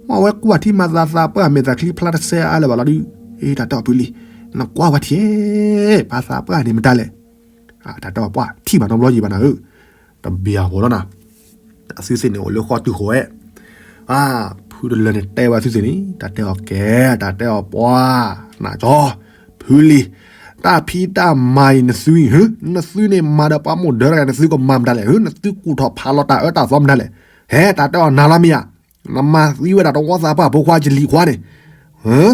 မ့ၢ်အဝဲကွၢ်ထံမၤသးသးပှၢ်မဲာ်သးချံဖျါတစဲအါလၢၤဘၣ်လီၤဒုး, တၢ်တဲအီၤဖုလံၤ, နကွၢ်ဝဲထံ, ဖုသးပှၢ်န့ၣ်မတၤလဲၣ်, တၢ်တဲအီၤပှၢ်ထံၣ်ဘၣ်နီတဘျီယံၤဘၣ်နၤဧၢ, တဘျီဃီလီၤနၤ အသုသ့ၣ်န့ၣ်အိၣ်လၢဃီတုၤဃီဝဲ, ဖုတလၢန့ၣ်တဲဝဲအသုသ့ၣ်န့ၣ် တၢ်တဲအီၤကဲ, တၢ်တဲအီၤပှၢ်, နကၠီ, ဖုလံၤ, တၢ်ဖံးတၢ်မၤအံၤနသုအံၤ, နသုန့ၣ်မၤဒီးပှၤမိၢ်ဒၢတဂၤ နသုကမၤမတၤလဲၣ်, နသုကူၣ်ထီၣ်ဖးလီၤတၢ်အၢတၢ်သီမတၤလဲၣ်, ဟဲတၢ်တဲအီၤနၤလီၤမ့ၢ်ဧါ, နမၤသံဝဲဒၣ်တဝီသးပှၢ်ဖိခွါယလံၤခွါန့ၣ်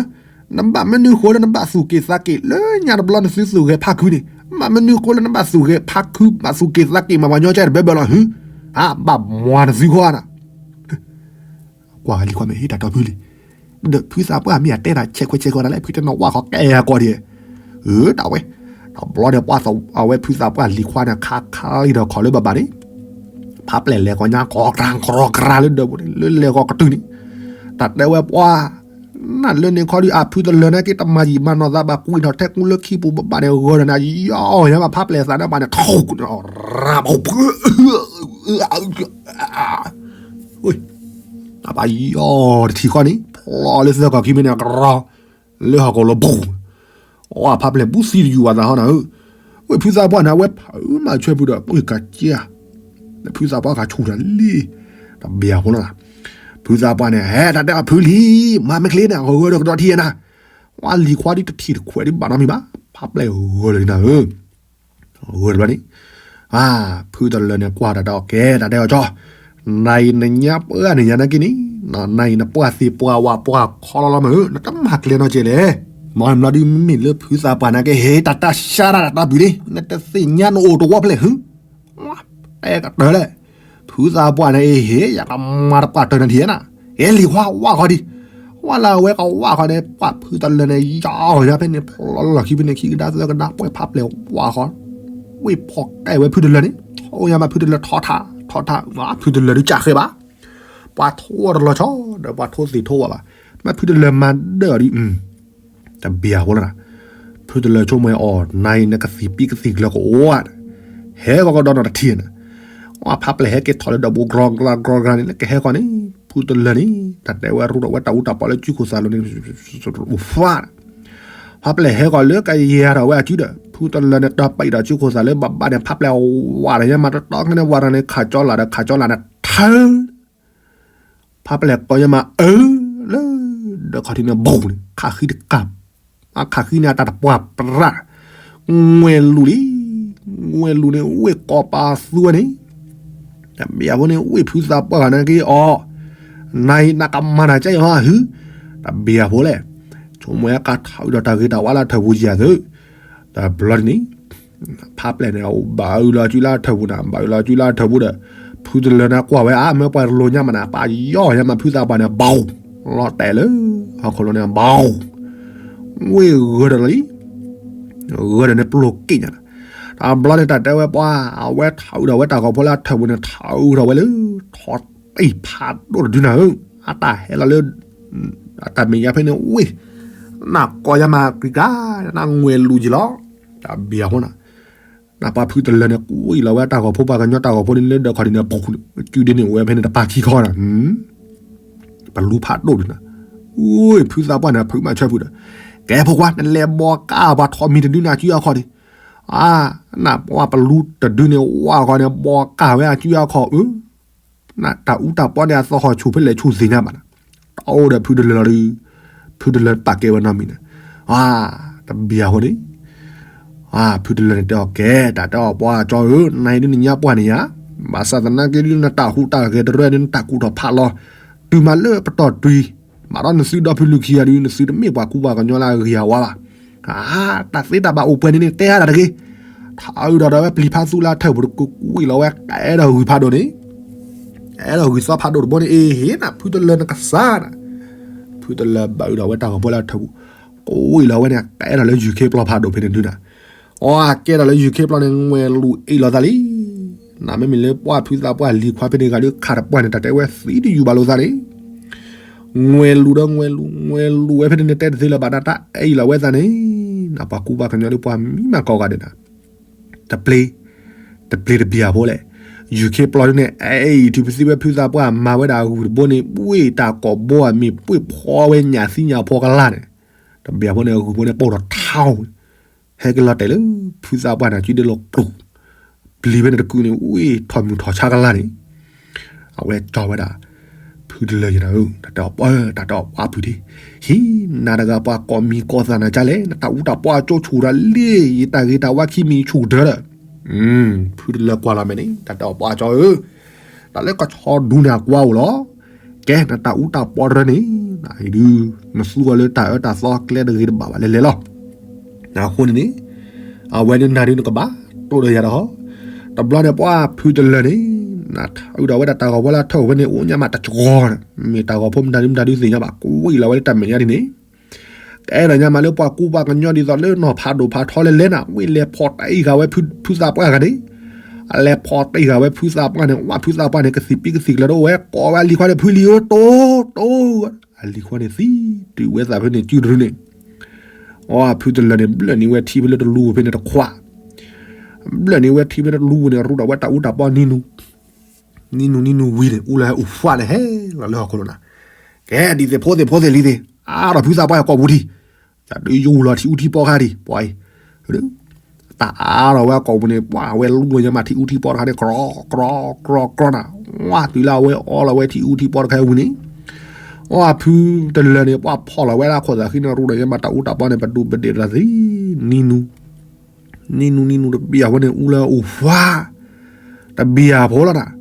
နဘၣ်မနုၤဃိလၢနဘၣ်သူၣ်က့ၤသးက့ၤလၢညါတဘျီနသုသူၣ်ဂဲၤဖးခုန့ၣ်, နဘၣ်မနုၤဃိလၢနဘၣ်သူၣ်ဂဲၤဖးခု ဘၣ်သူၣ်က့ၤသးက့ၤမၤပှၤညီကဲတဘဲဘဲလီၤဟု, အဘၣ်မွၤနသုဃီနၤ, ကွၢ်လံၤခွါမ့ၢ်ဟ့ၣ်တၢ်တီဖုလံၤ, ဒီးဖုသးပှၢ်မ့ၢ်အတဲတၢ်ဆဲးခွဲးဆဲးကီးတၢ်လဲၣ် ဖုတနီၤဝၣ်ဃီကဲအကီးဒံး, အၢ တၢ်ဝဲ, တဘျီဒီးပှၢ်အဝဲဖုသးပှၢ်လံၤခွါန့ၣ် ခါခါလံဒီးခီၣ်လၢဘၣ်ဘၣ်န့ၣ်, ဖးပျဲၢ်လဲၤကီးညါ ကရီကရၤကရၤလၢဒၢးပူၤန့ၣ် လၢလဲၤကီးကတုၤန့ၣ်, တၢ်တဲဝဲပှၢ် နလၢန့ၣ်ခီဒုး အဖုတလၢန့ၣ်က့ၤတမၤယံာ်မၤနီၢ်သးဘၣ် ကွံာ်ထီၣ်ထဲကူလၢခံပူၤဘၣ်ဘၣ်န့ၣ် ဂၢၢ်ဒီးန့ၣ် ယီၢ်ယါဘၣ်ဖးပျဲၢ်သးန့ၣ်ဘၣ်န့ၣ် ထီၣ်ကရၢ်ဘၣ်, အဘၣ်ယီၢ်တထံၣ်ဃီန့ၣ် ဖျီလၢသၢကီၢ်ခံမ့ၢ်န့ၣ် ကရီ လၢဟီၣ်ကဝီၤလီၤဘိၣ်, အဖးပျဲၢ်ဘူးသံတယူၤဘၣ်သးဟီနၤဧၢ, ဝဲဖုသးပှၢ်န့ၣ် အဝဲဖုမၤဆၢပူၤဒီး ပှ့ၤကၤက့ၤဧါ, ဖုသးပှၢ်ကၤဆူၣ်တၢ်လံ, တဘၣ်ဃိလီၤ, ဖုသးပှၢ်န့ၣ် ဟဲတၢ်တဲအဖုလံၤ မၤမ့ၢ်ချ့န့ၣ် ဂၢၢ်ဂၢၢ်ဒီးကဒီးထံၣ်နၤ, ဝဲလံၤခွါဒ်တထံၣ်တခွဲးဒ်ဘၣ်နီတမံၤဘၣ်, ဖးပျဲၢ်ဂၢၢ်လၢၤနၤဧၢ ဂၢၢ်တဘျီန့ၣ်, ဖုတလၢန့ၣ်ကွၢ်တၢ်ဒီးကဲတၢ်တဲအီၤကၠီ, နၤအံၤနညါပှၢ်န့ၣ်ညါနာ်က့န့ၣ်, နၤအံၤနပှၢ်သ့ၣ်ပှၢ်ဝၣ်ပှၢ်ခီလီၤလီၤမးဧၢ, နတမၤကျဲၤနီတကဲလဲၣ်, မ့ၢ်ဘျီဒုးမ့မ့ၢ်လၢဖုသးပှၢ်နာ်က့ ဟ့ၣ်တၢ်တၢ်ရှါတၢ်တၢ်တီပူၤန့ၣ် နတသ့ၣ်ညါနအိၣ်တဝီဖျဲၣ်ဟု, တဲကတၢၢ်လဲၣ်, ဖုသးပှၢ်န့ၣ်အဟ့ၣ် ယကမၤတပှၢ်တၢၢ်နၤထံၣ်နၤ, ဟဲလံၤခွါဝၣ်ဃီဒံး, ဝၣ်လၢအဝဲကဝၣ်ဃီန့ၣ် ပှၢ်ဖုတလၢန့ၣ် ယီၢ်ယါဖဲန့ၣ် ဖျီလီၤခံဖဲန့ၣ် ခံကဒါသၢကဒါ ပှဲၤဖးပျဲၢ်ဝၣ်ဃီ, ဝ့ၢ်ဖီၣ်ကဲဝဲဖုတလၢန့ၣ် အိၣ်ယါမးဖုတလၢထီထး ထီထး ဖုတလၢဒုးကၢ်ဃဲဘၣ်, ပှၤထိတလီၤဆီဒီးပှၤထိသ့ၣ်ထိဝၣ်ဘၣ်, မ့ၢ်ဖုတလၢမၤဒၢၣ်အီၤဒံး တဘၣ်ဃိလီၤနၤ, ဖုတလၢဆိကမိၣ်အီၤ နၤအံၤနကသံၣ်ပံကသံၣ်ကျၢၤကအိၣ်ဧါ, ဟဲဂီၤကဒီးနီၢ်တထံၣ်နၤ, အဖးပျဲၢ်ဟဲက့ၤထီၣ်လၢဒီးဘူး ကြီကြီကြီန့ၣ် လၢကဟဲဃီန့ၣ် ဖုတလၢန့ၣ် တၢ်တဲဝဲရူဒီးဝဲတၢ်အူတၢ်ပီလၢစုခိၣ်သးလိၤန့ၣ် ဖး ဖးပျဲၢ်ဟဲဃီၤလၢကယဲၢ်ထီၣ်ဝဲအစုဒီး ဖုတလၢန့ၣ် တၢ်ပံးဒီးစုခိၣ်သးလၢဘၣ်ဘၣ်န့ၣ် ဖးပျဲၢ်ဝၣ်ဒီးယဲမးတတီခဲန့ၣ် ဝၣ်ဒီးန့ၣ် ခးကၠီလာ်ဒီး ခးကၠီလာ်န့ၣ် ထၢ ဖးပျဲၢ်ကီယဲမး အၢ လၢ ဒီးခီၣ်ထံးန့ၣ် ဘူးန့ၣ် ခးဃံတကၢ် အခးဃံန့ၣ် အတၢ်တပှၢ်ပြး ငွဲၢ်လူၤလံ ငွဲၢ်လူၤန့ၣ် ဝ့ၢ်ကိးပာ်သူဝဲန့ၣ် တဘၣ်ဃိန့ၣ် ဝ့ၢ်ဖုသးပှၢ်ဂၤနာ်က့အီၤ နၤအံၤနကမၤတၢ်ကဲအံၤဟီဟု တဘၣ်ဃိလဲၣ် ဆိကမိၣ်ကထးအုးဒီးတၢ်ဂ့ၤတၢ်ဝါလၢအထၢၣ်ပူၤယၤသု တဘျီန့ၣ် ဖးပျဲၢ်န့ၣ် ဘၣ်အုးလီၤစုလၢအထၢၣ်ပူၤန့ၣ် ဘၣ်အုးလီၤစုလၢအထၢၣ်ပူၤဒီး ဖုတလၢန့ၣ်ကွၢ်ဝဲအါ မ့ၢ်ပှၤတလိၤညါမးန့ၣ် ပာ်ယီၢ်ညါမးဖုသးပှၢ်န့ၣ် ဘီ လီၤတဲာ်လၢ ဟီၣ်ခိၣ်လိၤန့ၣ် ဘီ ဝ့ၢ်ဂၢၢ်ဒီးလီၤလံ ဂၢၢ်ဒီးန့ၣ်ပျိၢ်က့ၣ်ညါ တဘျီန့ၣ်တၢ်တဲဝဲပှၤ အဝဲထးအုးဒီးဝဲတၢ်ဂီၤဖိလၢအထၢၣ်ပူၤန့ၣ် ထးအုးဒီးဝဲလၢ ထီၣ်တံၢ်ဖးဒိၣ်တဒုနၤဧၢ အတၢ်ဟဲလီၤလၢ အတၢ်မဲာ်ညါဖဲန့ၣ်ဝ့ၢ် နၢ်ကီယါမးကံကါ နၢ်ငွဲၢ်လူၤယံၤလီၤ တဘၣ်ဃိနၤ နၢ်ပှၤဖုတလၢန့ၣ် ကွံာ်လီၤဝဲတၢ်ဂီၤဖိပှၤကညီတၢ်ဂီၤဖိန့ၣ်လၢဒီးခီၣ်ဒံးန့ၣ် ပူၤန့ၣ် ကုဒ်န့ၣ်အိၣ်ဝဲဖဲန့ၣ်တပၢ်ခံခီနၤ ပလူဖးဒိၣ်ဒုနၤ အိၣ်ဖုသးပှၢ်န့ၣ် ဖုမၤဆၢဖုဒီး ကဲဖိခွါ နလဲၤဘီကၢ်ပှၤထီၣ်မံၤတဒုန့ၣ်အစုအခီၣ်ဒံး အါ နၢ်ပှၤပလူတဒုန့ၣ် ဝၢ်ဃီန့ၣ် ဘီကၢ်ဝဲအစုအခီၣ်အၢ နတၢ်အူတၢ်ပီန့ၣ် အသဟီၣ်ဆူၣ်ဖဲလဲၣ်ဆူၣ်သ့ၣ်ညါဘၣ်နၤ တအိၣ်ဒီးဖုတလၢလီၤဒုး ဖုတလၢပာ်ကဲဝဲနီတမံၤန့ၣ် အါ တဘၣ်ဃိန့ၣ် အါ ဖုတလၢန့ၣ်တဲအီၤကဲ တၢ်တဲအီၤပှၤကၠီဧၢ နၤအံၤဒုးနညါပှၢ်န့ၣ်ယါ ဘၣ်ဆၣ်သနာ်က့ဒုး နတၢ်ဟူးတၢ်ဂဲၤတရၢၢ်ဒုး နတၢ်ကူၣ်ထီၣ်ဖးလီၤ တုၤမးလၢပတီၢ်တွံၤ ဘၣ်ဒီးနသုဒီဖုလုၢ်ခံဂၤဒုး နသုတမ့ၢ်ပှၤကူပှၤကညီလၢအဂ့ၤအဝါဘၣ် အါ တၢ်သ့တၢ်ဘၣ်အိၣ်ပှဲၤန့ၣ်န့ၣ် တဲအါတၢ်တဂ့ၤ ထးအုးဒီးဒီးဝဲပျံၤဖးသူလၢအထၢၣ်ပူၤတကကွံာ်လီၤဝဲ ကဲဒီးဂုၢ်ဖးဒိၣ်န့ၣ် ကဲဒီးဂုၢ်သီဖးဒိၣ်တဘိန့ၣ် အ့ၣ် နၢ်ဖုတလၢနကစၢ်နၤ ဖုတလၢဘၣ်အုးဒီးဝဲတၢ်ဂီၤဖိလၢအထၢၣ်ပူၤ ကွံာ်လီၤဝဲန့ၣ် ကဲဒီးလၢယုၢ်ခ့ပျီဖးဒိၣ်ဖဲန့ၣ်ဒုနၤ အီ ကဲဒီးလၢယုၢ်ခ့ပျီန့ၣ် ငွဲၢ်လူၤအ့ၣ်လိာ်သးလံ နမ့မ့ၢ်လၢပှၢ်ဖုသးပှၢ်လံၤခွါဖဲန့ၣ်ဂၤဒုး ခးတပှၢ်န့ၣ် တၢ်တဲဝဲသံတယူၤဘၣ်လိာ်သးန့ၣ် ငွဲလူၤဒီးငွဲလူၤ ငွဲလူၤဝဲဖဲန့ၣ်န့ၣ် တဲတသ့လၢၤဘၣ် နတၢ်အဲၣ်အံၤလီၤဝဲသးန့ၣ်, နပှၤကူပှၤကညီဒ်ပှၤမံမၤကိးဂၤဒဲးနၤ, တပျ့ၤ, တပျ့ၤတဘံၣ်အဖိလဲၣ်, ယူၤခ့ပျီဒ်န့ၣ် အဲၣ်အံၤ ထံဖုသံဝဲဖုသးပှၢ်မၤဝဲဒၣ်အဂုၤတဘိန့ၣ် ဝ့ၢ်တၢ်ကိးဘိအမံၤ ပှ့ၤဖီဝဲညၣ်သံညၣ်ဖီကလါန့ၣ်, တဘံၣ်အဖိန့ၣ် အဂုၤဘိန့ၣ်ပိၢ်ထီၣ်ထါ ဟဲက့ၤလီၤတဲာ်လၢ ဖုသးပှၢ်န့ၣ် စုဒ့လိာ်ကျိၤ, ပျံၤဖဲန့ၣ်တကုာ်န့ၣ် ဝ့ၢ်ထီၣ်မုၢ်ထီၣ်ဆါကလါန့ၣ်, အဝဲကၠီဝဲဒၣ် ဖုတလၢယဲနၤဧၢ, တၢ်တဲအီၤပှၤ တၢ်တဲအီၤပှၤဖုဒ့, ဟံး နၤတဂၤပှၤကိးမံၤကိးသးနၤကလဲၣ်, နတၢ်အူတၢ်ပီအကၠိဆူၣ်ဒီးလံ, ယတၢ်ဂ့ၤတၢ်ဝါခံမံၤဆူၣ်ဒၢဒီး, ဖုတလၢကွၢ်လီၤမဲာ်န့ၣ် တၢ်တဲအီၤပှၤကၠီဧၢ, တၢ်လၢကဆီဒူန့ၣ်အကွၢ်အိၣ်လီၤ, ကဲ နတၢ်အူတၢ်ပီတရၢန့ၣ်, နသူအီၤလၢတၢ်အၢတၢ်သီကျဲတဂ့ၤတဘၣ်ဘၣ်လဲၤလဲၤလီၤ, အဃိန့ၣ်န့ၣ် အဝဲန့ၣ်နၤဒုးနကဘၣ်တိၢ်ဒီးယၤဒီးဟီ, တဘျီန့ၣ်ပှၤဖုတလၢန့ၣ်, နထးအုးဒီးဝဲဒၣ်တၢ်ဂီၤဝဲလၢထၢၣ်ဝဲန့ၣ် အိၣ်ညါမးတကီန့ၣ်, မ့ၢ်တၢ်ဂီၤဖိမတၤဒုမတၤဒုသ့ၣ်ညါဘၣ် ကွံာ်လီၤဝဲလၢတၢ်မဲာ်ညါဒ်န့ၣ်, ကအဲၣ်ဒိးညါမးလၢပှၤကူပှၤကညီဒ်သိးလၢနီၢ်ဖးဒိၣ်ဖးထီလဲၤလဲၤနၤ, ဝ့ၢ်လဲၤဖီၣ်တံၢ်ဃာ်ဝဲဖုသးပှၢ်ဂၤန့ၣ်, အလဲၤဖီၣ်တံၢ်ဃာ်ဝဲဖုသးပှၢ်န့ၣ်, ဝဲဖုသးပှၢ်န့ၣ် ကသံၣ်ပံကသံၣ်ကျၢၤတအိၣ်ဝဲ ကိးဝဲအလံၤခွါန့ၣ် ဖုလံၤဧၢ တိၢ်တိၢ်, အလံၤခွါန့ၣ်သံတုၤဝဲသးဖဲန့ၣ် စုတရူန့ၣ် အဖုတလၢန့ၣ် ဘျၢၣ်န့ၢ်ဝဲထံဖဲလၢတလူပူၤဖဲန့ၣ်တခွး, ဘျၢၣ်န့ၢ်ဝဲထံဖဲလၢတလူပူၤန့ၣ် ရူဒီးဝဲတၢ်အူတၢ်ပီနံၤနူၤ, နံၤနူၤနံၤနူၤဝံၤန့ၣ် အူလၢဟဲအိၣ်ဖးန့ၣ်ဟဲလီၤလၢဟီၣ်ခိၣ်လိၤနၤ, ကဲဒ်သိးဖိသ့ၣ်ဖိသ့ၣ်လံၤသ့ၣ် အါထီၣ်ဖုသးပှၢ်အကိာ်ပူၤထံး, တၢ်ဒုးယူၤလီၤထံအူထံပီခါဒံး ပှၤအံၤ တၢ်အါထီၣ်ဝဲအကိာ်ပူၤန့ၣ် ပှၤဝဲလူဝဲညါမးထံအူထံပီတခါန့ၣ် ကြီကြီကြီကြီနၤ, ဝဲတုၤလၢအဝဲအီလီၤဝဲထံအူထံပီတခါဝံၤန့ၣ်, အဖုတလၢန့ၣ် ပှၤဖီၣ်လီၤဝဲဒၣ်ခိၣ်သးဃံန့ၣ် ရူဒီးညါမးတၢ်အူတၢ်ပီန့ၣ် ပဒူပဒ့ၣ်တၢ်သံ, နံၤနူၤ နံၤနူၤနံၤနူၤတဘံၣ်အဖိန့ၣ် အူလၢအိၣ်ဖး, တဘံၣ်အဖိလီၤနၤ,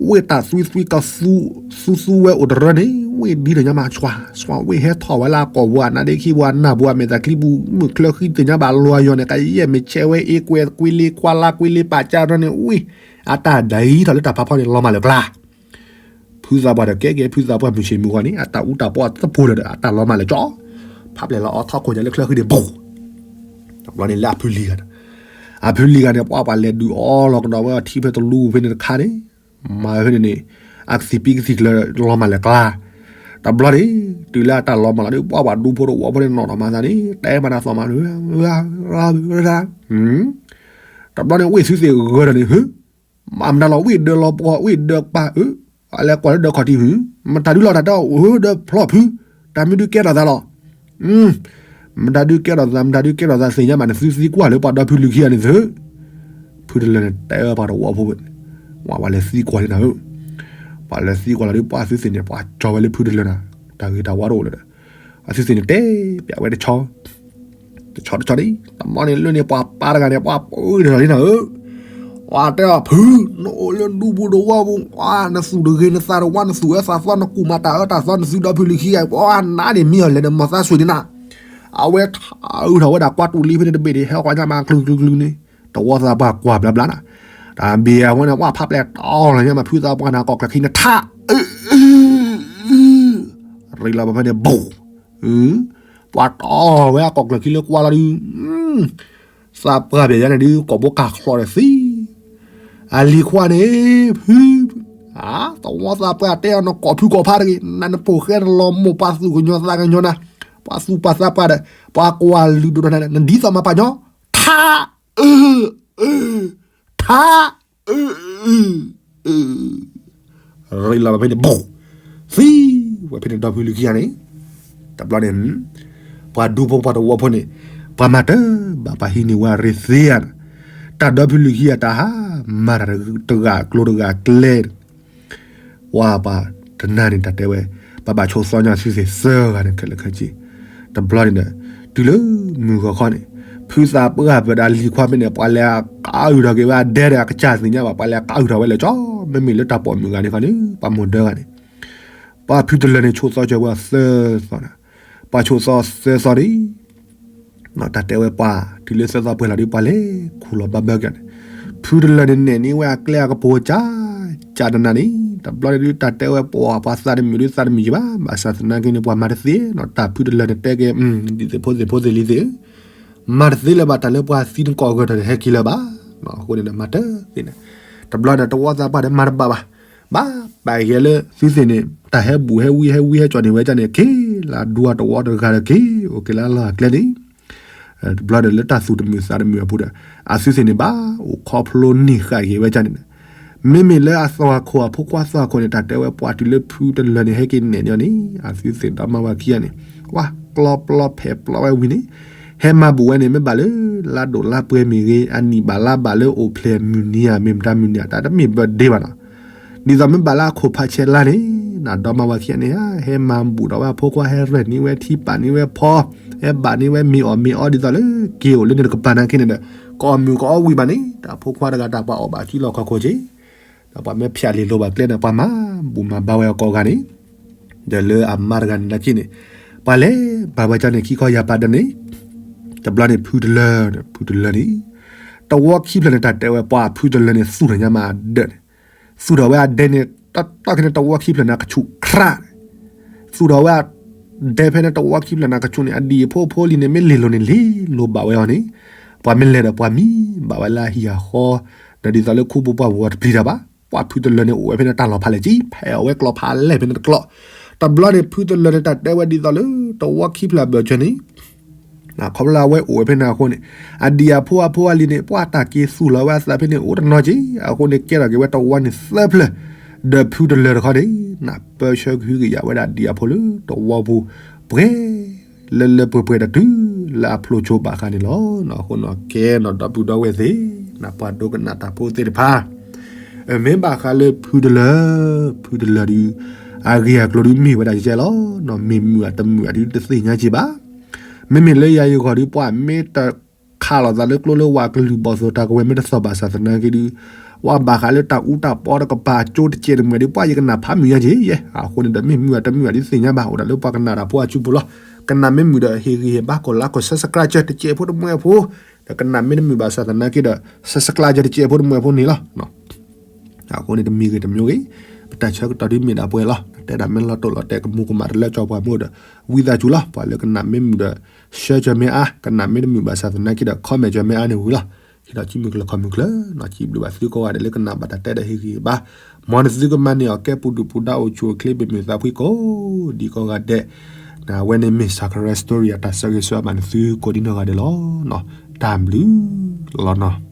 ဝ့ၢ်တၢ်သွံသွံကသူ သူသူဝဲအိၣ်တရၢန့ၣ် ဝ့ၢ်ဒ်ဒီးညါမး ဆွၤ ဆွၤဝ့ၢ်ဟဲထီၣ်ဝဲလၢအကိာ်ပူၤ အနါဒ့ခံပူၤ အနၢ်ပူၤ အမဲာ်သၣ်ချံပူၤ မုၢ်ချၢဃံတညါဘၣ် လီၤယီၤန့ၣ် ကယဲၢ်မ့ၢ်ဆဲးဝဲအ့ကွဲကွံလ့ခွါလါကွံလ့ပာ်ကၢ်တရၢန့ၣ် ဝ့ၢ် အတၢ်ဒ်ထီၣ်လၢတၢ်ဖးဖီန့ၣ် လီၤမၢ်လၢၤကျါ ဖုသးပှၢ်ဒီးကဲကဲ ဖုသးပှၢ်မုၢ်ဆ့ၣ်မုၢ်ဂီၤန့ၣ် အတၢ်အူတၢ်ပီအသပှၢ်လၢာ်ဒီး အတၢ်လီၤမၢ်လၢာ်ကၠီ, ဖးပျဲၢ်လီၤအီထီၣ်ခိၣ်ညါလၢချၢဃံန့ၣ် ဘူး, တဘျီန့ၣ်လၢအဖုလံၤဂၤန့ၣ်, အဖုလံၤဂၤန့ၣ် ပှၤပှၤလဲၤဒုးအီလီၤကဒီးဝဲအထံဖဲတလူပူၤဖဲန့ၣ်တခါန့ၣ်, မၤဖဲန့ၣ်န့ၣ်, အကသံၣ်ပံကသံၣ်ကျၢၤလီၤမၢ်လၢာ်ကျါ, တဘျီန့ၣ်, တုၤလၢအတၢ်လီၤမၢ်လီၤဒီး ပှၤပှၤဒူဖိတဝီဖိန့ၣ် နီၢ်နီၢ်မၤသးန့ၣ် တဲမၤတၢ်သီၣ်မၤ တဘျီန့ၣ် ဝ့ၢ်သုသ့ၣ်ဂၢၢ်ဒီးန့ၣ် ဟၢ မၤမတၤလီၤ ဝ့ၢ်ဒၢလီၤပှီၤ ဝ့ၢ်ဒၢပၢ်ဧၢ, အလဲၤကွၢ်လၢဒၢခီၣ်ထံးဟု, မတၤဒုလီၤတၢ်တဲအီၤဧၢ ဒၢဖျီၣ်ဖု, တၢ်မ့ၢ်ဒုးကဲထီၣ်သးလီၤ. မတၤဒုးကဲထီၣ်သး မတၤဒုးကဲထီၣ်သးသ့ၣ်ညါဘၣ်န့ၣ် သုသံကွၢ်လၢပှၤဒီဖုလုၢ်ခံဂၤန့ၣ်သု, ဖုတလၢန့ၣ် တဲဝဲပှၤတဝီဖိန့ၣ်, ဝဲပှၤလဲၤသံကွၢ်လံနၤဧၢ, ပှၤလဲၤသံကွၢ်လီၤဒီး ပှၤသုသ့ၣ်န့ၣ် ပှၤကၠီဝဲလၢဖုတလၢနၤ, တၢ်ဂ့ၤတၢ်ဝါတအိၣ်လၢၤဒီး, အသုသ့ၣ်န့ၣ်တဲပျးဝဲတဆီ တဆီတဆီန့ၣ် တဘျီန့ၣ်လၢန့ၣ် ပှၤပၢ်တဂၤန့ၣ် ပှၤပၢ်အၢတဂၤလံနၤဧၢ, ပှၤတဲအီၤဖု, နအိၣ်လၢဒူပူၤတဝီပူၤ ပှၤနသူၣ်တဂ့ၤ နသးတဝါ နသူၣ်အၢသးသီ နကူၣ်မၤတၢ်အၢတၢ်သီ နသုဒီဖုလုၢ်ခံဂၤ ပှၤနါန့ၣ်မံအီၤလဲၤနမီၤသးဆွံးန့ၣ်နၤ, အဝဲထးအုးထီၣ်ဝဲဒၣ်ကွၢ်တူၢ်လံဖဲန့ၣ်တဘ့ၣ်န့ၣ် ဟဲဃီညါမးကျူၤကျူၤကျူၤန့ၣ်, တဝီသးပှၢ်ကွၢ်ဘျါဘျါနၤ, တၢ်ဘံၣ်အဝဲန့ၣ် ပှၤဖးပျဲၢ်တီလီၤညါမး ဖုသးပှၢ်န့ၣ် ကိးကျၢၢ်ခံန့ၣ် ထး ရ့လီၤဘၣ်ဖဲန့ၣ် ဘူး, ပှၤတီၢ်ဝဲအကိာ်ကျၢၢ်ခံလၢကွၢ်လီၤဒုး, သးပှၢ်ပျဲၢ်ယါန့ၣ်ဒုး ကိာ်ဘိကၢ်ချီၣ်ဒီးသံ, အလံၤခွါန့ၣ် ဖု, သဝီသးပှၢ်တဲအီၤ နကိာ်ဖုကိာ်ဖးတဂ့ၤ, နနပိာ်ဃဲနလီၤမိၢ်ပှၤသူၣ်ကညီၤသးကညီၤနၤ, ပှၤသူၣ်ပှၤသးပှၢ်ဒီး ပှၤကွၢ်လုၢ်ဒိၣ်ထီၣ်နၤ နဒ်သိးမၤပာ်ညီ, ထါ အၢ အၢ ထါ အၢ အၢ အၢ ရ့လီၤဝဲဖဲန့ၣ် ဘူး, သံ, ဝဲဖဲန့ၣ်ဒီဖုလုၢ်ခံဂၤန့ၣ်, တဘျီန့ၣ်, ပှၤဒူဖိပှၤတဝီဖိန့ၣ်, ပှၤမၤတၢ်ဘၣ်ပှၤဟံးန့ၢ်ဝဲရ့သ့ဧါ, တၢ်ဒီဖုလုၢ်ခံဂၤတၢ်ဟါ, မၤတၢ်တဂၤကျိၤတဂၤကျဲ ပှၤပှၤတနၤန့ၣ်တၢ်တဲဝဲ, ပှၤဘၣ်ဆိးသီညါသုသ့ၣ်သၢဂၤန့ၣ်ခဲလၢာ်ခဲဆ့, တဘျီန့ၣ်ဒီး, တုၤလၢမုၢ်ဂီၤခီန့ၣ်, ဖုသးပှၢ်ပၢၢ်ဒီးလံၤခွါဖဲန့ၣ် ပှၤလဲၤအကါအုၣ်ထီၣ်က့ၤဝဲအဒဲဒီးအကစၢ်သ့ၣ်ညါဘၣ် ပှၤလဲၤအကါအုၣ်ထီၣ်ဝဲလၢာ်ကၠီ, မ့မ့ၢ်လၢတၢ်ပိာ်မုၣ်ဂၤန့ၣ်ခီန့ၣ် ပှၤမိၢ်ဒၢဂၤန့ၣ်, ပှၤဖုတလၢန့ၣ်ဆိးသီကၢၤဝဲသၢသီန့ၣ်, ပှၤဆိးသီသၢသီန့ၣ် တၢ်တဲဝဲပှၤ, တုၤလၢသၢသီပှဲၤလီၤဒီးပှၤလဲၤခူၣ်လီၤဘၣ်ဘၢက့ၤန့ၣ်, ဖုတလၢန့ၣ်နဲၣ်န့ၢ်ဝဲအကျဲအကပိၤကၠး, ကၠးတနၤန့ၣ်, တဘျီန့ၣ်ဒုးတၢ်တဲဝဲပှၤ ပှၤသးတမုာ်ဒုးသးတမုာ်ယံၤဘၣ်, ဘၣ်ဆၣ်သနာ်က့န့ၣ် ပှၤမၤတသ့နီၤ, တၢ်ဖုတလၢန့ၣ်တဲက့ၤ, ဒ်သိးဖိသ့ၣ်ဖိသ့ၣ်လံၤသ့ၣ်ဧၢ, မၤတသ့လၢၤဘၣ် တၢ်လၢပှၤသံနကိာ်ဂၢၢ်ထီၣ်န့ၣ် ဟဲက့ၤလၢၤဘၣ်, အဃိန့ၣ်ဒီးမၤတသ့န့ၣ်, တဘျီန့ၣ်တဝီသးပှၢ်ဒီးမၤတဘၣ်ဘၣ်, ဘၣ်ပာ်က့ၤလၢသုသ့ၣ်န့ၣ် တၢ်ဟဲဘူးဟဲဝံဟဲဝံဟဲကၠီၣ်န့ၢ်ဝဲဒၣ်န့ၣ် က့ၤလၢဒူအတဝီတဂၤဒီးက့ၤ အိၣ်က့ၤလၢအလီၢ်အကျဲန့ၣ် တဘျီဒီးလၢတၢ်သူၣ်တမုာ်သးတမုာ်အပူၤဒီး အသုသ့ၣ်န့ၣ်ဘၣ်အိၣ်ခီဖျိန့ၢ်ဃာ်က့ၤဝဲဒၣ်န့ၣ် မ့မ့ၢ်လၢအသွၣ်ခိၣ်အဖိခွါသွၣ်ခိၣ်န့ၣ် တၢ်တဲဝဲပှၤတုၤလၢဖုတလၢာ်န့ၣ် ဟဲက့ၤနဲၣ်န့ၢ်အီၤန့ၣ် အသုသ့ၣ်ဒီမါဝၤခံဂၤန့ၣ် ကွၢ်ကျီပျီဖဲးပျီဝဲဝံၤန့ၣ် ဟဲမၤဘူးဝဲန့ၣ် မ့ၢ်ဘၣ်လၢလါဒိၣ်လါပှဲၤမ့ၢ်ဂ့ၤ အနံၣ်ဘၣ်လါဘၣ်လၢအိၣ်ဖျဲၣ်မုၢ်နံၤဧါ မ့ၢ်မတၤမုၢ်နံၤဧါ တၢ်တမ့ၢ် birthday ဘၣ်နီၤ ဒ်သိးမ့ၢ်ဘၣ်လၢအခိၣ်ဖးဆဲးလါန့ၣ် နဒီမါဝၤခံဂၤန့ၣ် ဟဲမၤဘူးဒီးဝဲအဖိခွါ ဟဲရဲၣ်န့ၢ်ဝဲထံပာ်န့ၢ်ဝဲဖီ ဟဲဘၣ်န့ၢ်ဝဲမ့ၤအီၣ်မ့ၤအီဒ်သိးလၢ က့ၤအိၣ်လၢန့ၣ်တကပၤနာ်က့န့ၣ်ဒီး ကအီၣ်မုာ်ကအီဝံၤဘၣ်န့ၣ် တၢ်ဖိခွါတဂၤတၢ်ပှၤအီၣ်ဘၣ်စုလီၢ်ခီၣ်ခိၣ်က့ၤ ဒီးပှၤမ့ၢ်ဖၠးလံာ်လိၤဘၣ်ကျဲန့ၣ် ပှၤမၤဘူးမၤဘါဝဲအကိးဂၤန့ၣ် ဒီးလၢအမါတဂၤန့ၣ်နာ်က့န့ၣ် ပှၤလဲၤဘါဝဲကၠီန့ၣ် ခံခီယၤပာ်ဒီးန့ၣ် တဘျီန့ၣ် ဖုတလၢာ် ဖုတလၢာ်န့ၣ် တဝီခံဖျၢၣ်န့ၣ် တၢ်တဲဝဲပှၤဖုတလၢာ်န့ၣ် သူၣ်ထီၣ်ညါမးအဒဲးန့ၣ် သူၣ်ထီၣ်ဝဲအဒဲးန့ၣ် တၢ်တီၢ်ခဲန့ၣ် တဝီခံဖျၢၣ်န့ၣ် အကဆူၣ်ခြး သူၣ်ထီၣ်ဝဲအဒဲးဖဲန့ၣ် တဝီခံဖျၢၣ်န့ၣ် အကဆူၣ်န့ၣ် အဒံၣ်အဖိအဖိလံၤန့ၣ် မ့ၢ်လ့ၤလိၤန့ၣ် လ့ၤလိၤဘၣ်ဝဲအီၤန့ၣ် ပှၤမ့ၢ်လဲၤဒီးပှၤမံဘၣ်ဝဲလၢအဟံၣ်အဃီ ဒီးဒ်သိးလၢခူဖိပှၢ်ဖိတပျံၤတၢ်ဘၣ် ပှၤဖုတလၢာ်န့ၣ် အိၣ်ဝဲဖဲန့ၣ်တၢ်လီၢ်ဖးလဲၣ်ကံ ဖဲးအီၣ်ဝဲကျီဖးလဲၣ်ဖဲန့ၣ်တကျီ တဘျီန့ၣ် ဖုတလၢာ်န့ၣ် တၢ်တဲဝဲဒ်သိးလၢ တဝီခံဖျၢၣ်အဘၢၣ်စၢၤန့ၣ် ခီဖျိလၢအဝဲအိၣ်ဝဲဖဲန့ၣ်အဃိန့ၣ် အဒံၣ်အဖိအဖိအလံၤန့ၣ် ပှၤတၢ်က့ၤသူၣ်လီၤဝဲအသးဖဲန့ၣ် အိၣ်တနီၤက့ အဃိန့ၣ် ကဲထီၣ်က့ၤဝဲတဝီန့ၣ်သၢဖျၢၣ် ဒီးဖုတလၢာ်တခီန့ၣ် နၢ်ပၢၢ်ဆၢကဟုကယာ်ဝဲဒၣ်ဒံၣ်အဖိလၢတဝီပူၤ ပှဲၤလၢလၢပှဲၤပှဲၤဒီးတုၤလၢအဖျိကၠိဘၣ်ဃးန့ၣ်လီၤ. အဃိန့ၣ်ကဲနီၤ ဒီပုၢ်ဒီဝဲၢ်သ့ၣ် နပှၤဒိကနၣ်တၢ်ဖိသ့ၣ်တဖၣ် မ့ၢ်ဘၣ်ဃးလၢဖုတလၢာ် ဖုတလၢာ်ဒုး အဂ့ၢ်အကျိၤဒုးမ့ၢ်ဝဲဒၣ်ကဲလီၤ. မ့ၢ်မုာ်အတမုာ်အဒုးတသ့ၣ်ညါက့ၤဘၣ်. မ့မ့ၢ်လၢယၤယဂီၢ်ဒုး ပှၤမ့ၢ်တခးလိာ်သးလၢကျိလၢဝၤကလုၢ်ဘီၣ်သိၣ်တၢ်ကဝဲၤမ့ၢ်တသီၣ်ဘၣ်ဆၣ်သနာ်က့ဒုး ပှၤဘၣ်ဃးလၢတၢ်အူတၢ်ပီတကပၤအကၠိတကဲးတမှဲးဒုး ပှၤယကနၣ်ဖးမုာ်ညါက့ၤယဲ. အဃိန့ၣ်ဒီး မ့ၢ်မုာ်အတမုာ်အဒုးသ့ၣ်ညါဘၣ် အိၣ်ဒၣ်လၢပှၤကနၣ်တၢ်ဖိအစုပူၤလီၤ. ကနၣ်မ့ၢ်မုာ်ဒီး ဟ့ၣ်ဂံၢ်ဟ့ၣ်ဘါ ကိးlike ကိးsubscribe တစဲးဖိတမှဲးဖိ ဒီးကနၣ်မ့ၢ်တမုာ်ဘၣ်ဆၣ်သနာ်က့ဒီး subscribe တစဲးဖိတမှဲးဖိန့ၣ်လီၤ. အဃိန့ၣ်တမံၤဂ့ၤတမံၤဂ့ၤ ပတၢ်ဆၢကတီၢ်ဒုးမ့ၢ်ဒၣ်ပှဲၤလီၤ. တဲဒၣ်မ့ၢ်လီၤတိၢ်လီၤတဲာ်ကမူၤကမၣ်တလၢကၠီပှၤမူဒီး ဝံသးစူၤလီၤ. ပှၤလၢကနၣ်မ့ၢ်မုာ်ဒီး share ကၢၤမ့ၢ်အါ, ကနၣ်မ့ၢ်တမုာ်ဘၣ်ဆၣ်သနာ်က့ဒီး comment ကၢၤမ့ၢ်အါန့ၣ်ဝံၤလီၤ. ခံဒီးစံးဘျုးကလၢခီမုၢ်ချၢ, စံးဘျုးဘၣ်သုကိးဂၤဒဲးလၢကနၣ်ဘၣ်တၢ်တဲဒီးဟ့ၣ်ဂံၢ်ဘါ, မ်နသုကမၤန့ၢ်အီၤကဲပူၤဒုၣ်ပူၤဒါအိၣ်ဆူၣ်အိၣ်ချ့ဘၣ်မုာ်သးဖှံကိးဒံကိးဂၤဒဲး, အဝဲန့ၣ်မ့ၢ် Sakura Story အတၢ်ဆၢဂ့ၤဆၢဝါဘၣ်နသုကိးဒံနီၢ်ဂၤဒဲးလီၤ. တၢ်ဘျုးလီၤနီၤ.